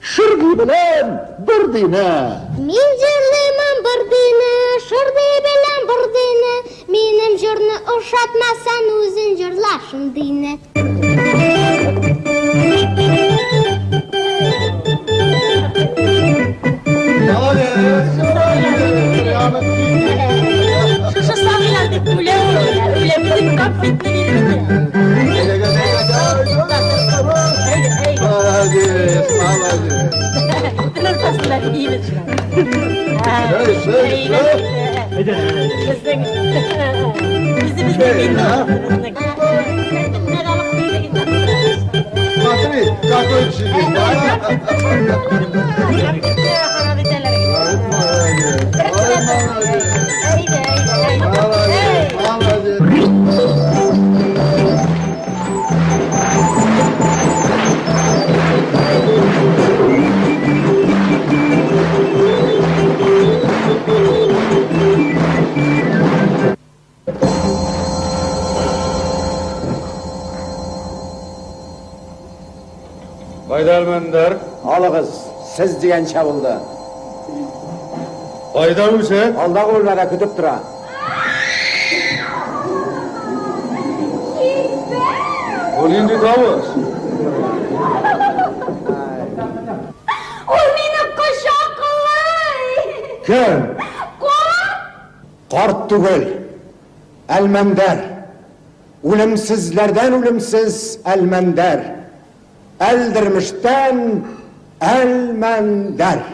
Шыргый белән Бырдыйны. Мин җырлыймын Бырдыйны, Шыргый белән Бырдыйны. Минем җырны ошатмасаң, үзең җырла шундыйны. Шушы сабыйлар дип үлә ул, үлә бөтен конфетны биреп бетерә. Молодец, молодец. Тел уртасында киебез шулай. Безнең үзебезнең инде безнең. Смотри, какой чигит, а? Молодец, молодец. Әлмәндәр? Алыгыз, сез дигәнчә булды. Кайда үзе? Алдагы бүлмәдә көтеп тора. Бу нинди тавыш? Ул мине кочаклый. Кем? Карт. Карт түгел. Әлмәндәр. Үлемсезләрдән үлемсез Әлмәндәр. Әлдермештән Әлмәндәр.